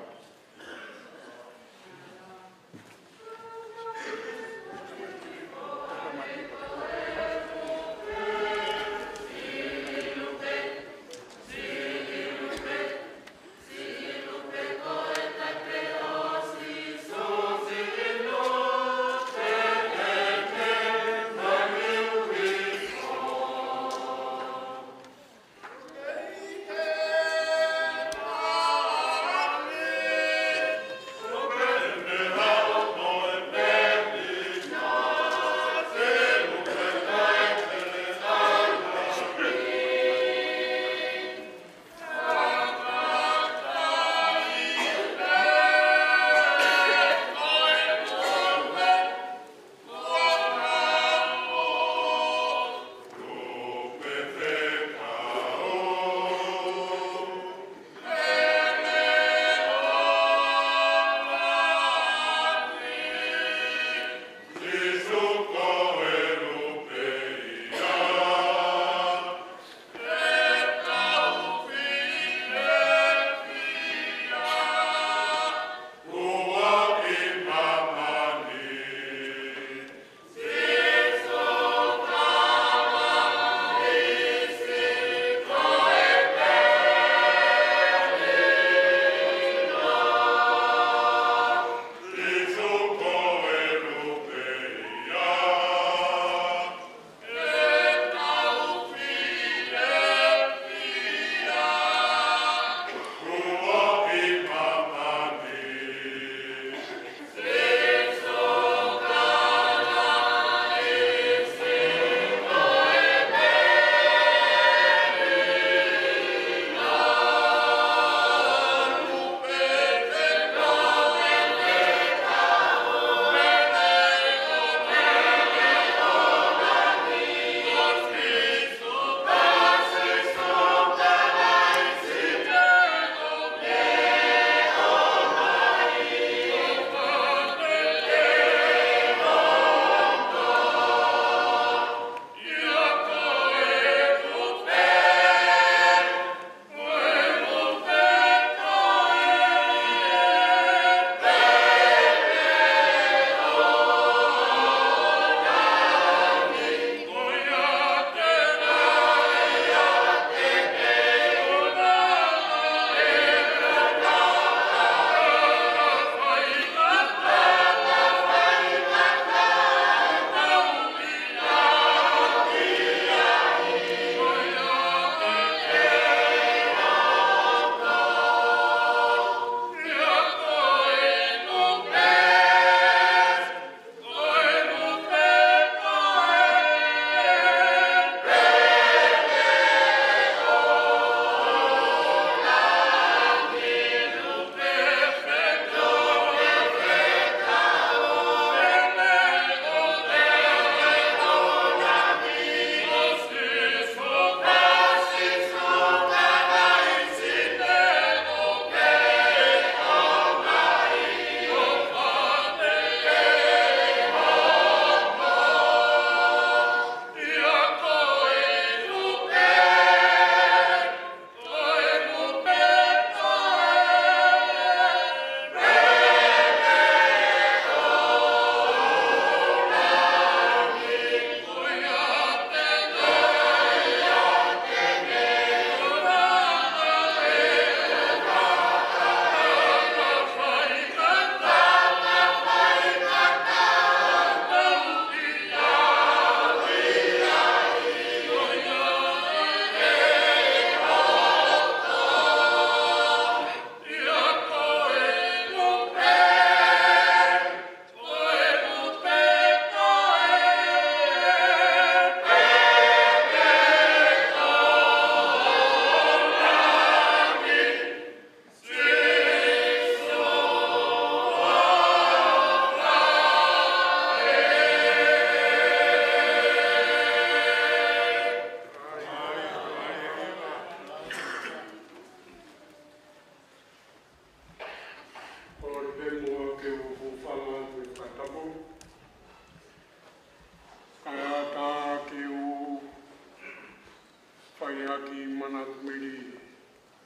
ʻEiki Manatu Mele,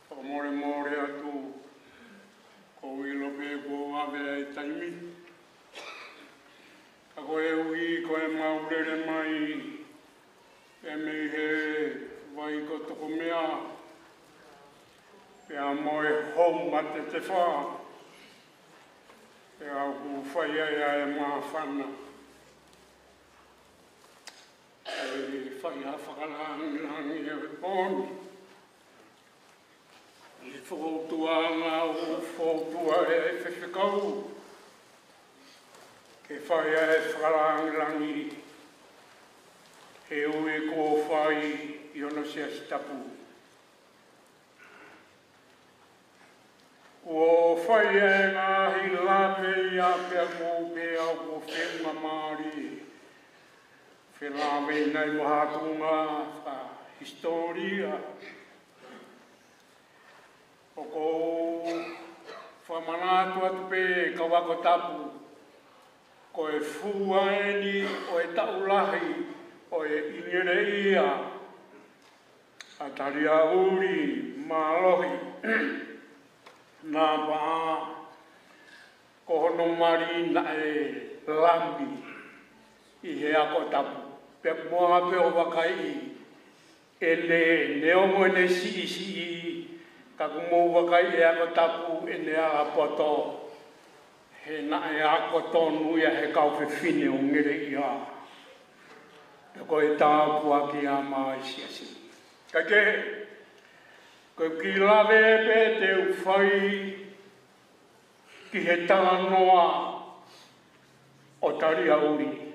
fakamolemole atu, ʻoku ou ʻilo pē kuo ʻave ʻa e taimi. Ka koeʻuhi ko ʻemau lele mai, ʻe mei he vai ko Tokomea, pea mo e hou matetefa, pea ʻoku fai ai ʻa e māfana. ʻE fai ha fakalāngilangi ʻi he pō ni. ʻI he fokoutua ʻa e ngāue fokoutua ʻa e faifekau. Ke fai ʻa e fakalāngilangi he ui kuo fai ʻi hono siasi tapu. Kuo fai ʻa e ngaahi lave ia pea ʻoku ou pehē ʻoku feʻunga mālie. Felāveʻi nai mo ha tuʻunga fakahisitōlia. ʻOku ou fakamanatu atu pē kau ako tapu, ko e fua eni ʻo e taʻu lahi ʻo e ʻingeleʻia ʻa Taliauli Mālohi Napaʻa, ko hono mali naʻe lami ʻi he ako tapu. Pea ʻoku mou anga pē ʻo vakaiʻi, ʻene, neongo ʻene siʻisiʻi, ka ʻoku mou vakaiʻi e ako tapu ʻene ala poto, he naʻe ako tonu ia he kau fefine ʻo Ngeleʻia. Pea ko e tāpuaki ia maʻa e siasi. Ka ke, ko e kiʻi lave pē te u fai ki he talanoa ʻo Taliauli.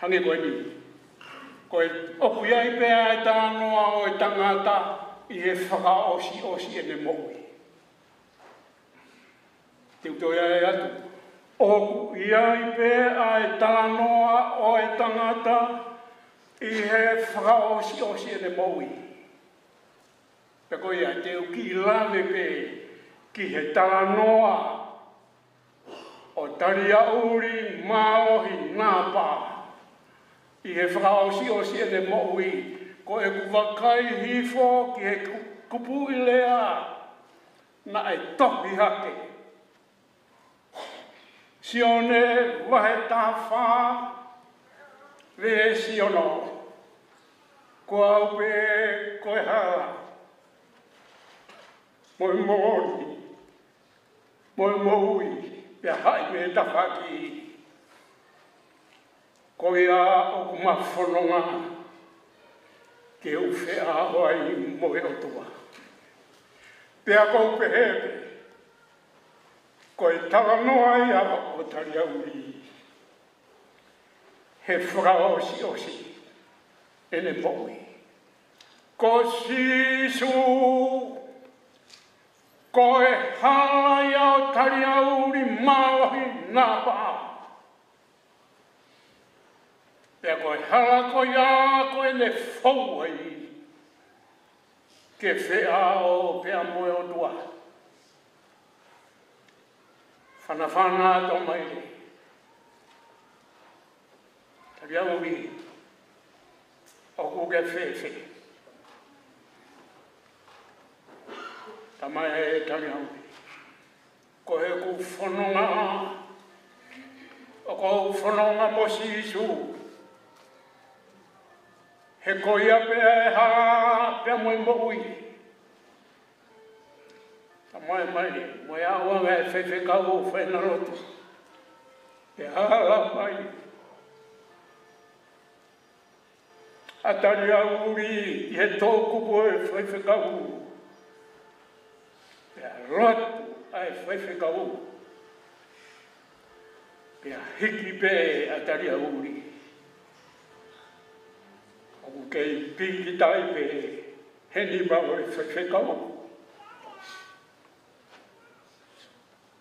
Hangē ko eni. Ko e, ʻoku ʻi ai pē ʻa e talanoa ʻo e tangata ʻi he fakaʻosiʻosi ʻene moʻui. Te u toe ʻai atu. ʻOku ʻi ai pē ʻa e talanoa ʻo e tangata ʻi he fakaʻosiʻosi ʻene moʻui. Pea ko ia te u kiʻi lave pē ki he talanoa ʻo Taliauli Mālohi Napaʻa ʻi he fakaʻosiʻosi ʻene moʻui, ko ʻeku vakai hifo ki he ku-, kupuʻi lea naʻe tohi hake. Sione vahe taha fā, veesi ono. Ko au pē ko e hala, mo e moʻoni, mo e moʻui, pea haʻi mei he tafaʻaki. Ko ia ʻoku ma fononga ke u feʻao ai mo e ʻOtua. Pea ʻoku ou pehē pē, ko e talanoa ia ʻo Taliauli he fakaʻosiʻosi ʻene moʻui. Ko Sīsū, ko e hala ia ʻo Taliauli Mālohi Napaʻa. Pea ko e hala ko ia ko ʻene fou ai ke feʻao pea mo e ʻOtua. Fanafana atu mai. Taliauli, ʻoku ke fēfē? Tamai ē Taliauli, ko ʻeku fononga, ʻoku ou fononga mo Sīsū. He ko ia pē ʻa e hala pea mo e moʻui. Tamai mai, mo e ʻauha ʻa e faifekau ʻo fai ʻena lotu. Pea hala mai ʻa Taliauli ʻi he toʻukupu ʻo e faifekau. Pea lotu ʻa e faifekau. Pea hiki pē ʻa Taliauli. ʻOku kei pīkitai pē he nima ʻo e faifekau.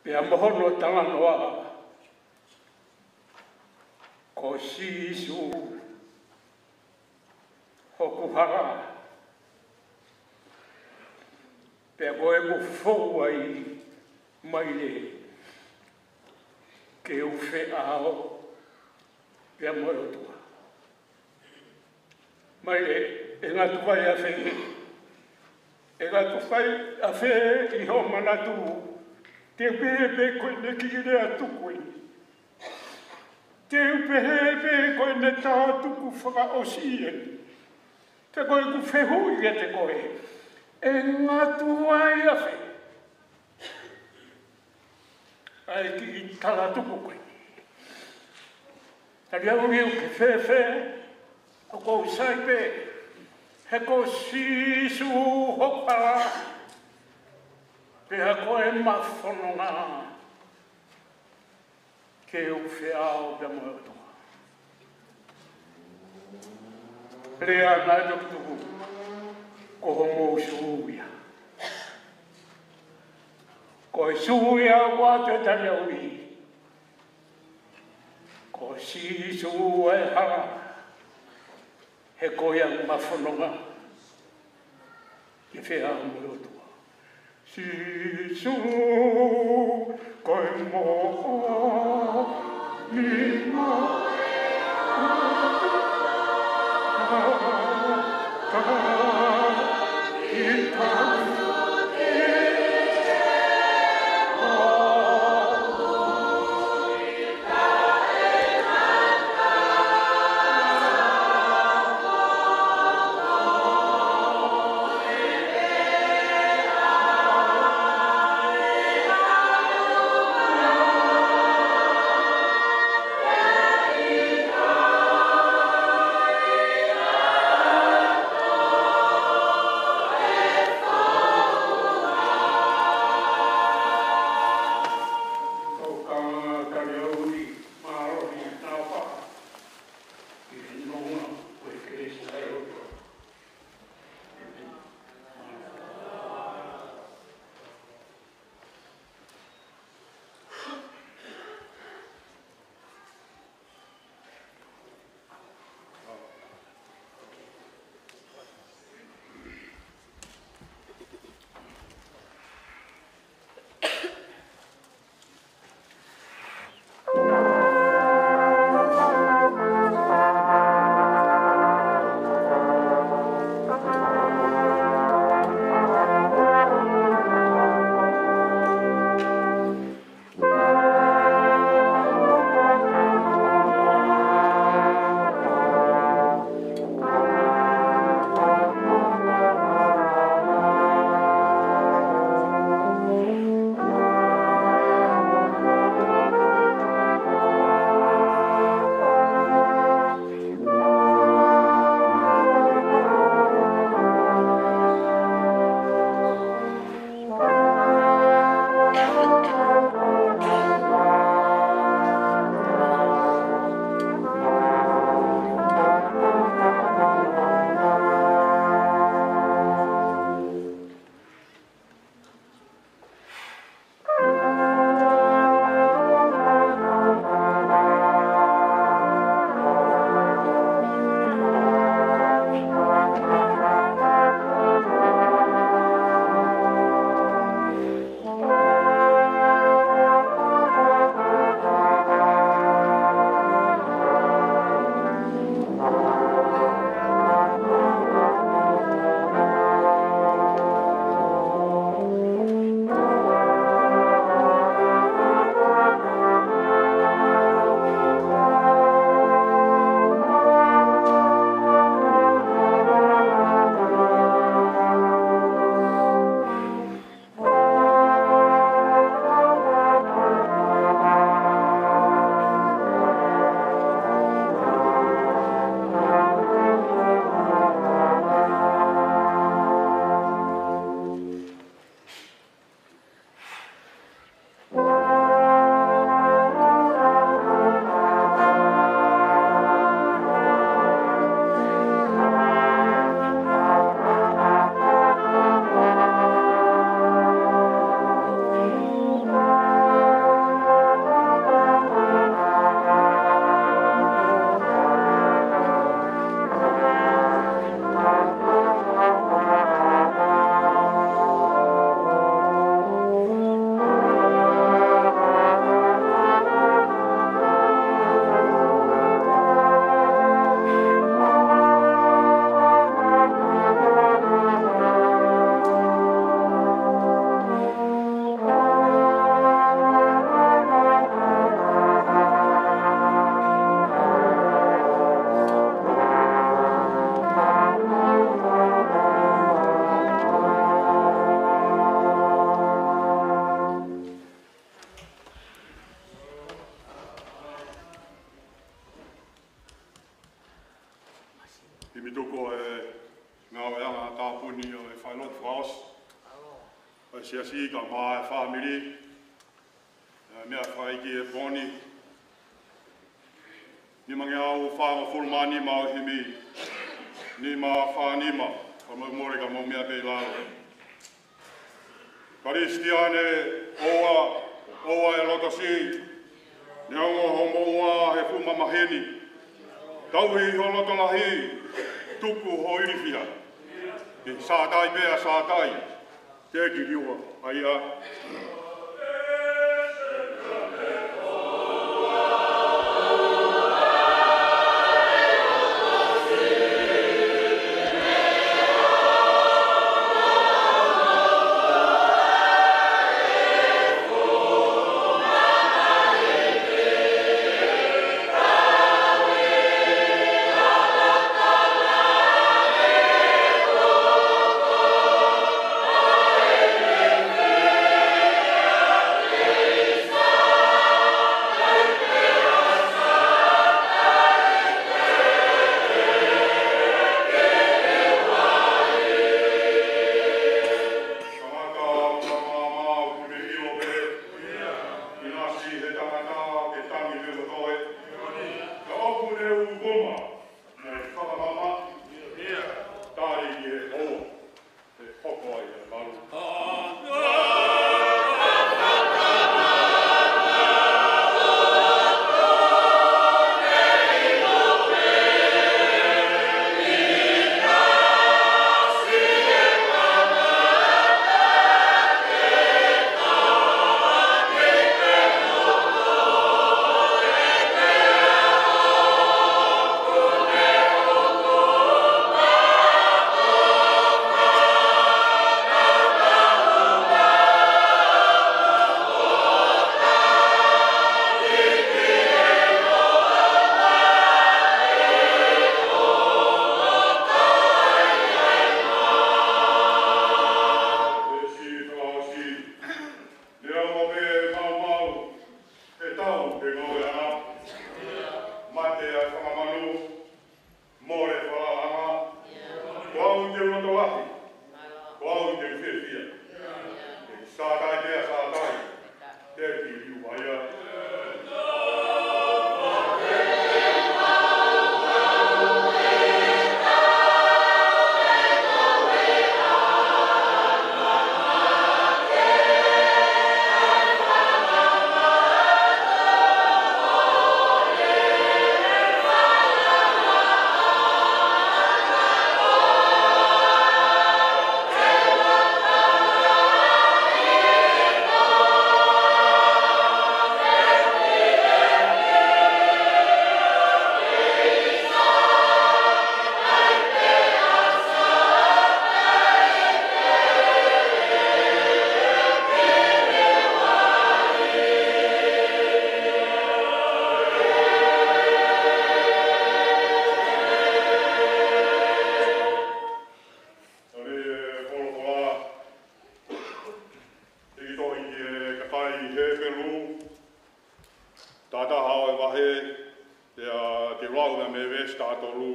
Pea mo hono talanoa, ko Sīsū hoku hala. Pea ko ʻeku fou ai maile ke u feʻao pea mo e ʻOtua. Mai ē, ʻe ngatu vai ʻafē, ʻe ngatu vai ʻafē ʻi hoʻo manatu, te u pehē pē ko ʻene kiʻi lea tuku ē. Te u pehē pē ko ʻene tā tuku fakaʻosi ē. Pea ko ʻeku fehuʻi kiate koe, ʻe ngatu vai ʻafē ʻa e kiʻi tala tuku ko ē? Taliauli, ʻoku ke fēfē? ʻOku ou sai pē, he ko Sīsū hoku hala, pea ko ʻema fononga ke u feʻao pea mo e ʻOtua. Lea naʻe toki tuku, ko homou Sū ia. Ko e Sū ia ʻoku ʻoatu e taliauli. Ko Sīsū e hala, he ko ia ʻema fononga ke feʻao mo e ʻOtua. Sīsū, ko e moʻoni mo e Himi tuku e ngāue anga tāpuni ʻo e failotu fakaʻosi ʻo e siasi kae ʻumaʻā e fāmili. ʻE meʻa fai ki he pō ni, nimangeau fāngofulu mā nima ʻo e himi, nima fā nima. Ka mau mole ka mau meʻa pē ʻi lalo. Kalisitiane, ʻoua, ʻoua ʻe loto siʻi, neongo hoʻo moʻua he fuʻu mamahi ni. Tauhi ho loto lahi, tuku ho ilifia. Ke sātai pea sātai, teʻeki liua ai ā. Tangata, tangata maʻu ki he ʻilo pē. ʻInasi he tangata ke tangi pē mo toe. Ka ʻoku ne ū koma mo fakamama. Tali ki he houa ʻe hoko ai ʻa e malu. Neongo pē maumau, ʻe tau pē ngāue ʻana. Mate ʻa e fanga manu, mole falalaʻanga. Ko au te u loto lahi, ko au te u fiefia. Ke sātai pea sātai, teʻeki liua ai ā. Tali e folofola, ʻi he tohi ki he kakai Hepelū, taha taha ʻo e vahe, pea te u lau mei he veesi taha tolu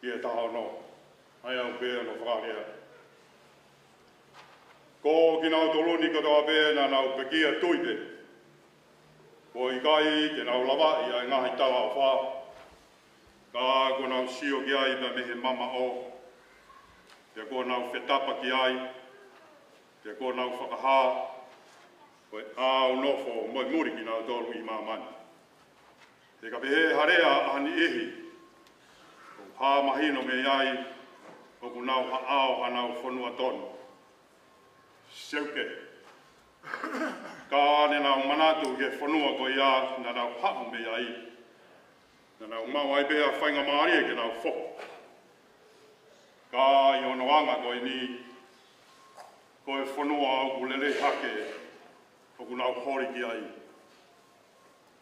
ki he taha ono. ʻA ia ʻoku pehē hono fakalea. Ko kinautolu ni kotoa pē naʻa nau pekia tui pē, kuo ʻikai te nau lavaʻi ʻa e ngaahi talaʻofa, ka kuo nau sio ki ai pea mei he mamaʻo, pea kuo nau fetapa ki ai, pea kuo nau fakahā, ko e ʻaunofo mo e muli kinautolu ʻi māmani. He ka pehē ha lea ʻa ha niʻihi, ʻoku hā mahino mei ai, ʻoku nau haʻao hanau fonua tonu. Seuke. Ka ne nau manatu ki he fonua ko ia naʻa nau haʻu mei ai, naʻa nau maʻu ai pē ʻa e faingamālie ke nau foki. Ka ʻi hono anga ko eni, ko e fonua ʻoku lelei hake ʻoku nau holi ki ai.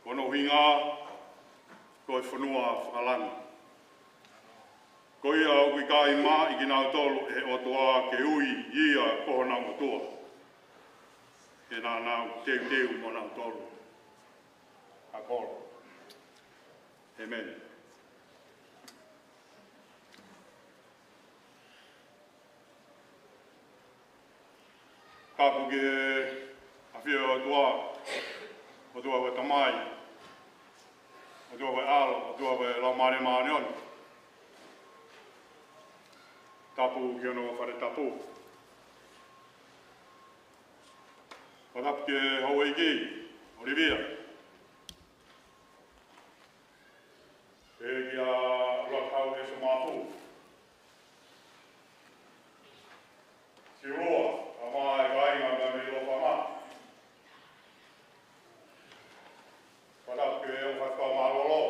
Ko hono ʻuhinga, ko e fonua fakalangi. Ko ia ʻoku ʻikai maʻi kinautolu ʻe he ʻOtua ke ui ia ko honau ʻOtua, he naʻa nau teuteu mo nautolu ʻa kolo. ʻĒmeni. Tapu ki he ʻafio ʻOtua, ʻOtua ko e Tamai, ʻOtua ko e ʻAlo, ʻOtua ko e Laumālie Māʻoniʻoni. Tapu ki hono fale tapu. Fakatapu ki he houʻeiki, ʻOlivia. Pehē kia Latau ʻEsomafu. Siulua, kaeʻumaʻā e kāinga mei Lofanga. Fakatapu ki he ʻOtu Faifekau Mālōlō.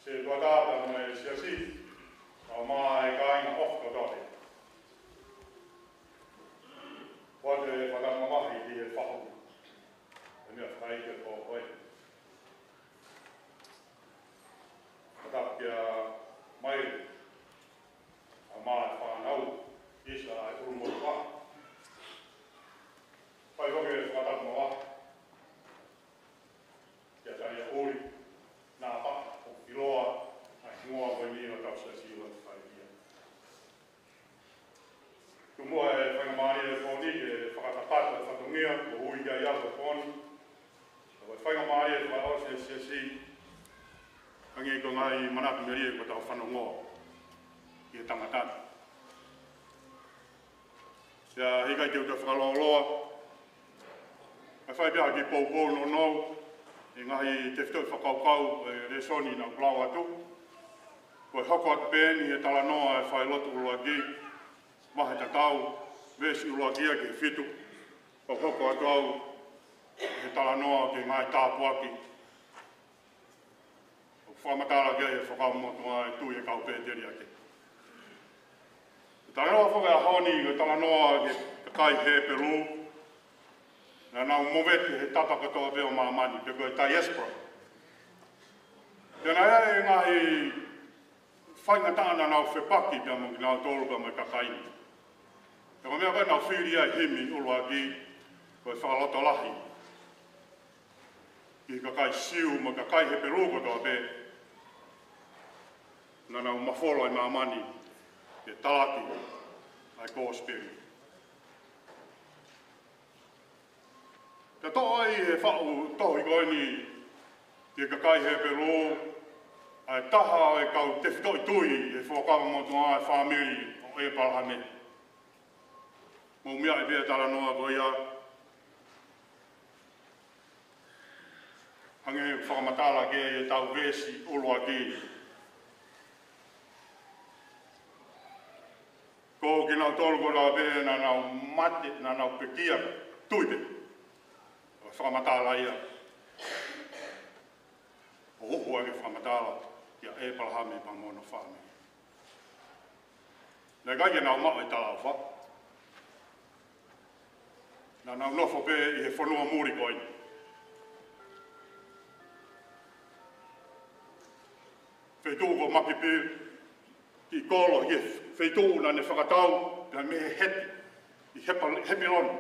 Setuata mo e Siasi, kaeʻumaʻā e kāinga ʻofa kotoa pē. Ko e fakatapu mamahi ki he fahu. Ko e meʻa fakaʻeiki ko ē. Fakatapu kia Maile, kaeʻumaʻā e fānau, ʻisa ʻa e ʻulumotuʻa. Fai foki e fakatapu mamahi kia Talia ʻUli, naʻa paʻa ʻoku ʻiloa ʻa e hingoa ko eni ʻo hotau Siasi ʻo e Faifekau. Tuku muʻa e faingamālie he pō ni ke fakatapata e fatongia kuo ui ki ai au he pō ni. Ko e faingamālie fakaʻosi e Siasi, hangē ko e ngaahi manatu melie kuo tau fanongoa ʻi he tangata ni. Pea ʻikai te u toe fakalōloa, kae fai pē ha kiʻi poupou nounou ʻi he ngaahi tefitoʻi fakakaukau ʻo e lēsoni naʻa ku lau atu. Ko e hoko atu pē eni he talanoa e failotu ʻuluaki, vahe tatau, veesi ʻuluaki ia ki he fitu. Pea u hoko atu au he talanoa ki he ngaahi tāpuaki ʻoku fakamatala ki ai e Fuakava Motuʻa e tui e kau pēteliake. Talanoa foki ʻa e ʻaho ni, ko e talanoa ki he kakai Hepelū naʻa nau movete he tapa kotoa pē ʻo māmani, pe ko e diaspora. Pea naʻe ʻi ai e ngaahi faingataʻa naʻa nau fepaki pea mo kinautolu pea mo e kakai ni. Pea ko e meʻa ko ē naʻa nau fili ai e himi ʻuluaki, ko e fakalotolahi ki he kakai Siu mo e kakai Hepelū kotoa pē naʻa nau mafola ʻi māmani ke talaki ʻa e kosipeli. Pea toʻo ai he faʻu tohi ko eni ki he kakai Hepelū ʻa e taha ʻo e kau tefitoʻi tui he Fuakava Motuʻa, e fāmili ʻo ʻEpalahame. Mou meaʻi pē ʻa e talanoa ko ia, hangē ko e fakamatala ki ai ʻetau veesi ʻuluaki. Ko kinautolu kotoa pē naʻa nau mate, naʻa nau pekia, tui pē. Ko e fakamatala ia. ʻO hoko ʻa e fakamatala kia ʻEpalahame pea mo hono fāmili. Naʻe ʻikai ke nau maʻu e talaʻofa. Naʻa nau nofo pē ʻi he fonua muli ko eni. Feituʻu ko Makipila, kiʻi kolo ʻi he feituʻu naʻa ne fakatau, pea mei he hepi, ʻi Hepa-, Hepiloni.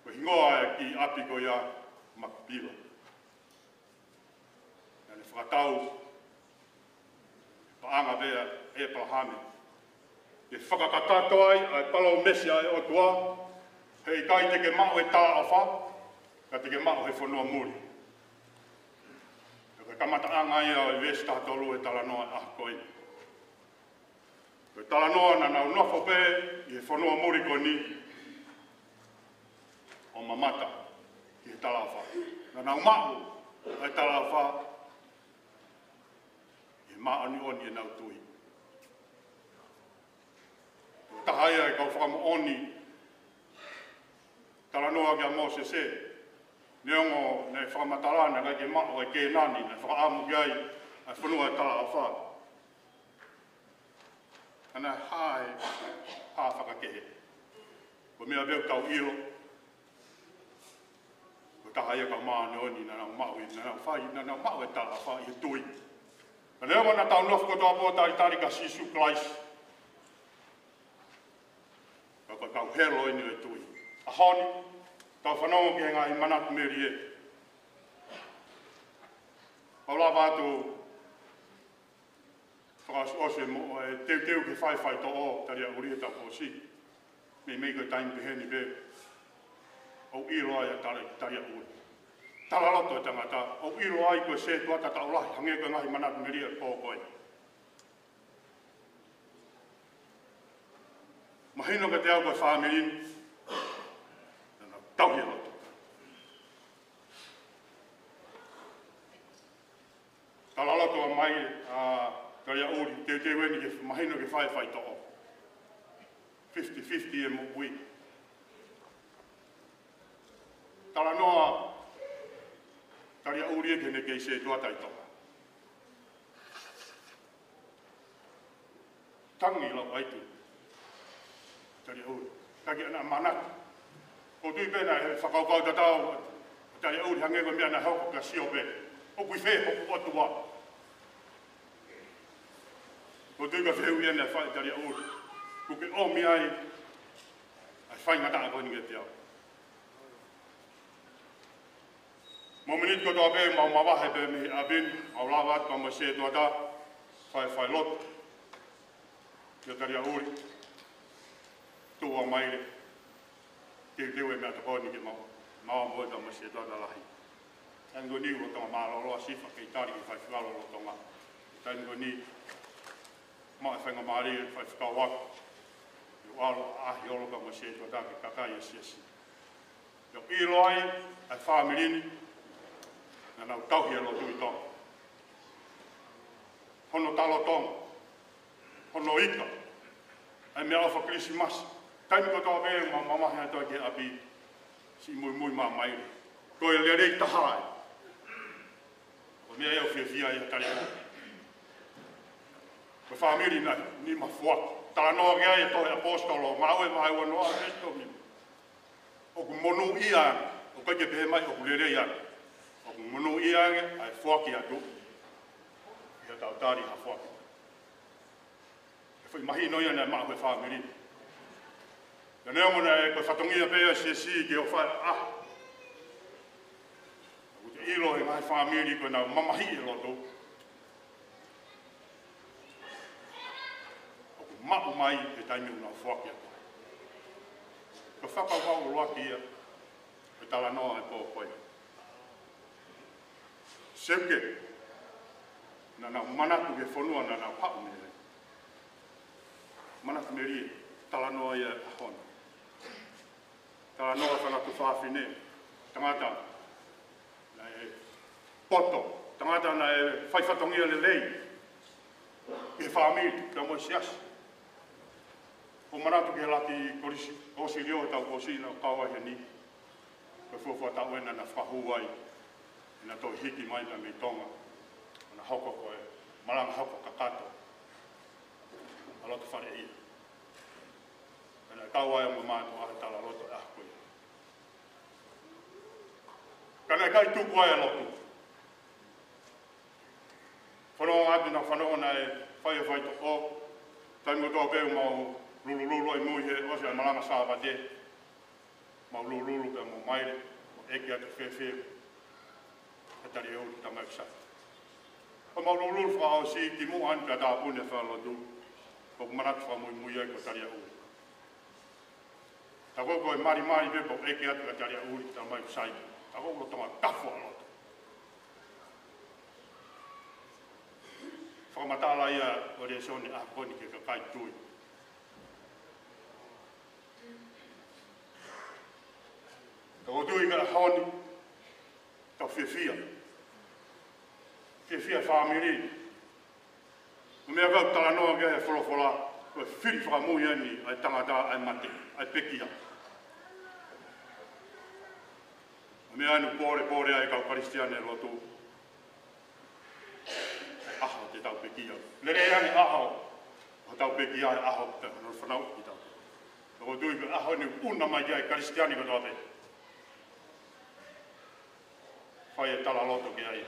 Ko e hingoa e kiʻi ʻapi ko ia Makipila. Naʻa ne fakatau, paʻanga pē ʻa ʻEpalahame ke fakakakato ai ʻa e palōmesi ʻa e ʻOtua, heʻikai te ke maʻu e talaʻofa, ka te ke maʻu he fonua muli. Ko e kamataʻanga ia ʻo e veesi taha tolu e talanoa ʻa e ʻaho ko eni. Ko e talanoa naʻa nau nofo pē ʻi he fonua muli ko eni ʻo mamata ki he talaʻofa. Naʻa nau maʻu ʻa e talaʻofa ʻi he māʻoniʻoni ʻenau tui. Ko e taha ia e kau fakamoʻoni, talanoa kia Mōsese, neongo naʻe fakamatala naʻe ʻikai ke maʻu ʻa Kēnani, naʻe fakaʻamu ki ai ʻa e fonua e talaʻofa. Ka naʻe hā e, hā fakakehe. Ko e meʻa pē ʻoku tau ʻilo, ko e taha ia e kau māʻoniʻoni naʻa nau maʻu ʻi, naʻa nau fai, naʻa nau maʻu e talaʻofa ʻi he tui. Ka neongo naʻa tau nofo kotoa pē ʻo talitali kia Sīsū Kalaisi, ka ko e kau helo eni ʻo e tui. ʻAho ni, tau fanongo ki he ngaahi manatu melie. Pea u lava atu faka-, ʻOsi e mo-, e teuteu ke fai faitoʻo Taliaʻuli he taʻu kuo ʻosi. Meimei ko e taimi peheni pē ʻoku ʻilo ai ʻa Tali-, Taliaʻuli. Talaloto e tangata, ʻoku ʻilo ai ko e sētuata taʻu lahi, hangē ko e ngaahi manatu melie ʻo e pō ko ē. Mahino kiate au ko e fāmili ni, naʻa nau tauhi e lotu. Talaloto mai ʻa Taliaʻuli, teuteu eni ke mahino ke fai faitoʻo. Fifty fifty e moʻui. Talanoa Taliaʻuli ke ne kei sētuata ʻi Tonga. Tangi lau aitu. Taliaʻuli. Ka ke ana manatu. ʻOku ou tui pē naʻe fakakaukau tatau ʻa Taliaʻuli hangē ko e meʻa naʻe hoko kia Siope. ʻOku ʻi fē hoku ʻOtua? ʻOku ou tui ko e fehuʻi ia naʻe fai ʻe Taliaʻuli. ʻOku ke ʻomi ai ʻa e faingataʻa ko eni kiate au. Mōmeniti kotoa pē mau mavahe pē mei ʻapi ni, mau lava atu pea mo e sētuata, fai failotu kia Taliaʻuli, tuʻu ʻa Maile, teuteu e meʻatokoni ke mau, mau ō mo e tama sētuata lahi. Taimi ko eni lolotonga mālōlō ʻa Sifa kei tali ki he faifekau lolotonga. Taimi ko eni maʻu e faingamālie ʻe he faifekau ako, ʻo ʻalu ʻo ʻaʻahi holo pea mo e sētuata ki he kakai ʻo e siasi. ʻOku ʻilo ai ʻa e fāmili ni, naʻa nau tauhi e lotu ʻi Tonga. Hono talo Tonga, hono ika, ʻa e meʻaʻofa Kilisimasi. Taimi kotoa pē mau mamahi atu ki he ʻapi, siʻi muimui mai Maile. Ko e lelei taha ē. Ko e meʻa ia ʻoku fiefia ai ʻa Taliaʻuli. Ko e fāmili naʻe nima foaki. Talanoa ki ai e Tohi ʻa e ʻAposetolo, Ngāue vahe uanoa, veesi tolu nima. ʻOku monūʻia ange, ʻoku ʻikai ke pehē mai ʻoku lelei ange. ʻOku monūʻia ange ʻa e foaki atu. ʻI ha tau tali ha foaki. E foʻi mahino ia naʻe maʻu he fāmili. Pea neongo naʻe ko e fatongia pē ʻa e siasi ke ʻofa ʻa. ʻOku te ʻilo he ngaahi fāmili ko ʻenau mamahiʻi e lotu. ʻOku maʻu mai he taimi ʻoku nau foaki atu. Ko e fakakaukau ʻuluaki ia, ko e talanoa e pō ko ē. Seuke, naʻa nau manatu ki he fonua naʻa nau haʻu mei ai. Manatu melie, talanoa ia e ʻaho ni. Talanoa e tangata fafine, tangata naʻe poto, tangata naʻe fai fatongia lelei ki he fāmili, pea mo e siasi. ʻOku ou manatu ki he laki kolisi, Kosilio, he taʻu kuo ʻosi naʻe kau ai heni. Ko e fuofua taʻu ena naʻa na fakahū ai ʻena toe hiki mai pea mei Tonga. ʻO na hoko ko e malanga hoko kakato ʻa Lotofaleʻia. Pea naʻe kau ai mo mātuʻa he talaloto ʻa e ʻaho ko ia. Ka naʻe ʻikai tuku ai e lotu. Fanongo atu naʻa fanongo naʻe fai e faitoʻo. Taimi kotoa pē mau lulululu ai mui he ʻosi ʻa e malanga Sāpate. Mau lululu pea mo Maile, mo ʻeke atu fēfē ʻa Taliaʻuli tamai ʻoku sai. Pea mau lululu fakaʻosi kimuʻa eni pea tāpuni e falelotu, ʻoku ou manatu fakamuimui ai ko Taliaʻuli. Tā ko ē ko e malimali pē pea u ʻeke atu kia Taliaʻuli tamai ʻoku sai. Tā ko ē lolotonga tafoʻa lotu. Fakamatala ia ʻo e lēsoni ʻaho ko eni ki he kakai tui. Ka ʻoku ou tui ko e ʻaho ni, tau fiefia. Fiefia fāmili. Ko e meʻa ʻoku talanoa ki ai e folofola, ko e fili fakamui eni ʻa e tangata ʻa e mate, ʻa e pekia. Ko e meʻa eni ʻoku pōlepole ai e kau Kalisitiane lotu. ʻAho te tau pekia. Lelei ange ʻaho ʻo tau pekia he ʻaho te nau fanauʻi kitautolu. Ka ʻoku ou tui ko e ʻaho ni ʻoku ʻuna mai ki ai e Kalisitiane kotoa pē. Fai e talaloto ki ai.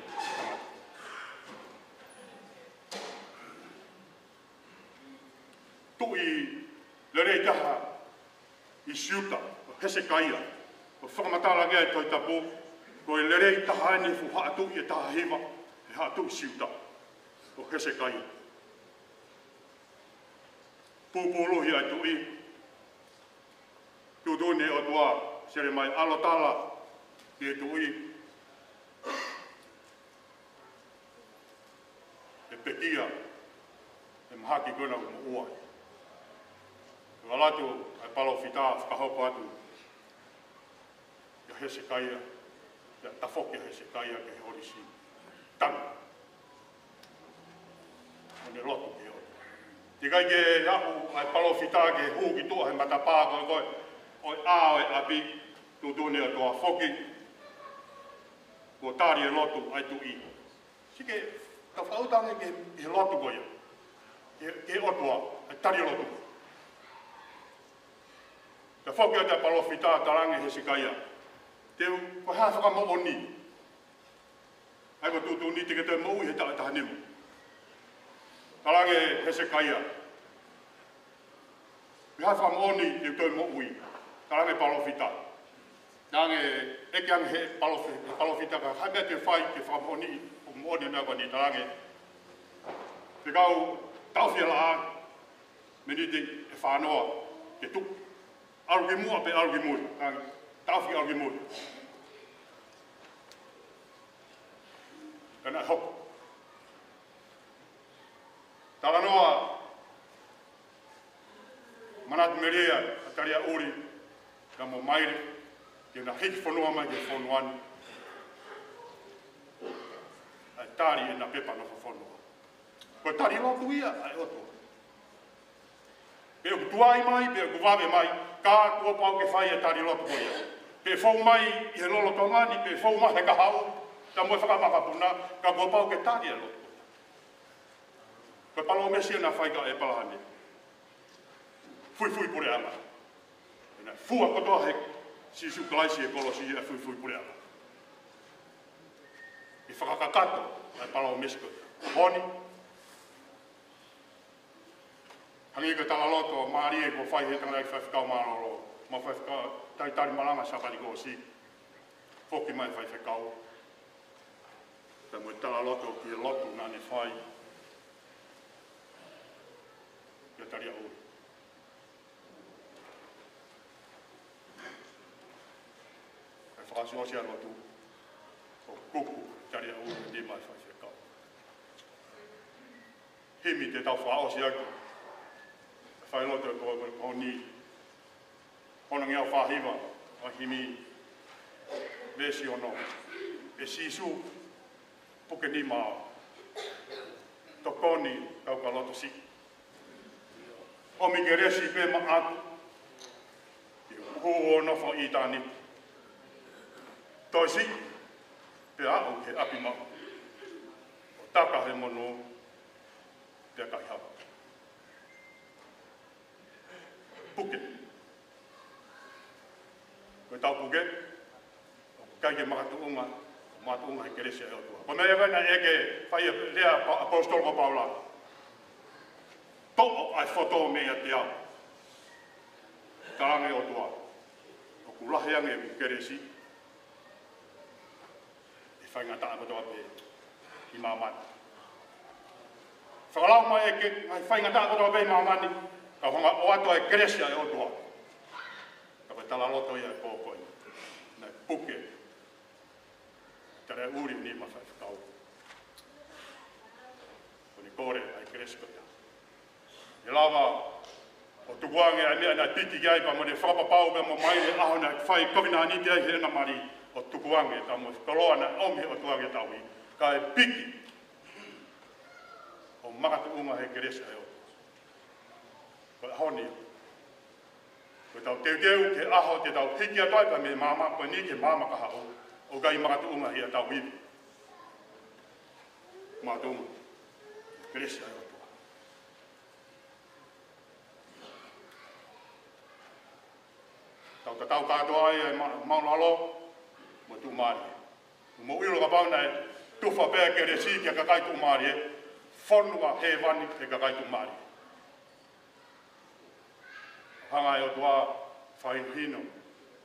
Tuʻi lelei taha ʻi Siuta, ko Hesekaia. ʻOku fakamatala ki ai e Tohi Tapu, ko e lelei taha eni he fuʻu haʻa tuʻi ʻe taha hiva he haʻa tuʻi Siuta, ko Hesekaia. Pupuluhi ʻa e tuʻi. Tuʻutuʻuni ʻe he ʻOtua, sele mai ʻa e ʻAlo tala ki he tuʻi. ʻE pekia ʻa e mahaki ko ena ʻoku moʻua. Ko e ʻalu atu ʻa e palōfita, fakahoko atu kia Hesekaia, ʻo tafoki ʻa Hesekaia ki he holisi. Tangi. ʻO ne lotu ki he ʻOtua. Teʻeki ai ke aʻu ʻa e palōfita ke hū ki tuʻa he matapā ko ē, ko ē, ʻo ʻā ʻo ʻapi, tuʻutuʻuni ʻe he ʻOtua, foki. Kuo tali e lotu ʻa e tuʻi. Sio ki he, ka fakaʻuta ange ki he, ki he lotu ko ia. Ki he, ki he ʻOtua, ʻa e tali lotu. Tafoki atu ʻa e palōfita, talaange ʻe Hesekaia: Te u, ko e hā e fakamoʻoni ʻa ia kuo tuʻutuʻuni te ke toe moʻui he taʻu ʻe taha nima? Talaange ʻe Hesekaia: Ko e hā e fakamoʻoni te u toe moʻui? Talaange ʻe he palōfita. Talaange, ʻeke ange ʻe he palōfi-, ʻe he palōfita, ko e hā e meʻa te u fai ke fakamoʻoniʻi ʻoku moʻoni ʻa e meʻa ko eni? Talaange: Te u taʻofi e laʻā, miniti ʻe fāngofulu ke tuku. ʻAlu ki muʻa pe ʻalu ki mui? Talaange: Taʻofi, ʻalu ki mui. Ka naʻe hoko. Talanoa, manatu melie ʻa Taliaʻuli pea mo Maile, ke na hiki fonua mai ki he fonua ni. ʻA e tali ʻena pepa nofo fonua. Ko e tali lotu ia ʻa e ʻOtua. Pe ʻoku tuai mai, pe ʻoku vave mai, ka kuo pau ke fai e tali lotu ko ia. Pe fou mai ʻi he lolotonga ni, pe fou mai he kahaʻu, ka mo e fakamakapuna, ka kuo pau ke tali e lotu ko ia. Ko e palōmesi ia naʻe fai kia ʻĒpalahame. Fuifui puleʻanga. Naʻe fua kotoa ʻe Sīsū Kalaisi he kolosi ʻa e fuifui puleʻanga. ʻE fakakakato ʻa e palōmesi ko ia. Honi, hangē ko e talaloto mālie kuo fai ʻe he tangataʻeiki faifekau mālōlō, mo e faifekau talitali malanga Sāpate kuo ʻosi, foki mai faifekau, pea mo e talaloto ki he lotu naʻa ne fai kia Taliaʻuli. ʻE fakaʻosiʻosi ʻa e lotu, ʻo kuku Taliaʻuli ʻi he nima ʻo e faifekau. Himi te tau fakaʻosi ʻaki e failotu ʻo e pō ko eni. Ono ngeau fā hiva, ʻa e himi, veesi ono. ʻE Sīsū, puke nima au. Tokoni au ka loto siʻi. ʻOmi kelesi pē maʻaku, ke u hū ʻo nofo ʻi ʻitāniti. Toe siʻi, pea aʻu ki he ʻapi maʻu. ʻO taka he monū, pea ʻikai hapa. Puke. Ko ʻetau puke, ʻoku ʻikai ke makatuʻunga, makatuʻunga he kelesi ʻa e ʻOtua. Ko e meʻa ia naʻe ʻeke, fai e lea ʻa e ʻaposetolo ko Paula. Toʻo ʻa e foto meiate au. Talaange ʻe he ʻOtua, ʻoku lahi ange ʻeku kelesi ʻi he faingataʻa kotoa pē ʻi māmani. Fakalau mai ʻe he ngaahi faingataʻa kotoa pē ʻi māmani, ka u hanga ʻo ʻoatu ʻa e kelesi ʻa e ʻOtua. Ka ko e talaloto ia ʻo e pō ko eni. Naʻe puke Taliaʻuli ʻi he nima ʻo e faifekau. Ko ʻene kole ʻa e kelesi ko ia. ʻE lava ʻo tukuange ʻa e meʻa naʻe piki ki ai pea mo ʻene fakapapau pea mo Maile he ʻaho naʻe fai kovinānite ai heʻena mali, ʻo tukuange pea mo e koloa naʻe ʻomi ʻe he ʻOtua kiate ia. Kae piki ʻo makatuʻunga he kelesi ʻa e ʻOtua. Ko e ʻaho ni, ko ʻetau teuteu ki he ʻaho te tau hiki atu ai pea mei he maama ko eni ki he maama kahaʻu, ʻoku ʻikai makatuʻunga ia ʻetau ivi. Makatuʻunga he kelesi ʻa e ʻOtua. Tau tatau kātoa ai ʻa e ma-, maʻulalo mo e tuʻumālie. Mou ʻilo kapau naʻe tufa pē ʻa e kelesi ki he kakai tuʻumālie, fonu ʻa hēvani he kakai tuʻumālie. Hanga ʻe he ʻOtua ʻo fakahinohino,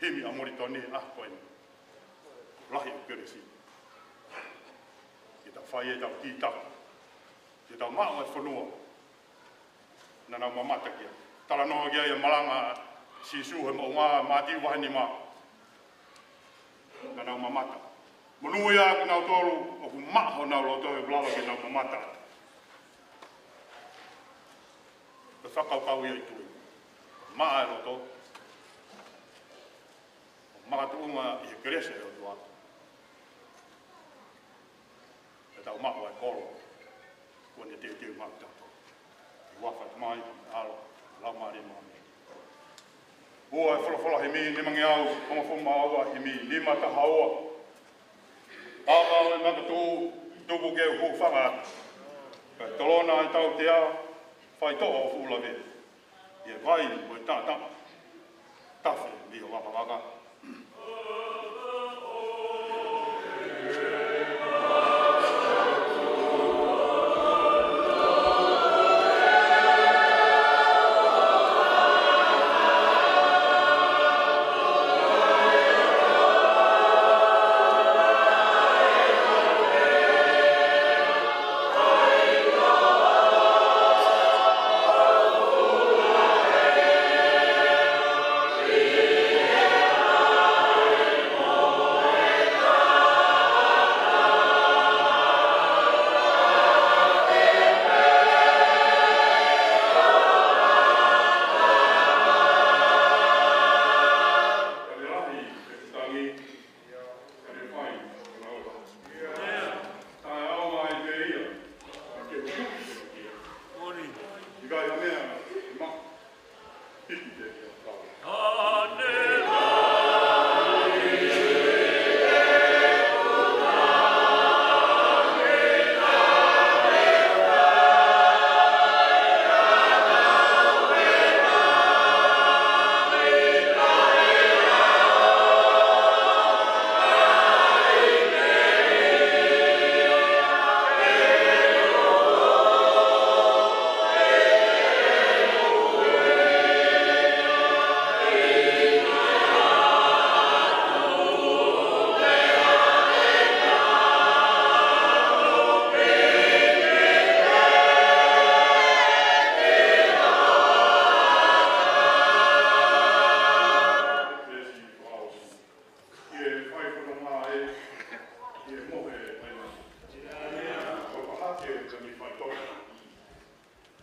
himi ʻa Molitoni ʻa ko eni. Lahi ʻa e kelesi. Ke tau fai ʻetau kītaki. Ke tau maʻu ʻa e fonua. Naʻa nau mamata ki ai. Talanoa ki ai e malanga ʻa Sīsū he moʻunga, Mātiu vahe nima. Naʻa nau mamata. Monūʻia kinautolu ʻoku maʻa honau loto he ʻoku lava ke nau mamata. Ko e fakakaukau ia ʻi he tui. Maʻa e loto. Makatuʻunga ʻi he kelesi ʻa e ʻOtua. Ke tau maʻu ʻa e kolo kuo ne teuteu maʻa kitautolu. ʻI he huafa ʻo e Tamai, ʻAlo, Laumālie Māʻoniʻoni. Ua e folofola, himi nimangeau hongofulu mā ua, himi nima taha ua. Ava ʻo e makatuʻu, tuku ke u hūfanga atu. Kae tolona e tautea, faitoʻo ʻo fuʻu lavea. ʻI he vai mo e taʻataʻa, tafe mei ho vakavaka.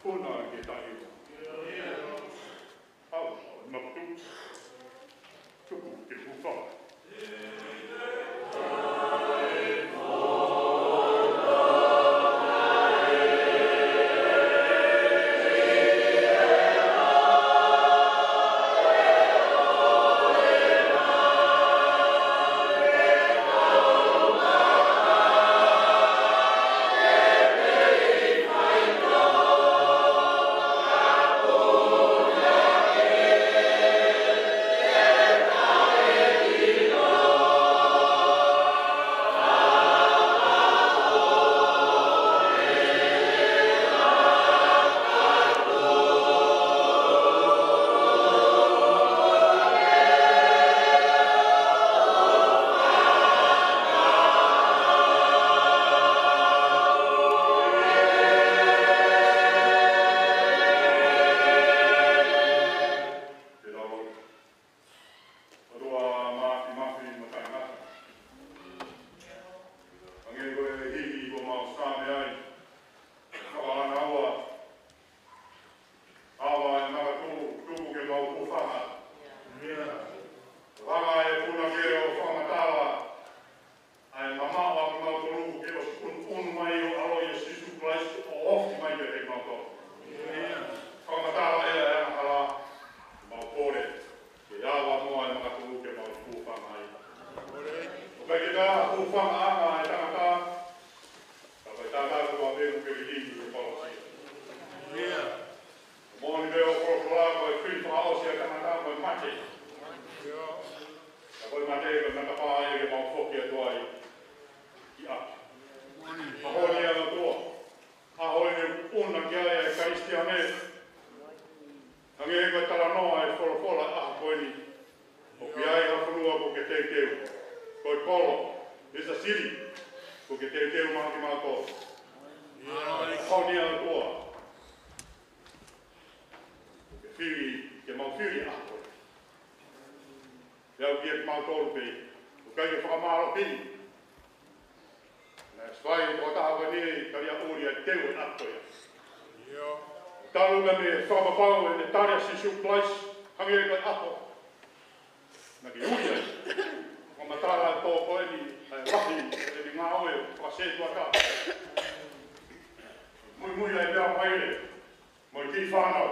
Puna ke tahi. Au, mapatu. Tuku ke hūfanga. ʻOtua Māfimafi mo Taʻengata. Hangē ko e himi kuo mau sāme ai. Fakalanga ua. Ava e makatuʻu, tuku ke mau hūfanga. Hanga e puna ke ʻo fakamatala ʻa e mamaʻo ʻa kimautolu ke ʻosi ʻunuʻunu mai ʻo e ʻAlo ʻo Sīsū Kalaisi ʻo ofi mai kiate kimautolu. Fakamatala ʻa e angahala, mau kole ke ava muʻa e makatuʻu ke mau hūfanga ai. ʻOku ʻikai ke hūfangaʻanga e tangata, ka ko e tangata ko e pē ʻoku ke liliu ʻi he kolosi. Moʻoni pē ʻoku folofola ko e fili fakaʻosi ʻa e tangata ko e mate. Ka ko e mate ko e matapā ia ke mau foki atu ai ki ʻapi. ʻAho ni ʻa e ʻOtua, ʻaho eni ʻoku ʻuna ki ai ʻa e Kalisitiane. Hangē ko e talanoa ʻa e folofola ʻaho ko eni. ʻOku ʻi ai ha fonua kuo ke teuteu. Ko e kolo, is a city, kuo ke teuteu maʻa kimautolu. ʻAho ni ʻa e ʻOtua. Mautolu pē, ʻoku ʻikai ke fakamālohiʻi. Naʻe fai ʻe he tokotaha ko eni ʻa e tali ʻuli ʻa e teu ʻa e ʻaho ia. Talu ka mei he fakapapau ʻene tali ʻa Sīsū Kalaisi, hangē ko e ʻaho naʻe ui ai. Fakamatala ʻe he tohi ko eni, ʻa e lahi ʻene ngāue fakasētuata. Muimui ai pea maile, mo e kiʻi fānau.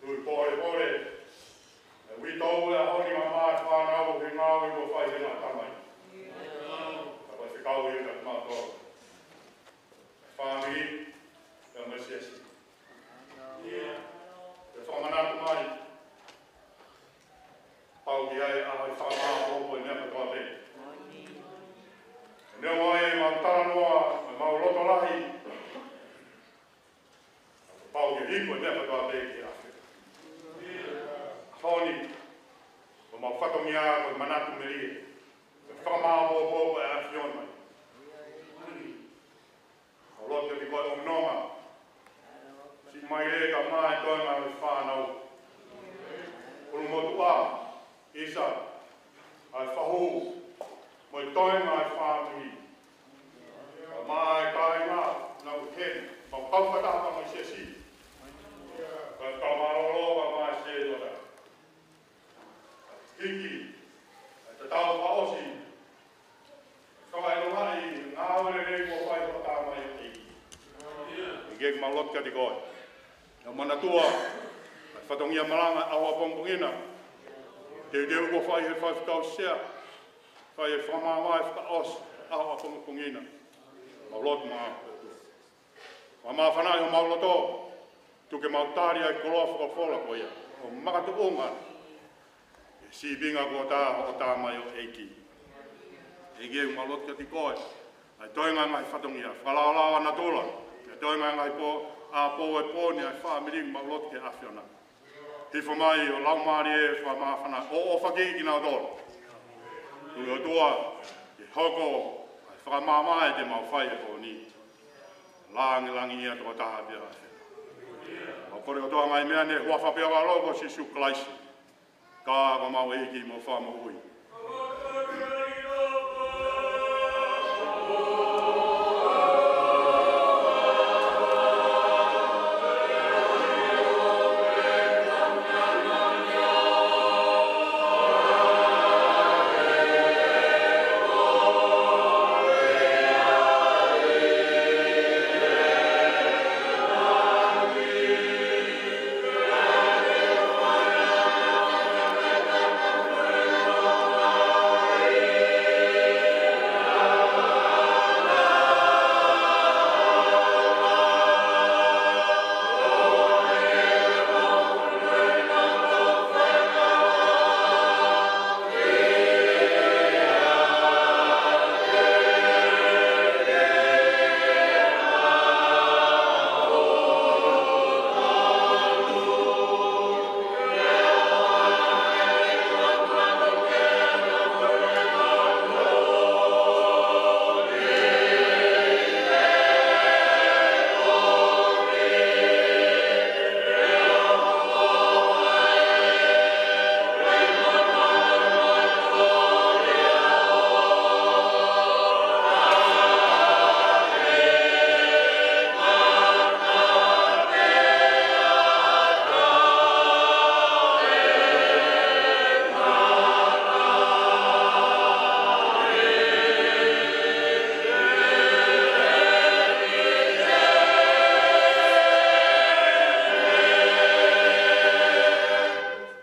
Tui pōlepole, ʻe uitou ʻa e ʻaho ni, mamaʻo e fānau he ngāue kuo fai ʻe he ngaahi tamai. Ka ko e fekau ia kiate kimautolu. Fāmili, pea mo e siasi. Pea fakamanatu mai, pau ki ai ʻa e ʻaho ʻo e fakamāʻopoʻopo ʻi he meʻa kotoa pē. Neongo ʻemau talanoa, ʻemau loto lahi, pau ke hifo e meʻa kotoa pē ki he ʻAfiona. ʻAho ni, ko homau fatongia ko e manatu melie, ko e fakamāʻopoʻopo ʻa e ʻAfiona. Mau lotu kiate koe ʻo nonga. Siʻi maile kae ʻumaʻā e toenga ʻo e fānau. ʻUlumotuʻa, ʻisa, ʻa e fahu, mo e toenga ʻo e fāmili. Kae ʻumaʻā e kāinga, nau he, mau kau fakataha mo e siasi. Kae fakamālōlō, kae ʻumaʻā e sētuata. Hiki, ʻa e tatau fakaʻosi. Fakaʻilongaʻi, ngāue lelei kuo fai ʻe he tamai ʻo e ʻEiki. ʻEiki, mau lotu kiate koe. ʻOku mau manatua, ʻa e fatongia malanga ʻaho ʻapongipongi na. Teuteu kuo fai ʻe he faifekau sea, fai e fakamāvae fakaʻosi, ʻaho ʻapongipongi na. Mau lotu maʻau. Fakamāfanaʻi homau loto, tuku ke mau tali ʻa e koloa folofola ko ia, ʻo makatuʻunga ʻi he sīpinga kuo tā ʻe hoʻo tamai ʻo e ʻEiki. ʻEiki, mau lotu kiate koe, ʻa e toenga e ngaahi fatongia, fakalaolao ʻa natula, ʻa e toenga e ngaahi pō, ʻa e pō e pō ni ʻa e fāmili, mau lotu ki he ʻAfiona. Hifo mai ho Laumālie fakamāfana ʻo ʻofa kiate kinautolu. Tui ʻOtua, ke hoko ʻa e fakamāvae te mau fai he pō ni. Langilangiʻia tokotaha pē ʻa e ʻAfiona. Mau kole ʻOtua ngaahi meʻa ni he huafa pē ʻo ho ʻAlo ko Sīsū Kalaisi. Ka ko homau ʻEiki mo Fakamoʻui.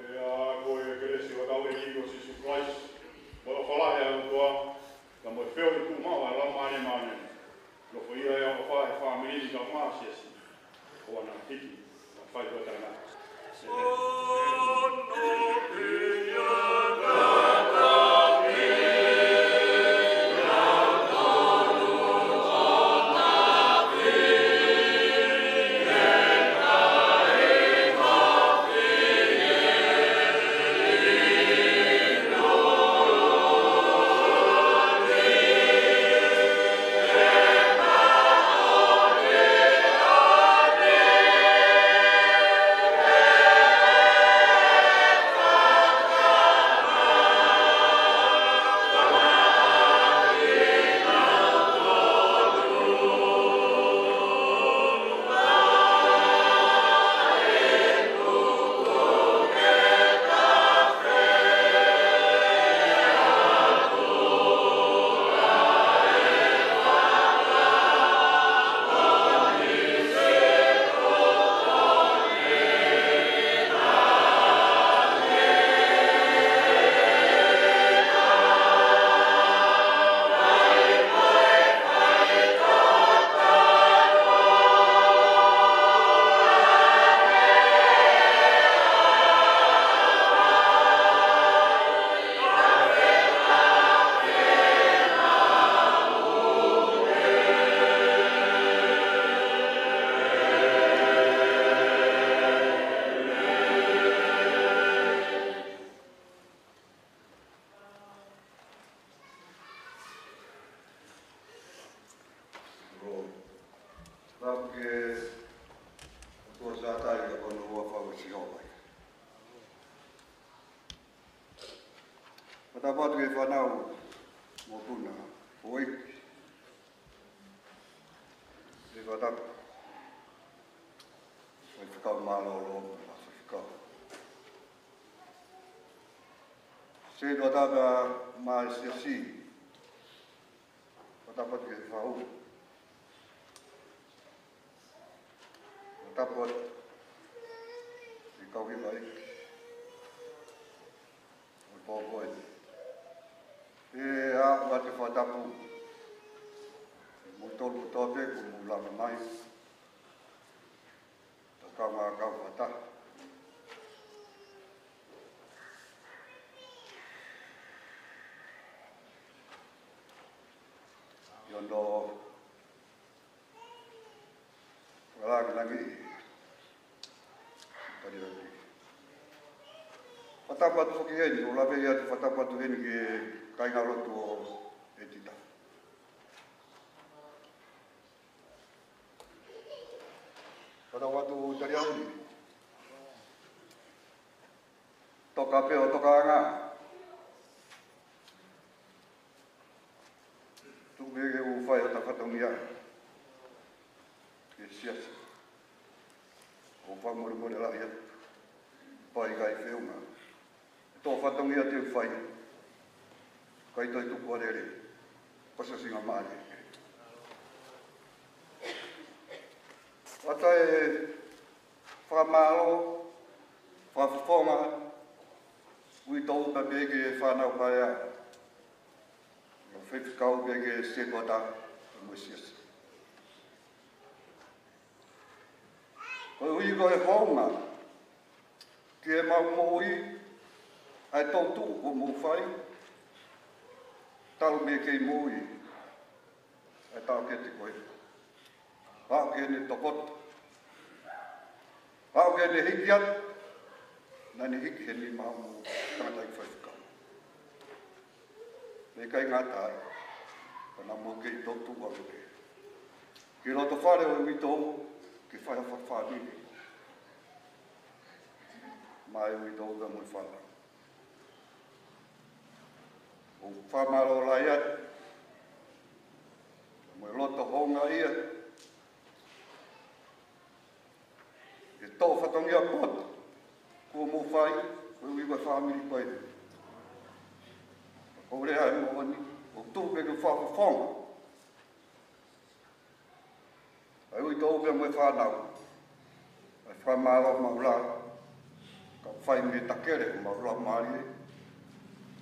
Pea ko e kelesi ʻa hotau ʻEiki ko Sīsū Kalaisi, mo e ʻofa lahi ʻa e ʻOtua, ka mo e feohi tuʻumaʻu ʻa e Laumālie Māʻoniʻoni, nofoʻia ʻo fai ʻe he fāmili ni kae ʻumaʻā e siasi, ʻo ʻoua naʻa hiki, ʻo fai ko e taʻengata. Tapu ki he ʻOtua Sātai, ʻa ia ko hono huafa ko Sihova. Fakatapu atu ki he fānau mokopuna, houʻeiki, ʻe fakatapu. Faifekau mālōlō, faifekau. Sētuata pea mo e siasi. Fakatapu atu ki he fau. Fakatapu atu ki he kau hiva ʻeiki ʻo e pō ko eni. Pea ʻoatu e fakatapu kimoutolu kotoa pē kuo mou lava mai. Tau kaungā kau fakataha ʻi hono fakalāngilangiʻi ʻa e Taliauli. Fakatapu atu foki heni, ʻo lave atu fakatapu atu heni ki he kāingalotu ʻo ʻEtita. Fakatapu atu Taliauli. Toka pē ʻo tokaʻanga. Tuku pē ke u fai hota fatongia ki he siasi. ʻOku ou fakamolemole lahi atu. Kapau ʻe ʻikai feʻunga ʻetau fatongia te u fai, ʻikai toe tuku ʻa e lele, ko e siasi ngā mālie. ʻOatu e fakamālō, fakafofonga, uitou pē ki he fānau paea, mo e faifekau pē ki he sētuata mo e siasi. Koeʻuhi ko e hounga ki heʻemau moʻui ʻa e toʻutuʻu kuo mou fai, talu mei he kei moʻui ʻa e taʻokete ko ē. Aʻu ki heʻene tokoto. Aʻu ki heʻene hiki atu. Naʻá ne hiki he nima ʻo e tangataʻeiki faifekau. Pea ʻikai ngata ai, ka naʻa mou kei toʻutuʻu ange pē ki he loto fale ʻo e uitou ke fai ha fakafāmili maʻa e uitou pea mo e fānau. ʻOku ou fakamālō lahi atu mo e loto houngaʻia he toʻo fatongia poto kuo mou fai, koeʻuhi ko e fāmili ko eni. Ko e lea ʻa e moʻoni, ʻoku tuʻu pē ke fakafofonga ʻa e uitou pea mo e fānau ʻa e fakamālō maʻu lā, ka fai mei he takele ʻo homau laumālie,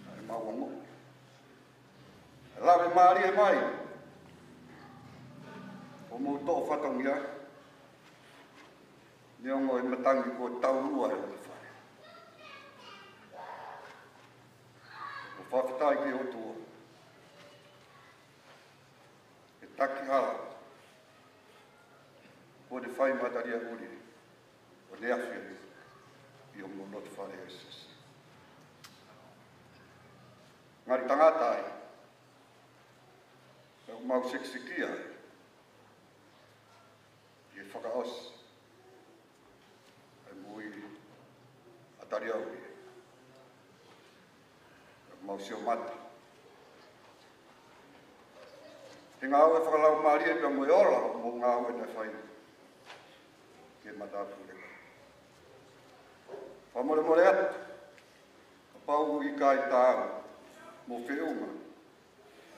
ʻa ʻemau ongoʻi ʻa e lave mālie mai ʻo homou toʻo fatongia, neongo e matangi kuo taulua ʻe he fale. ʻOku fakafetaʻi ki he ʻOtua he taki hala kuo ne fai maʻa Taliauli ʻo ne afe ʻi homou loto fale ʻo e siasi. Ngali tangata ai, pea ʻoku mau sikisikī ai ʻi he fakaʻosi ʻa e moʻui ʻa Taliauli. Mau sio mata he ngāue fakalaumālie pea mo e ola ʻo e ngāue naʻe fai ki he matāpule. Fakamolemole atu kapau ʻoku ʻikai taau mo feʻunga ʻa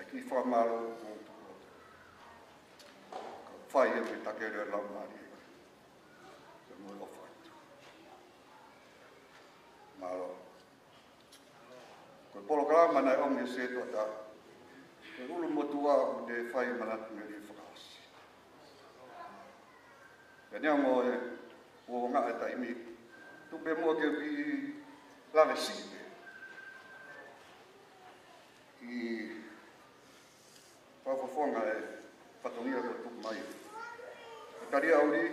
e kiʻi fakamālō ʻoku ou tuku atu. Ka fai ia mei he takele ʻo e laumālie pea mo e ʻofa atu. Mālō. Ko e polokalama naʻe ʻomi ʻe Sētuata, ko e ʻulumotuʻa ʻoku ne fai manatu mei he fakaʻosi. Pea neongo e uouangaʻa e taimi, tuku pē muʻa ke u kiʻi lave siʻi pē ʻi he fakafofonga e fatongia kuo tuku mai ʻe Taliauli,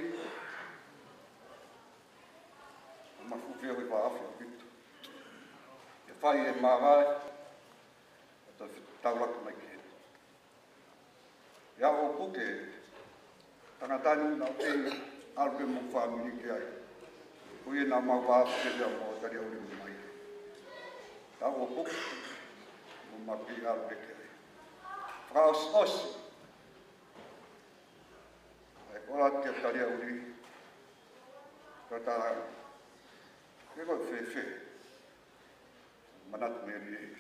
ʻo mafufe ʻo e vā afe ʻaupito. ʻE fai e māvae, ʻo toe taulaki mai ki heni. ʻI he ʻaho ʻoku puke Tangata ni naʻa ʻoku ʻalu pē mo e fāmili ki ai. Ko ia naʻa mau vā pē ia mo Taliaʻuli mo Maia. Tau ʻo puke mo Mapi ʻalu pē ki ai. Fakaʻosiʻosi ʻa e kole atu kia Taliaʻuli. Ka tā, ke ko e fēfē. Manatu mei ai.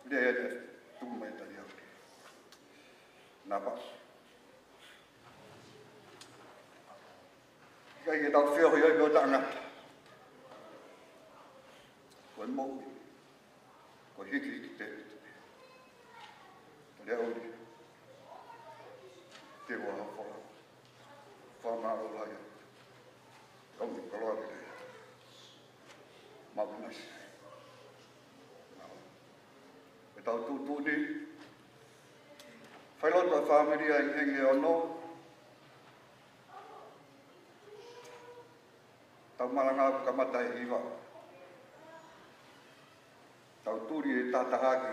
Lea ia te tuku mai Taliaʻuli. Napa. ʻIkai ke tau feohi ai mo e tangata. Ko e moʻui. Ko e hikihiki te. Taliaʻuli. Te ua hafo. Fakamālō lahi. Kau ni koloa ki te. Mau nasi. Mau. ʻE tau tuʻutuʻuni. Fai loto e fāmili ʻa e hengihengi ʻe ono. Tau malanga ʻo kamata ʻi he hiva. Tau tuli ʻe tahataha ki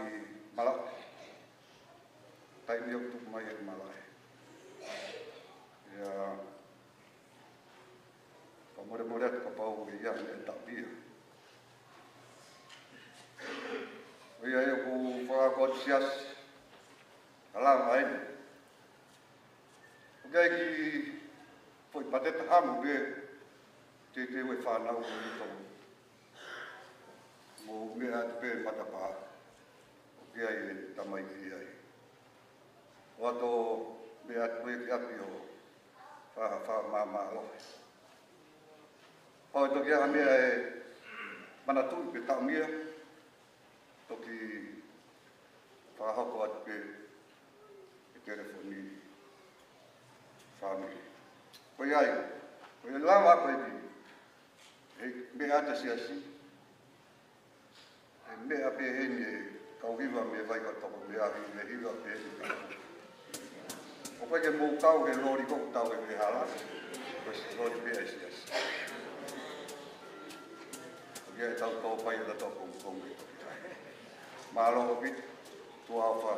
malaʻe. Taimi ʻoku tuku mai e malaʻe. ʻIa, fakamolemole atu kapau ʻe ʻi ai ha meʻa ʻe taʻu mai. ʻOku ʻi ai ʻoku fakakoa siasi. Ka lava eni. ʻOku ʻi ai e kiʻi foʻi pateta hamu pē, teuteu e fānau ʻo e tau. Mou meʻa atu pē matapā. ʻOku ʻi ai e tamaiki ai. ʻOatu meʻa atu pē ki ʻapi ʻo fa-, fakamāmālohi. Pau ʻe toki ʻi ai ha meʻa ʻe manatuʻi pe taʻu mai, toki fakahoko atu pē ʻi he telefoni fāmili. Ko ia ai, ko ia lava ko eni, ʻe meʻa atu e siasi, ʻe meʻa pē heni e kau hiva mei Vaikotoko mei he hiva pē heni. ʻOku ʻikai ke mou kau he loli ko ʻetau he hala, ko e loli pē ʻa e siasi. ʻOku ʻi ai ʻetau tō pai ʻa e tō kongokongo. Mālō ʻaupito, tuʻa ʻofa.